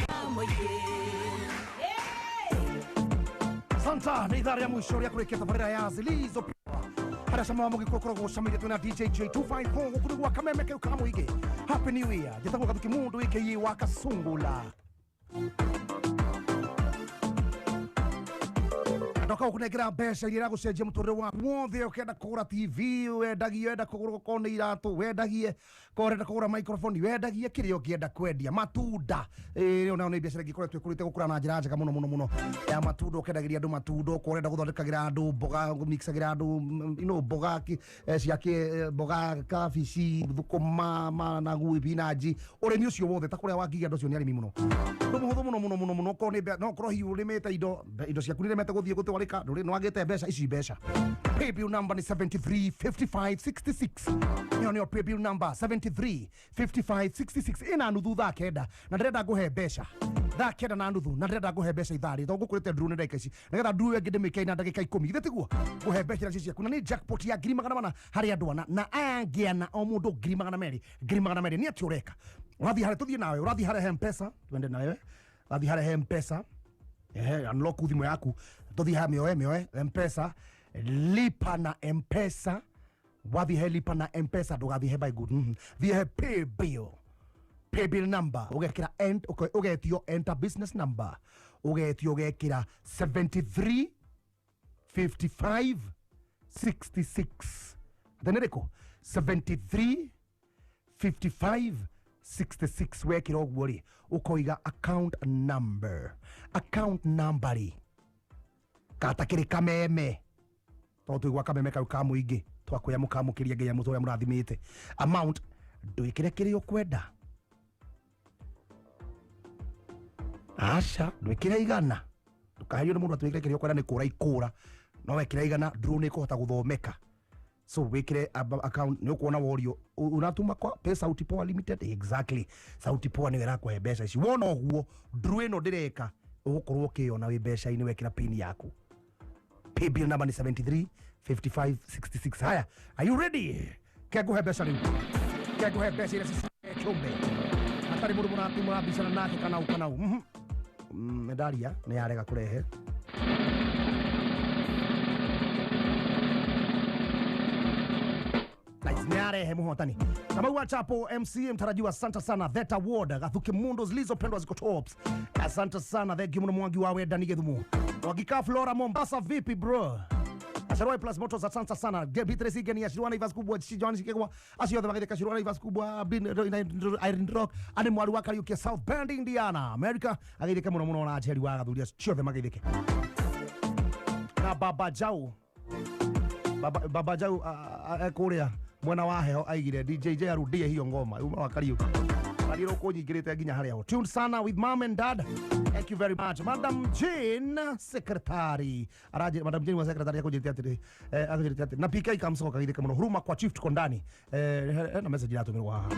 R: kamũingĩ.
A: Santa nĩ ithaa rĩa mũico rĩa kũrĩkia tabarĩra ya Zilizo harĩa cama wa mũgĩkũ ũkoragwo ũcamĩire twĩna DJ J254 gũkũ nĩ gwa kameme kau ka mũingĩ. Happy New Year. Njĩtagwo Gathuki Mundu aka wa Kasungula. Ndoka gũkũnengera mbeca iria iragũcenjia mũtũrĩre waku wothe. Ũkĩenda kũgũra TV wendagie, wenda kũgũra okorwo nĩ iratũ wendagie, korwo ũrenda kũgũra microphone wendagie, kĩrĩa ũngĩenda kwendia, matunda. Ĩyo nayo nĩ biacara ĩngĩ ĩkoretwo ĩkũrĩte gũkũra na njĩra njega mũno mũno mũno ya matunda. Ũkendagĩria andũ matunda, okorwo ũrenda gũthondekagĩra andũ mboga, mixagĩra andũ mboga cia mboga, kabici, thũkũma, managu, ibinanji, ũrĩmi ũcio wothe ta kũrĩa Wangigĩ andũ acio nĩ arĩmi mũno. Ũndũ mũhũthũ mũno mũno mũno mũno. Okorwo nĩ no ũkorwo hihi ũrĩmĩte indo ciaku nĩrĩmete gũthiĩ gũtwarĩka, ndũrĩ nĩwagĩte mbeca ici mbeca. Paybill number ni 735566. Ĩyo nĩyo paybill number 735566. Ĩna nuthu thaa kenda na ndĩrenda ngũhe mbeca thaa kenda na nuthu na ndĩrenda ngũhe mbeca ithaa rĩ, tondũ ngũkũrĩte nduru nĩ ndagĩka ici nĩgetha nduru ĩyo ĩngĩ ndĩmĩke na ndagĩka 10 githĩ tiguo ngũhe mbeca icio ciaku. Na nĩ jackpot ya 400,000 harĩ andũ ana na aya angĩ ana, o mũndũ 200,000 200,000. Nĩ atĩ ũreka ũrathiĩ harĩa tũthiĩ nawe, ũrathiĩ harĩa he Mpesa, twende nawe ũrathiĩ harĩa he Mpesa, unlock thimũ yaku, tũthiĩ haha mĩoe Mpesa, lipa na Mpesa. Wathiĩ he lipa na Mpesa, ndũgathiĩ he buy good, thiĩ he pay bill, pay bill number ũgekĩra ũgetio enter business number, ũgetio ũgekĩra 73 55 66. Atĩ nĩ rĩkũ? 73 55 66. Wekĩra ũguo rĩ, ũkoiga account number, account number rĩ gatakĩrĩ kameme, tondũ tũigua kameme kau ka mũingĩ twakwĩra mũkamũkĩria nginya mũtũ ũrĩa mũrathimĩte. Amount ndwĩkĩre kĩrĩa ũkwenda, aca ndwĩkĩre igana, ndũkaherio nĩ mũndũ atĩ wĩkĩre kĩrĩa ũkwenda nĩ kũra ikũra, no wekĩra igana nduru nĩ ĩkũhota gũthomeka. So wĩkĩre account nĩ ũkuona worio unatuma kwa pay Sauti Poa Limited. Exactly, Sauti Poa nĩyo ĩrakũhe mbeca ici. Wona ũguo nduru ĩno ndĩreka, ũgũkorwo ũkĩyona wĩ mbeca-inĩ wekĩra pin yaku. Paybill number ni 73 55 66. Haya, are you ready? Kegũhe mbeca rĩu, kegũhe mbeca iria cichumbe hatarĩ mũndũ mũrabicana nake kanau kanau. Ndaria nĩ yarega kũrehe. Nice, nĩ yarehe mũhotani. Kamau wa Chapo MC mtarajiwa, asante sana. Theta Ward Gathuki Mundo zilizopendwa ziko tops. Asante sana, thank you muno Mwangi wa Wenda ni Githumu. Wagika Flora Mombasa vipi bro? Asharoi Plus Motors, asante sana. Beatrice Geni Ashirwana Ivas kubwa Joan Shikegwa acio othe magitheka Shirwana Ivas kubwa Irene Rock ani mwari wa Kariuki South Bend Indiana America agithike muno muno na Njeri wa Gathuria ciothe magithike. Na Baba Jau, Baba Jau kuria mwena wa heho aigire DJ J arudie hiyo ngoma uma wa Kariuki Ariro kunyingirite nginya haria ho. Tuned sana with mom and dad. Thank you very much. Madam Jane secretary. Araje Madam Jane wa secretary akujirite atiri. Akujirite atiri. Na PK kamsoka kagithike muno. Huruma kwa chief tuko ndani. Na message iratumirwa haha.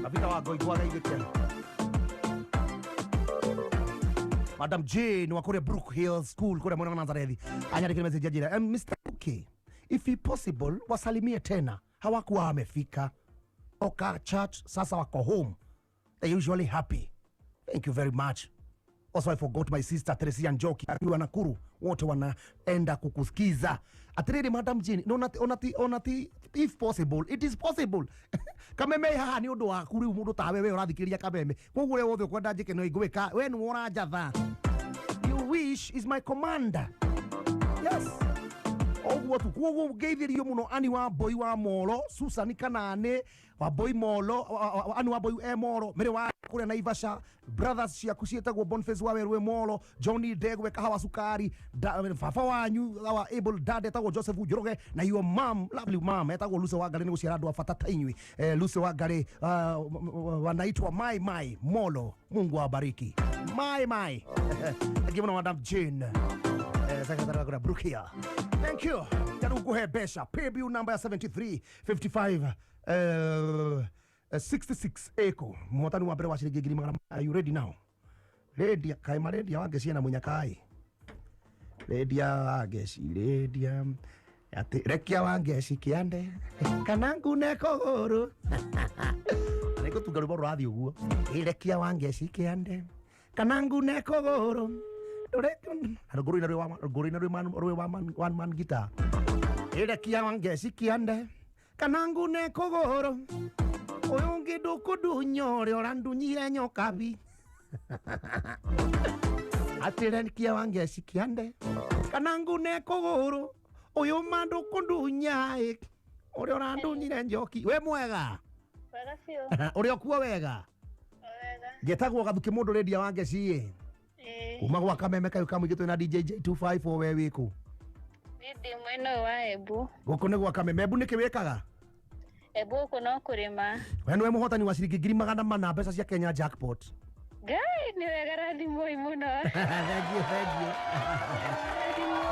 A: Navita wa goigwa gaithike. Madam Jane wa kuria Brook Hill School kuria mwena wa Nazarethi anyandikire message ajira, Mr. Okay, if it possible wasalimie tena, hawakuwa wamefika oka church, sasa wako home, they usually happy. Thank you very much. Also I forgot my sister Teresia Njoki akiwa Nakuru, wote wanaenda kukusikiza. Atiriri Madam Jane, no onati onati if possible, it is possible. Kameme haha ni undu waku riu mundu tawe we urathikiria kameme. Koguo uria wothe ukwenda njike no ingwika, we ni uranjatha. Your wish is my command. Yes. Oguo tu koguo ngeithirio muno ani wa boy wa Molo, Susan Kanane, wa boy Molo, ani wa boy e Molo, mere wa kuria Naivasha, brothers ciaku cietagwo Boniface wa Werwe Molo, Johnny Degwe kahawa sukari, baba wanyu our able dad etagwo Joseph Njoroge, na your mom, lovely mom etagwo Lucy Wangari, ni guciara andu a bata ta inyui. Lucy Wangari wanaitwa Mai Mai Molo, Mungu awabariki. Mai Mai. Thank you Madam Jane. Secretary wa Brukia. Thank you. Taruguhe besha paybill number 73 55 66 eko. Muhotani wa mbere wa ciringi ngiri magana. Are you ready now? Ready kai maredia wange ciena munyakai. Redia wangeci redia. Ati rekia wangeci kiande. Kanangu nekogoro. Niko tunga rwimbo rurathi uguo. Rekia wangeci kiande. Kanangu nekogoro. Ngũrũinĩ rwĩ one man guitar. Rekia wangeci kiande. Kanangu nekogoro. Ũyũ ũngĩ ndũkũndunya ũrĩa ũrandunyire nyokabi. Atĩ rekia wangeci kiande. Kanangu nekogoro. Ũyũ ma ndũkũndunya ĩ. Ũrĩa ũrandunyire njoki. We mwega?
M: Wega biũ.
A: Ũrĩ o kuo wega?
M: Wega.
A: Ngetagwo Gathuki mũndũ rendia wangeci ĩ. Kuma gwa kameme kayo kamũingĩ twĩna DJ J254 we wĩkũ?
M: Niĩ ndĩ mwena ũyũ wa Embu.
A: Gũkũ nĩ gwa kameme. Embu nĩkĩ wĩkaga?
M: Embu gũkũ no kũrĩma.
A: We nĩwe mũhotani wa ciringi 400,000 mbeca cia Kenya jackpot.
M: Ngai nĩ wega rathimoi mũno.
A: Thank you, thank you.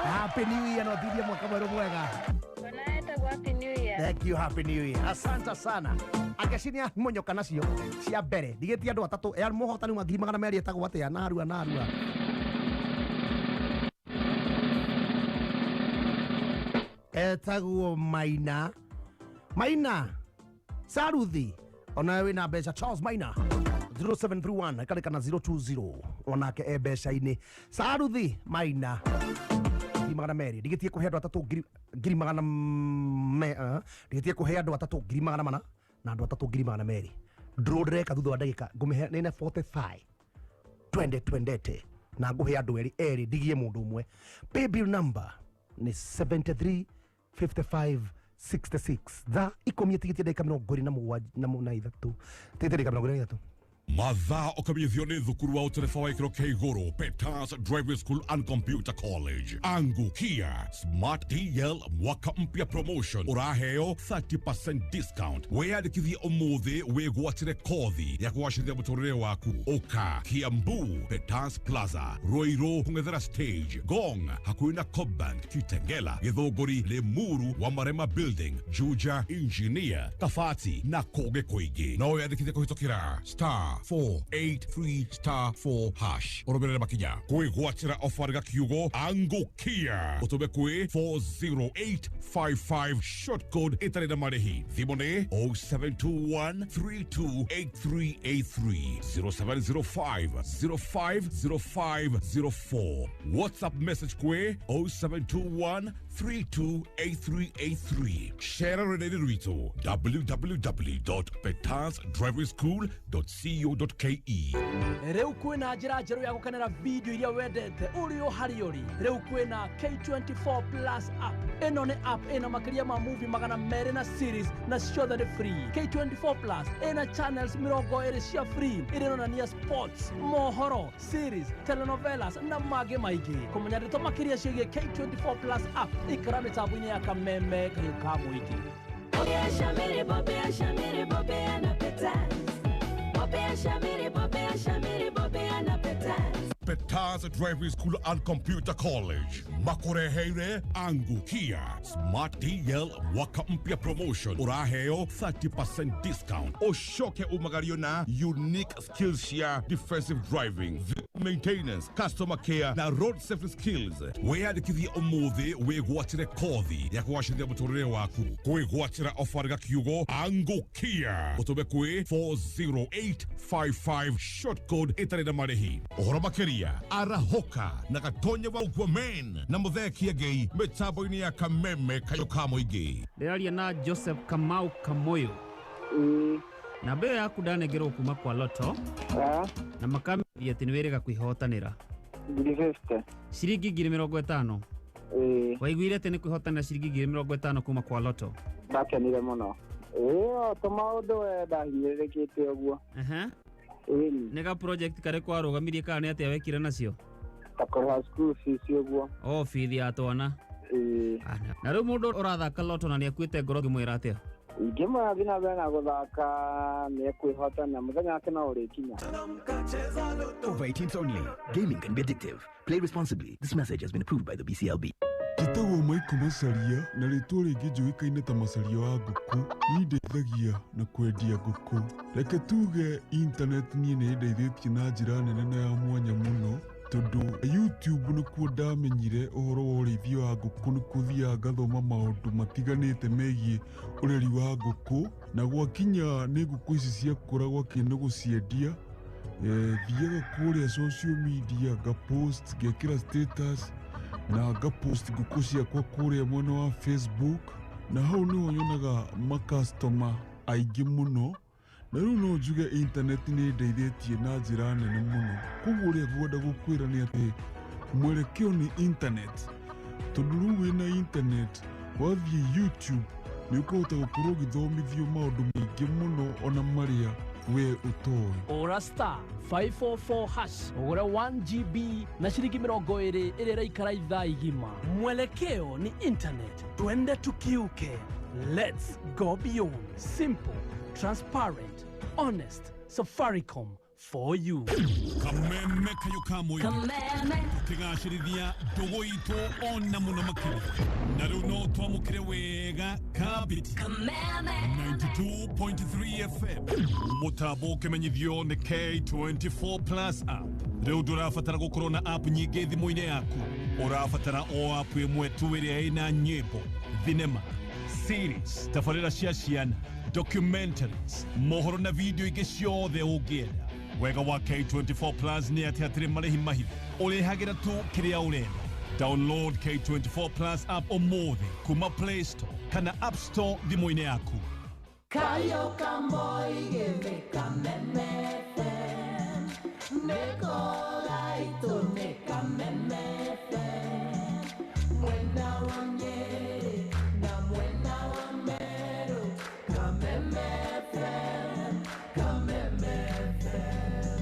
A: Happy New Year no thirie mwaka mwerũ mwega.
M: Ona etagwo Happy New Year.
A: Thank you, Happy New Year. Asante sana. Angeci nĩ monyoka nacio cia mbere. Ndigĩtie andũ atatũ. Ya mũhotani wa 200,000 etagwo atĩa? Narua narua. Etagwo Maina. Maina Saruthi. Ona wĩna mbeca Charles Maina 0731 kale kana 020 onake e mbeca-inĩ. Saruthi Maina 200,000. Ndigĩtie kũhe andũ atatũ ngiri magana me ndigĩtie kũhe andũ atatũ 400,000 na andũ atatũ 200,000. Draw ndĩreka thutha wa ndagĩka ngũmĩhe nĩne 45 twende twendete na ngũhe andũ erĩ erĩ ndigie mũndũ ũmwe. Paybill number nĩ 73 55 66. Thaa ikũmi ĩtigĩtie ndagĩka mĩrongo ĩrĩ na mũgwanja na ithatũ. Tigĩtie ndagĩka mĩrongo ĩrĩ na ithatũ.
D: Mathaa ũkamenyithio nĩ thukuru wa ũtereba wa gĩkĩro kĩa igũrũ Peters Driving School and Computer College. Angukia Smart DL mwaka mpya promotion ũraheo 30% discount. Wĩyandĩkithie ũmũthĩ wĩgwatĩre kothi ya kũgacĩrithia mũtũrĩre waku. Ũka Kiambu Peters Plaza, Ruiru kũng'ethera stage, Gong hakuhĩ na Cobank, Kitengela, Gĩthũngũri, Limuru wa Marema Building, Juja Engineer, Kabati na kũngĩ kũingĩ. No wĩyandĩkithie kũhĩtũkĩra star 483 star 4 hash. Ũrũmĩrĩre makinya kwĩgwatĩra ofa ga kiugo angukia ũtũme kwĩ 40855 short code ĩtarĩ na marĩhi. Thimũ nĩ 0721 328383 0705 050504. WhatsApp message kwĩ 0721 328383. Share rũrenda-inĩ rwitũ www.petasdrivingschool.co.ke.
C: Rĩu kwĩna njĩra njerũ ya gũkenera video iria wendete ũrĩ o harĩa ũrĩ. Rĩu kwĩna K24 Plus app. Ĩno nĩ app ĩna makĩria ma movie 200 na series na ciothe nĩ free. K24 Plus ĩna channels 20 cia free iria ironania sports, mohoro, series, telenovelas na mangĩ maingĩ. Kũmenya ndeto makĩria ciĩgiĩ K24 Plus app ikara mĩtambo-inĩ ya kameme kahiũ ka mũingĩ.
R: Bobea Shamiri, Bobea Shamiri, Bobea na Peters. Bobea Shamiri, Bobea Shamiri, Bobea na Peters.
H: Petas Driving School and Computer College makureheire angukia Smart DL mwaka mpya promotion uraheo 30% discount ushoke umagario na unique skills cia defensive driving, maintenance, customer care na road safety skills. Wiyandikithie umuthi wigwatire kothi ya kugacĩrithia mũtũrĩre waku. Kwĩgwatĩra ofa ga kiugo angukia ũtũme kwĩ 40855 short code ĩtarĩ na marĩhi. Ũhoro makĩria arahũka na gatonye wa men na mũthee Kĩengei mĩtambo-inĩ ya Kameme kayũ ka mũingĩ.
B: Ndĩraria na Joseph Kamau Kamoyo. Namba ĩyo yaku ndanengerwo kuma kwa Loto na makamithia atĩ nĩ wĩrĩga kwĩhotanĩra
I: 50.
B: Ciringi 50,000. Waiguire atĩ nĩ kwĩhotanĩra ciringi 50,000 kuma kwa Loto?
I: Ndakenire mũno. Ĩĩ, to maũndũ we ndahinyĩrĩrĩkĩte ũguo.
B: Nĩ ga project karĩkũ warũgamirie kana nĩ atĩa wekire nacio?
I: Ta kũrĩha school fees ũguo.
B: O bithi ya twana. Na rĩu mũndũ ũrathaka Loto na nĩakuĩte ngoro ũngĩmwĩra atĩa?
I: Ingĩmwĩra thiĩ na mbere na gũthaka nĩ ekwĩhotana mũthenya wake no ũrĩkinya.
O: Over 18s only. Gaming can be addictive. Play responsibly. This message has been approved by the BCLB.
T: Njĩtagwo Michael Macharia na rĩtwa rĩngĩ njũĩkaine ta Macharia wa ngũkũ. Niĩ ndeithagia na kwendia ngũkũ. Reke tuge internet niĩ nĩ ĩndeithĩtie na njĩra nene na ya mwanya mũno tondũ YouTube nĩkuo ndamenyire ũhoro wa ũrĩithia wa ngũkũ, nĩkuo thiaga ngathoma maũndũ matiganĩte megiĩ ũreri wa ngũkũ, na gwakinya nĩ ngũkũ ici ciakũra gwakinya nĩ gũciendia, thiaga kũrĩa social media ngapost, ngekĩra status na ngapost ngũkũ ciakwa kũrĩa mwena wa Facebook, na hau nĩho nyonaga makastoma aingĩ mũno. Na rĩu no njuge internet nĩ ĩndeithĩtie na njĩra nene mũno. Koguo ũrĩa ngwenda gũkwĩra nĩ atĩ mwelekeo nĩ internet, tondũ rĩu wĩna internet wathiĩ YouTube nĩ ũkũhota gũkorwo ũgĩthomithio maũndũ maingĩ mũno ona marĩa we ũtoĩ.
C: Ora star 544 hash ũgũre 1 GB na ciringi 20 ĩrĩa ĩraikara ithaa igima. Mwelekeo ni internet, twende tukiuke. Let's go beyond. Simple, transparent, honest. Safaricom for you.
D: Kameme kayo ka mũingĩ tũkĩgacĩrithia ndũgũ itũ ona mũno makĩria. Na rĩu no twamũkĩre wega Kabiti 92.3 FM mũtambo ũkĩmenyithio nĩ K24 Plus app. Rĩu ndũrabatara gũkorwo na app nyingĩ thimũ-inĩ yaku, ũrabatara o app ĩmwe tu ĩrĩa ĩna nyĩmbo, thinema, series, tabarĩra cia ciana, documentaries, mohoro na video ingĩ ciothe ũngĩenda. Wega wa K24 Plus nĩ atĩ hatirĩ marĩhi mahithe, ũrĩhagĩra tu kĩrĩa ũrenda. Download K24 Plus app ũmũthĩ kuma Play Store kana App Store thimũ-inĩ yaku.
R: Kayo kamoige Kameme FM Neko gaito ne Kameme FM Mwena wa Nyeri na mwena wa Meru Kameme FM Kameme FM.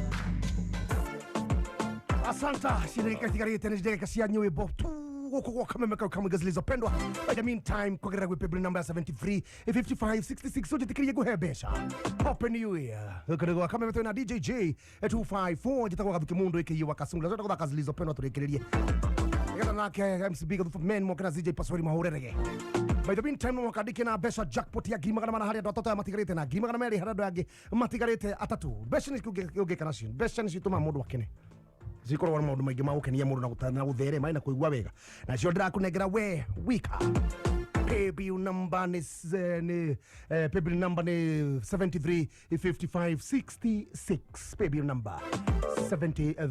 A: Asanta, shirika tigarite ni ndagĩka cia nyĩmbo tu gũkũ gwa Kameme kau kamwe zilizopendwa. By the meantime kwagĩrĩra gwĩ paybill number 73 55 66 ũnjĩtĩkĩrie ngũhe mbeca. Happy New Year. Gũkũ nĩ gwa Kameme twĩna DJ J 254 njĩtagwo Gathuki Mundu aka wa Kasungula. Twenda gũthaka zilizopendwa tũrĩkĩrĩrie nĩgetha nake MC Big Gathubu Men moke na ZJ Pasweri mahũrerege. By the meantime no mwakandĩke na mbeca jackpot ya 400,000 harĩ andũ atatũ aya matigarĩte na 200,200 harĩ andũ angĩ matigarĩte atatũ. Mbeca nĩ ũngĩka nacio, mbeca nĩcio itũmaga mũndũ akene. Zikorwo na maũndũ maingĩ ma gũkenia mũndũ na gũtana gũtherema na kũigua wega. Nacio ndĩrakũnengera we wika. Paybill number nĩ paybill number nĩ 73 55 66. Paybill number 73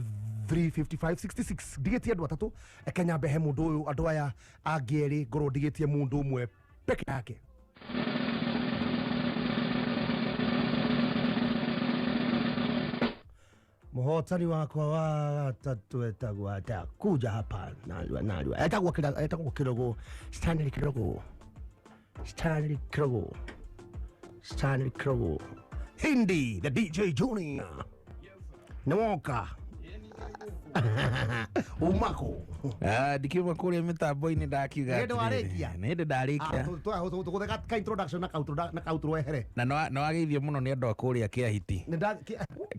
A: 55 66. Ndigĩtie andũ atatũ Kenya mbehe mũndũ ũyũ andũ aya angĩ erĩ ngorwo ndigĩtie mũndũ ũmwe peke yake. Mũhotani wakwa wa gatatũ etagwo atĩa? Kuja hapa narua narua. Etagwo etagwo Kirogo, Stanley Kirogo, Stanley Kirogo, Stanley Kirogo. Hindi the DJ Junior. Nĩwoka umako
W: ndikiuma kuria mitambo-inĩ ndakiuga
A: Nĩ hĩndĩ warĩkia?
W: nĩ hĩndĩ ndarĩkia
A: tũgũtheka ka introduction na kautro wehere
W: na nĩ wageithio mũno nĩ andũ a kũrĩa Kĩahiti.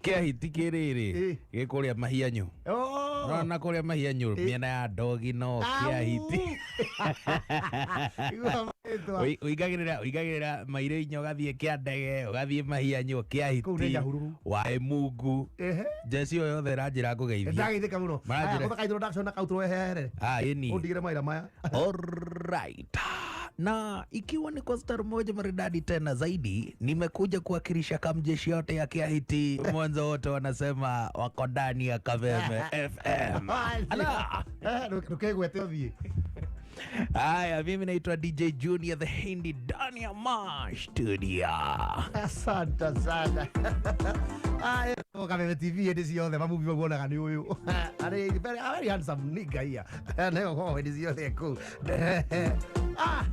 W: Kĩahiti kĩrĩrĩ gĩ kũrĩa Mahianyu. Rona kũrĩa mahianyũ mĩena ya ndogi no kĩa hiti. Ũigagĩrĩra mairĩ inya ũgathiĩ kĩa ndege ũgathiĩ mahianyũ kĩa hiti waĩ mungu. Jeci ĩyo yothe ĩranjĩra ngũgeithie.
A: Ndageithĩka mũno.
W: Maranjĩra-
A: Aya, gũthaka introduction na kautro wehere.
W: Ah, ĩni.
A: Ũndigĩre mawĩra maya.
W: Alright. Na ikiwa ni kwa star moja maridadi tena zaidi, nimekuja kuwakilisha kamjeshi yote ya Kiahiti. Mwanzo wote wanasema wako ndani ya Kameme FM. Ala.
A: Ndũkegwete ũthiĩ.
W: Haya, mimi naitwa DJ Junior the Hindi ndani ya Mash Studio.
A: Asante sana. Aya, Kameme TV hĩndĩ ciothe mamuvi mau wonaga nĩ ũyũ. Arĩ very very handsome nigga here. Nĩyo gũkorwo hĩndĩ ciothe kũu. Ah,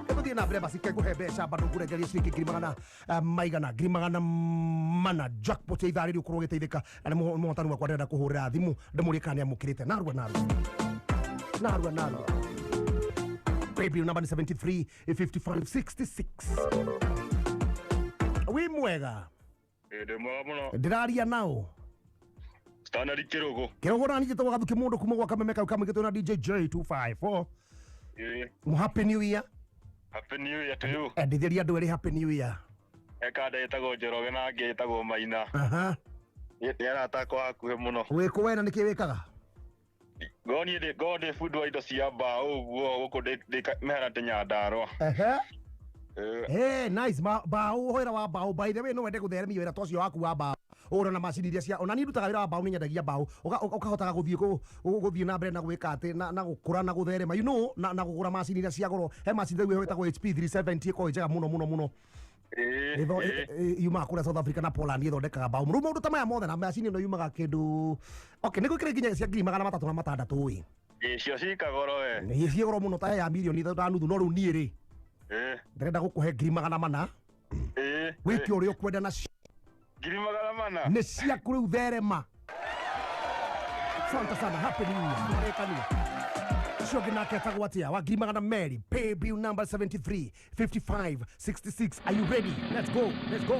A: tũthiĩ na mbere basi kengũhe mbeca bado ngũrengeria ciringi ngiri magana maigana 400 jackpot ya ithaa rĩrĩ ũkorwo ũgĩteithĩka na nĩ mũhotani wakwa ndĩrenda kũhũrĩra thimũ ndĩmũrie kana nĩamũkĩrĩte narua narua narua narua. Baby number ni 73 55 66. Wi mwega.
F: Ndĩ mwega mũno.
A: Ndĩraria nao.
F: Stanley Kĩrũgũ.
A: Kĩrũgũ nani njĩtagwo Gathuki mũndũ kuma gwa Kameme kau kamwe gĩtwo na DJ J254.
F: Ĩĩ.
A: Happy New Year.
F: Happy New Year to you.
A: Endithĩria andũ erĩ Happy New Year.
F: Eka ĩtagwo Njoroge na angĩ ĩtagwo Maina.
A: Aha.
F: Nĩ arata akwa hakuhĩ mũno.
A: Wĩkũ wena nĩkĩ wĩkaga?
F: Ngo niĩ ndĩ ngo ndĩ bundi wa indo cia mbaũ ũguo gũkũ ndĩ mĩharatĩ Nyandarũa.
A: Ehe.
F: Ĩĩ.
A: Eh, nice. Mbaũ wĩra wa mbaũ. By the way, no wende gũtheremia wĩra ta ũcio waku wa mbaũ. Ũgũra na macini iria cia ona niĩ ndutaga wĩra wa mbaũ nĩ nyendagia mbaũ. Ũkahotaga gũthiĩ gũthiĩ na mbere na gwĩka atĩ na gũkũra na gũtherema. You know, na kũgũra macini iria cia goro. He macini rĩu ĩtagwo HP 370 ĩkoragwo ĩ njega mũno mũno mũno. Yumaga kũrĩa South Africa na Poland ĩthondekaga mbaũ. Rĩu maũndũ ta maya mothe na macini ĩno yumaga kĩndũ. Okay, nĩ gwĩkĩra nginya cia 306 ĩ.
F: Ĩĩ, cio cikagoro we.
A: Nĩ ciĩ goro mũno ta ya mirioni 3 na nuthu no rĩu niĩ rĩ.
F: Ĩĩ.
A: Ndĩrenda gũkũhe 400,000.
F: Ĩĩ.
A: Wĩke ũrĩa ũkwenda nacio.
F: 400,000?
A: Nĩ ciaku rĩu therema. Asante sana, happy new year. Marĩkania. Ũcio ũngĩ nake etagwo atĩa? Wa 200,000. Pay bill number 73 55 66. Are you ready? Let's go. Let's go.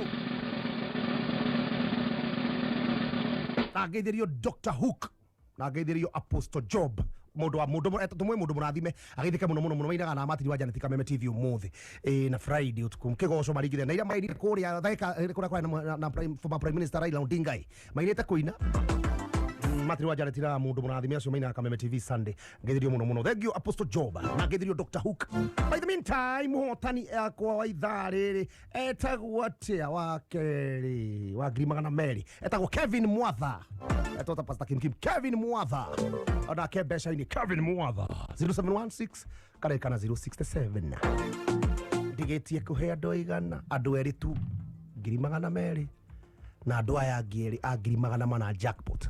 A: Na ngeithĩrio Dr. Hook. Na ngeithĩrio Apostle Job. Mũndũ wa mũndũ tũmwe mũndũ mũrathime agĩthĩke mũno mũno mũno mainaga na Martin wa Janet Kameme TV ũmũthĩ na Friday ũtukũ kĩgoco maringire na iria mainire kũrĩa thaika kũrĩa kwarĩ na former Prime Minister Raila Odinga mainĩte kũina Martin wa Janet na mũndũ mũrathime acio mainaga Kameme TV Sunday ngeithirio mũno mũno. Thank you Apostle Job na ngeithirio Dr. Hook. By the meantime mũhotani akwa wa ithaa rĩrĩ etagwo atĩa wa kerĩ wa 200,000 etagwo Kevin Mwatha etagwo ta Pastor Kim Kim Kevin Mwatha onake mbeca-inĩ Kevin Mwatha 0716 karĩkana 067 ndigĩtie kũhe andũ aigana andũ erĩ tu 200,000 na andũ aya angĩ erĩ a 400,000 jackpot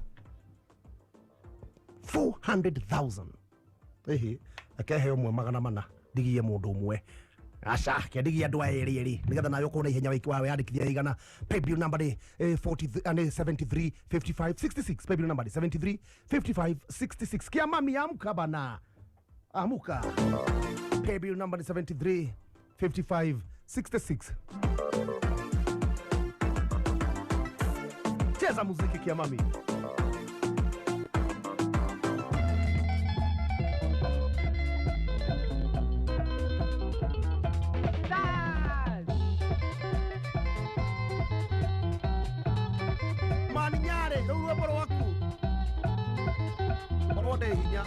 A: 400,000. Ehe, akehe ũmwe 400 ndigie mũndũ ũmwe. Aca, kĩndigie andũ aya erĩ erĩ nĩgetha nawe ũkorwo na ihenya wa weyandĩkithia igana. Paybill number nĩ 73 55 66. Paybill number nĩ 73 55 66. Kia mami amka bana. Amuka. Paybill number nĩ 73 55 66. Cheza muziki kia mami. Maninyare, rĩu rwĩmbo rwaku. Korwo ndĩ hinya.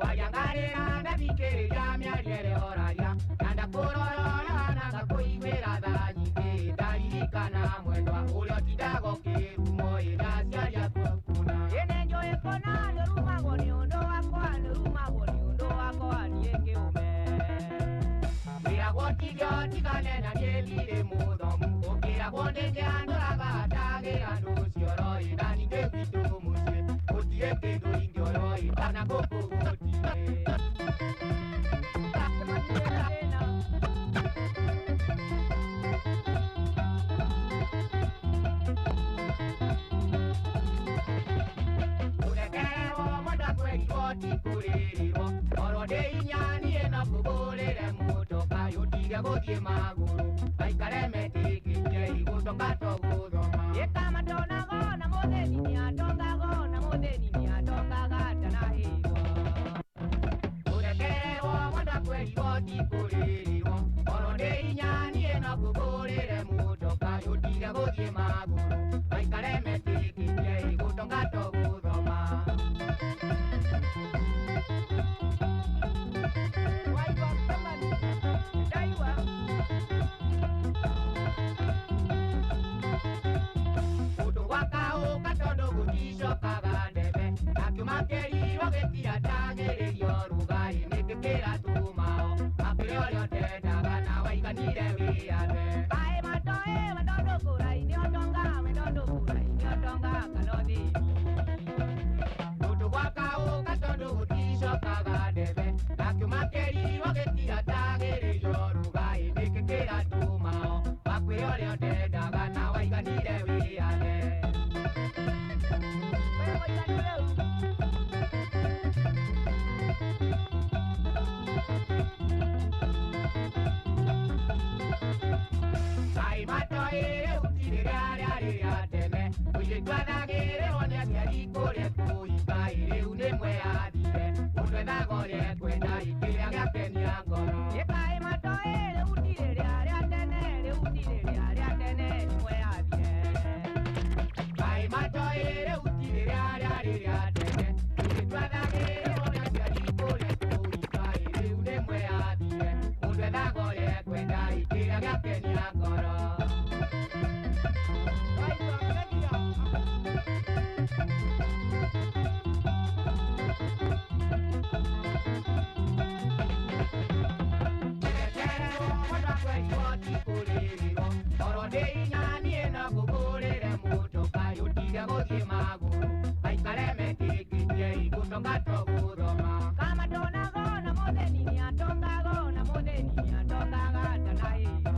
G: Wayangarĩra ndathikĩrĩria mĩario ĩrĩa ũraria na ndakũrorora na ngakũiguĩra tha nyingĩ ndaririkana mwendwa ũrĩa ũtindaga ũkĩrumwo ĩ na aciari aku kũna.
J: Ĩ nĩnjũĩ kũna nĩũrumagwo nĩ ũndũ wakwa nĩũrumagwo nĩ ũndũ wakwa niĩ kĩũme.
G: Wĩragwo tige ũtigane na niĩ ndirĩ mũthomu ũkĩragwo nĩngĩandũraga ndagĩra andũ cioro ĩ na ningĩ gwitũ mũciĩ gũtirĩ kĩndũ ingĩoyo ĩ kana gũkũ gũtirĩ. Kũrekererwo mwenda kwerirwo ti kũrĩrĩrwo korwo ndĩ inya niĩ no kũgũrĩre mũtoka ũtige gũthiĩ magũrũ maikare metĩkĩtie igũcoka to gũthoma.
J: Ĩka matonago na mũthĩni nĩ
G: tikũrĩrĩrwo oro ndĩ inya niĩ no ngũgũrĩre mũtoka ũtige gũthiĩ magũrũ maikare metĩkĩtie gũtonga to gũthoma. Waigua Kimani? Ndaigua. Ũndũ gwakaũka tondũ gũticokaga ndebe nakiuma kĩrirwo gĩtiatagĩrĩrio rũgai nĩkĩ kĩratũmao makĩrĩa ũrĩa ũtendaga na waiganire wĩyathe. Kaĩ matoĩ wendondũkũrai nĩ ũtonga wendondũkũrai nĩ ũtonga kana ũthĩni. Ũndũ gwakaũka tondũ gũticokaga ndebe nakiuma kĩrirwo gĩtiatagĩrĩrio rũgai nĩkĩ kĩratũmao makwĩra ũrĩa ũtendaga na waiganire wĩyathe. Kaĩ matoĩ rĩu ti rĩrĩa rĩarĩ rĩa tene mũirĩtu athagĩrĩrwo nĩ aciari kũrĩa kũhika rĩu nĩ mweyathire mũndũ ethaga ũrĩa ekwenda kĩrĩa gĩakenia ngoro. Kaĩ matoĩ rĩu ti rĩrĩa rĩa tene rĩu ti rĩrĩa rĩa tene nĩ mweyathire. Kaĩ matoĩ rĩu ti rĩrĩa rĩarĩ rĩa tene mũirĩtu athagĩrĩrwo nĩ aciari kũrĩa kũhika rĩu nĩ mweyathire mũndũ ethaga ũrĩa ekwenda kĩrĩa gĩakenia ngoro. Oro ndĩ inya niĩ no ngũgũrĩre mũtoka ũtige gũthiĩ magũrũ maikare metĩkĩtie gũtonga to gũthoma. Kama tonago na mũthĩni nĩatongago na mũthĩni nĩatongaga ndanahĩo.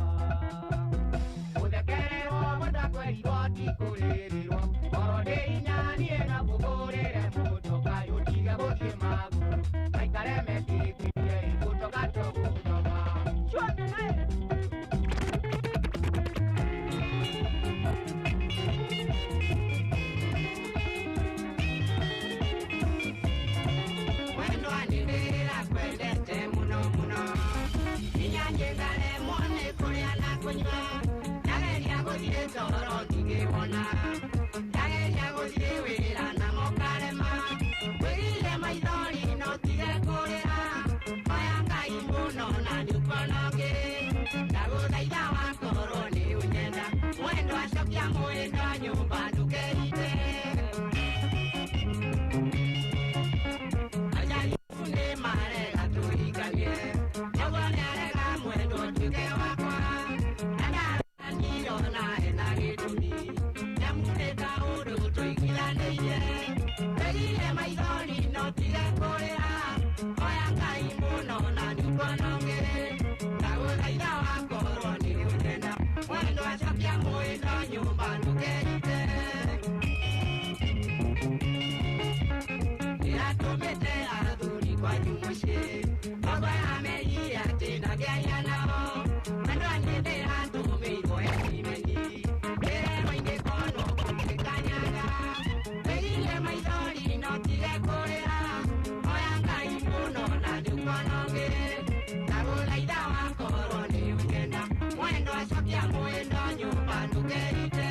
G: Gũthekererwo mũndũ akwerirwo ti kũrĩrĩrwo oro ndĩ inya niĩ no ngũgũrĩre mũtoka ũtige gũthiĩ magũrũ maikare metĩkĩtie gũtonga to gũthoma. Wendo anĩrĩra kwendete mũno mũno nginya njĩngaremwo nĩ kũrĩa na kũnyua ndageria gũthiĩ toro ndingĩwona ndageria gũthiĩ wĩra namo karema wĩgire maithori no tige kũrĩra hoya Ngai mũno na nĩũkuona ũngĩ ndagũthaitha wakorwo nĩ ũnyenda mwendo acokia mwendo nyũmba ndũkerite. Aciari nĩ marega tũhikanie nĩguo nĩarega mwendo ũtuĩke wakwa na ndaranirona ena gĩtũmi nĩamu nĩ kaũndũ tũiguithanĩirie wĩgire maithori no tige kũrĩra hoya Ngai mũno na nĩũkuona ũngĩ ndagũthaitha wakorwo nĩ ũnyenda mwendo acokia mwendo nyũmba ndũkerite. Ndĩratũmĩte athuri kwanyu mũciĩ Baba amerie atĩ ndangĩaria nao andũ angĩ ndĩratũmĩirwo ethimeni ndĩrerwo ingĩkonwo kũngĩkanyaga wĩgire maithori no tige kũrĩra hoya Ngai mũno na nĩũkuona ũngĩ ndagũthaitha wakorwo nĩ ũnyenda mwendo acokia mwendo nyũmba ndũkerite.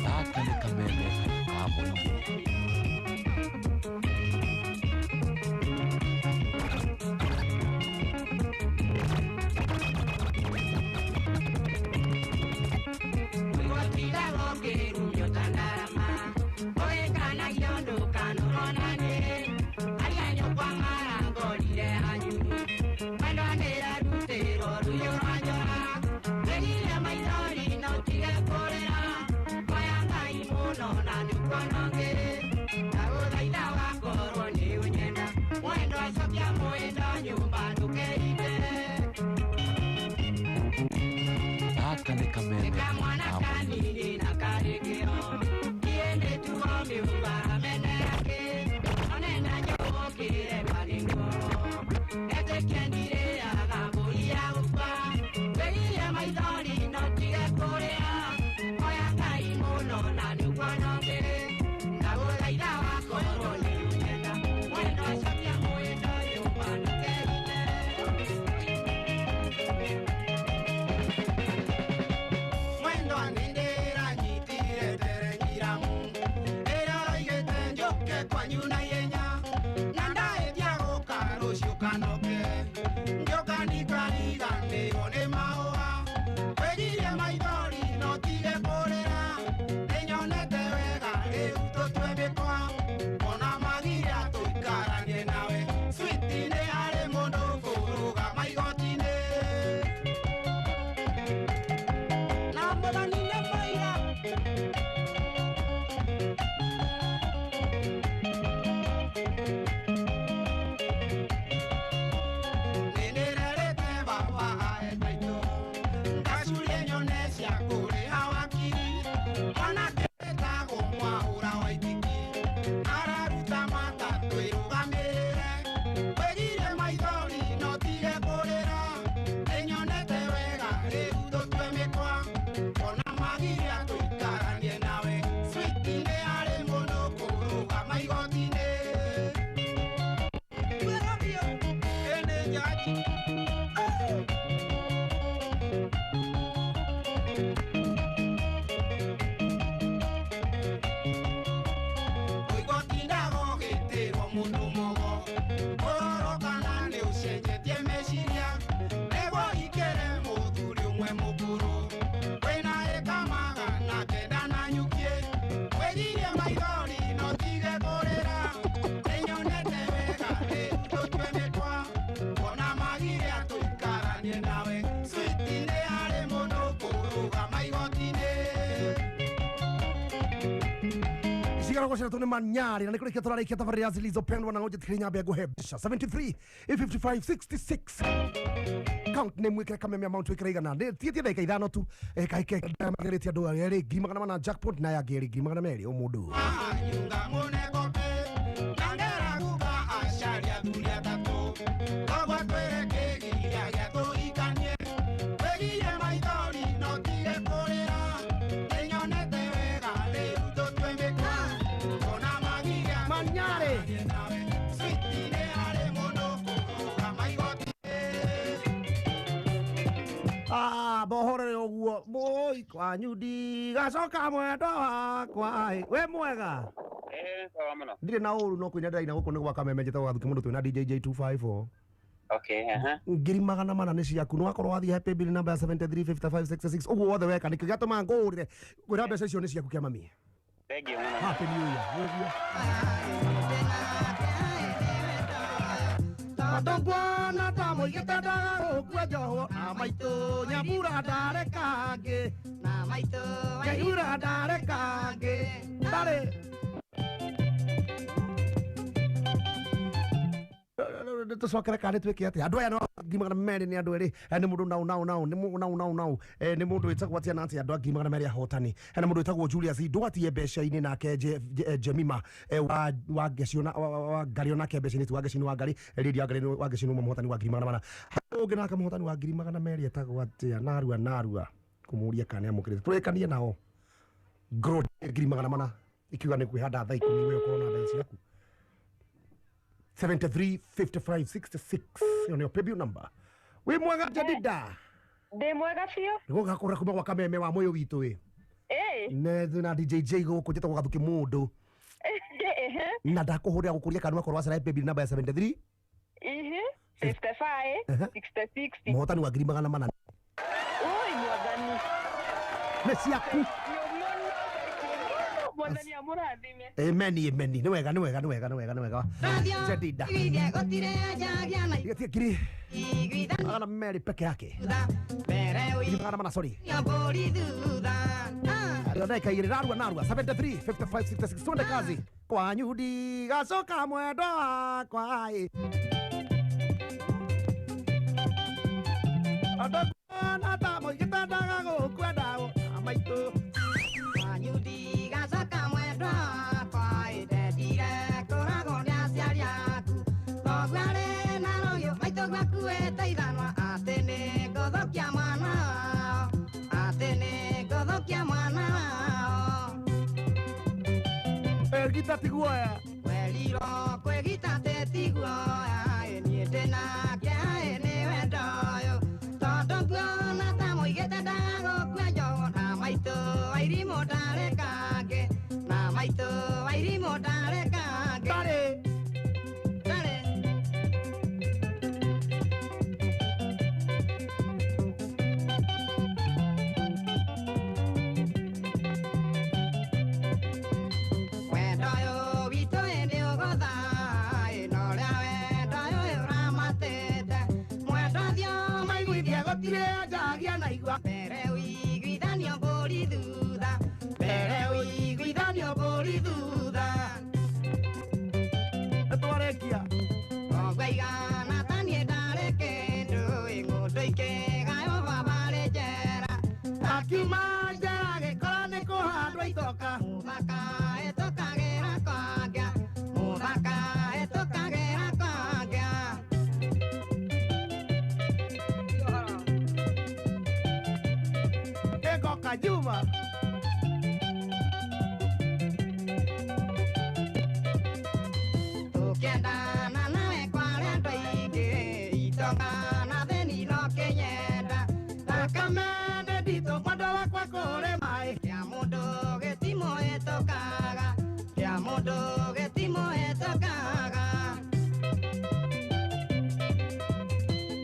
X: Gaka nĩ kameme ka mũingĩ.
G: Gũtindaga ũkĩrumio ta ndarama ũgĩkanagio ndũkanorwo na niĩ arĩa nyũkwa marangorire hanyu mwendwa nĩrarutĩrwo rũhiũ rwa njora wĩgire maithori no tige kũrĩra hoya Ngai mũno na nĩũkuona ũngĩ ndagũthaitha wakorwo nĩ ũnyenda mwendo acokia mwendo nyũmba ndũkerite.
X: Gaka nĩ kameme
G: Kamwana
X: ka mũingĩ.
G: kanini na karĩkĩo kiendĩtuo mĩũga mene yake onena njũkĩre marĩngo etĩkie ndirĩaga mbũri ya gũkua wĩgire maithori no tige kũrĩra hoya Ngai mũno na nĩũkuona ũngĩ ndagũthaitha wakorwo
A: Cigara tå nä manyarä na nä kå rä kia tå rarä kia tabarä ya zilizopendwa na ng'onje nyambe nguhe mbeca 73 55 66 count nä mwä kä re kameme amount wä kä re igana tiätie ndagä ka ithano tu kahä magerä tie andå erä 400,000 jackpot na yangä erä 200,000 å må ndå. Bohorere ũguo mũi kwanyu ndigacoka mwendwa wakwa we mwega.
K: Sawa mũno.
A: Ndirĩ na ũru no kũina ndĩraina gũkũ nĩ gwa Kameme njĩtagwo Gathuki mũndũ twĩna DJ J254.
K: Okay, aha.
A: 400,000 nĩ ciaku nĩ wakorwo wathiĩ happy bill number 735566 ũguo wothe weka nĩkĩo gĩatũma ngũũrĩre ngwĩra mbeca icio nĩ ciaku kĩa mami.
K: Thank you mũno.
A: Happy New Year. Ũguo. Matongwana ta mũigĩte ndagagũkua njohwo na maitũ nyambura ndareka ngĩ na maitũ nyambura ndareka ngĩ ndarĩ tũcokere kana nĩ twĩke atĩa andũ aya no 200,000 nĩ andũ erĩ nĩ mũndũ nau nau nau nĩ mũndũ nau nau nau nĩ mũndũ wĩtagwo atĩa na atĩa andũ a 200,000 ahotani hena mũndũ wĩtagwo Julius Ndwatie mbeca-inĩ nake Jemima wa Ngeci wa Ngari onake mbeca-inĩ ti wa Ngeci nĩ wa Ngari Lydia Ngari wa Ngeci nĩ ũmwe mũhotani wa 400,000 ũngĩ nake mũhotani wa 200,000 etagwo atĩa narua narua kũmũria kana nĩ amũkĩrĩte tũrĩkanie nao ngro 400,000 ikiuga nĩ kwĩhanda thaa 10 we ũkorwo na mbeca ciaku 73 55 66 ĩyo nĩyo paybill number. Wĩ mwega Jadida?
M: Ndĩ mwega biũ.
A: Nĩgũgakũra kuma gwa Kameme wa moyo witũ ĩ.
M: Ĩ.
A: Na DJ J gũkũ njĩtagwo Gathuki mũndũ. Na ndakũhũrĩra gũkũria kana wakorwo wacara paybill number ya 73
M: 55 66.
A: Mũhotani wa 400,000.
M: Ui mwathani.
A: Nĩ ciaku.
M: Mwathani amũrathime.
A: Amen, amen. Nĩ wega, nĩ wega, nĩ wega, nĩ wega, nĩ wega. Jadida. Tiga 200,000 peke yake. 400,000 sorry. Ndio dakika igĩrĩ narua narua 73 55 66 twende kazi. Kwanyu ndigacoka mwendwa wakwa ĩ. Andũ ta mũigĩte ndagagũkua ndago na maitũ. Kwĩgita ti guoya.
G: Werirwo kwĩgita ti guoya niĩ ndĩnake nĩ wendo ũyũ tondũ nguona ta mũigĩte ndagagũkua njohwo na maitũ wairimũ ndareka ngĩ na maitũ wairimũ ndareka ngĩ
A: ndarĩ
G: ndarĩ. Mbere ũiguithanio mbũri thutha, mbere ũiguithanio mbũri thutha.
A: Nĩtwarĩkia.
G: Ngwaigana ta niĩ ndarĩ kĩndũ ng'ũndũ ikĩgaywo baba arĩ njera.
A: Akiuma njera agĩkora nĩ kũhandwo itoka.
G: Mũthaka ĩtũkagĩra kwangĩa, mũthaka ĩtũkagĩra kwangĩa.
A: Kajuma.
G: Tũkĩendana nawe kwarĩ andũ aingĩ, itonga na thĩni no kĩnyenda. Thakame nĩ nditũ mwendwa wakwa kũrĩ maĩ. Kĩa mũndũ gĩtimũhĩtũkaga, kĩa mũndũ gĩtimũhĩtũkaga.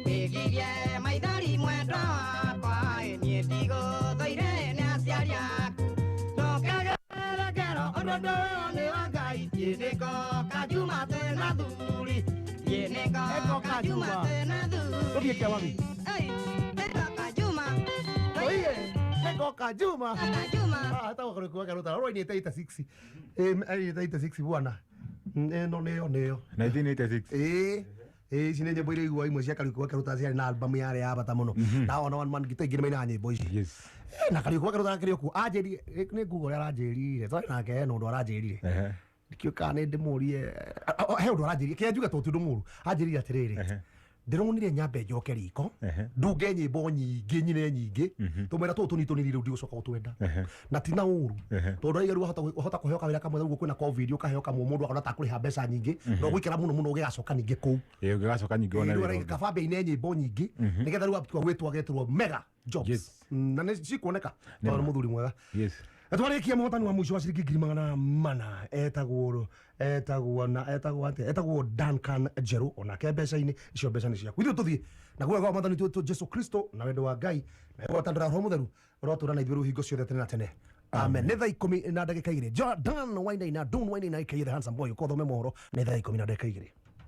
G: Wĩgirie maithori mwendwa wakwa, ĩ niĩ ndigũthũire nĩ aciari aku. Ndũkagere ngero ũndũ ũyũ nĩ wa Ngai. Niĩ nĩngoka Juma twĩna thuri. Niĩ nĩngoka Juma twĩna thuri.
A: Tũthiĩ kĩa mami.
G: Ei, nĩngoka Juma.
A: Oiye, nĩngoka Juma.
G: Juma.
A: Ah, etagwo Kariũki wa Kĩarũtara. Ũroinĩte 86. Ĩ, ainĩte 86 bwana. Ĩno nĩyo nĩyo.
L: 1986.
A: Ĩĩ. Ĩĩ, ici nĩ nyĩmbo iria igua imwe cia Kariũki wa Kĩarũtara ciarĩ na album yarĩ ya bata mũno. Na ona one man gita ingĩ nĩ mainaga nyĩmbo ici.
L: Yes.
A: Na Kariũki wa Kĩarũtara kĩrĩ o kuo. Anjĩrire, nĩ Google ũrĩa aranjĩrire. Twarĩ nake hena ũndũ aranjĩrire. Ndikĩũĩ kana nĩ ndĩmũrie he ũndũ aranjĩrire. Kĩrĩa njuge to ti ũndũ mũũru. Anjĩrire atĩrĩrĩ, ndĩronire nyambe njoke riko ndunge nyĩmbo nyingĩ nyine nyingĩ tũmwĩra tũũ tũnini tũnini rĩu ndigũcoka gũtwenda na ti na ũru tondũ rĩu wahota kũheo kawĩra kamwe rĩu kwĩna covid ũkaheo kamwe mũndũ akona takũrĩha mbeca nyingĩ na ũgũikara mũno mũno ũgĩgacoka ningĩ kũu
L: Ĩĩ, ũngĩgacoka ningĩ wone
A: rĩu
L: wĩra
A: arauga
L: ũngĩ.
A: kaba mbe ine nyĩmbo nyingĩ nĩgetha rĩu atua gwĩtwo agetĩrwo mega jobs na nĩ cikuoneka tondũ nĩ mũthuri mwega.
L: Yes.
A: Twarikia mũhotani wa mũico wa ciringi 400,000 etagwo etagwo na etagwo atĩa etagwo Duncan Njerũ onake mbeca-inĩ icio mbeca nĩ ciaku ithuĩ tũthiĩ na guoya gwa mwathani witũ Jesu Kristo na wendo wa Ngai na gwatanĩra Roho Mũtheru ũrotũra na ithuĩ rĩu hingo ciothe tene na tene amen. Nĩ thaa 10:02 Jordan Wainaina Don Wainaina aka the handsome boy ũkothome mohoro nĩ thaa 10:02.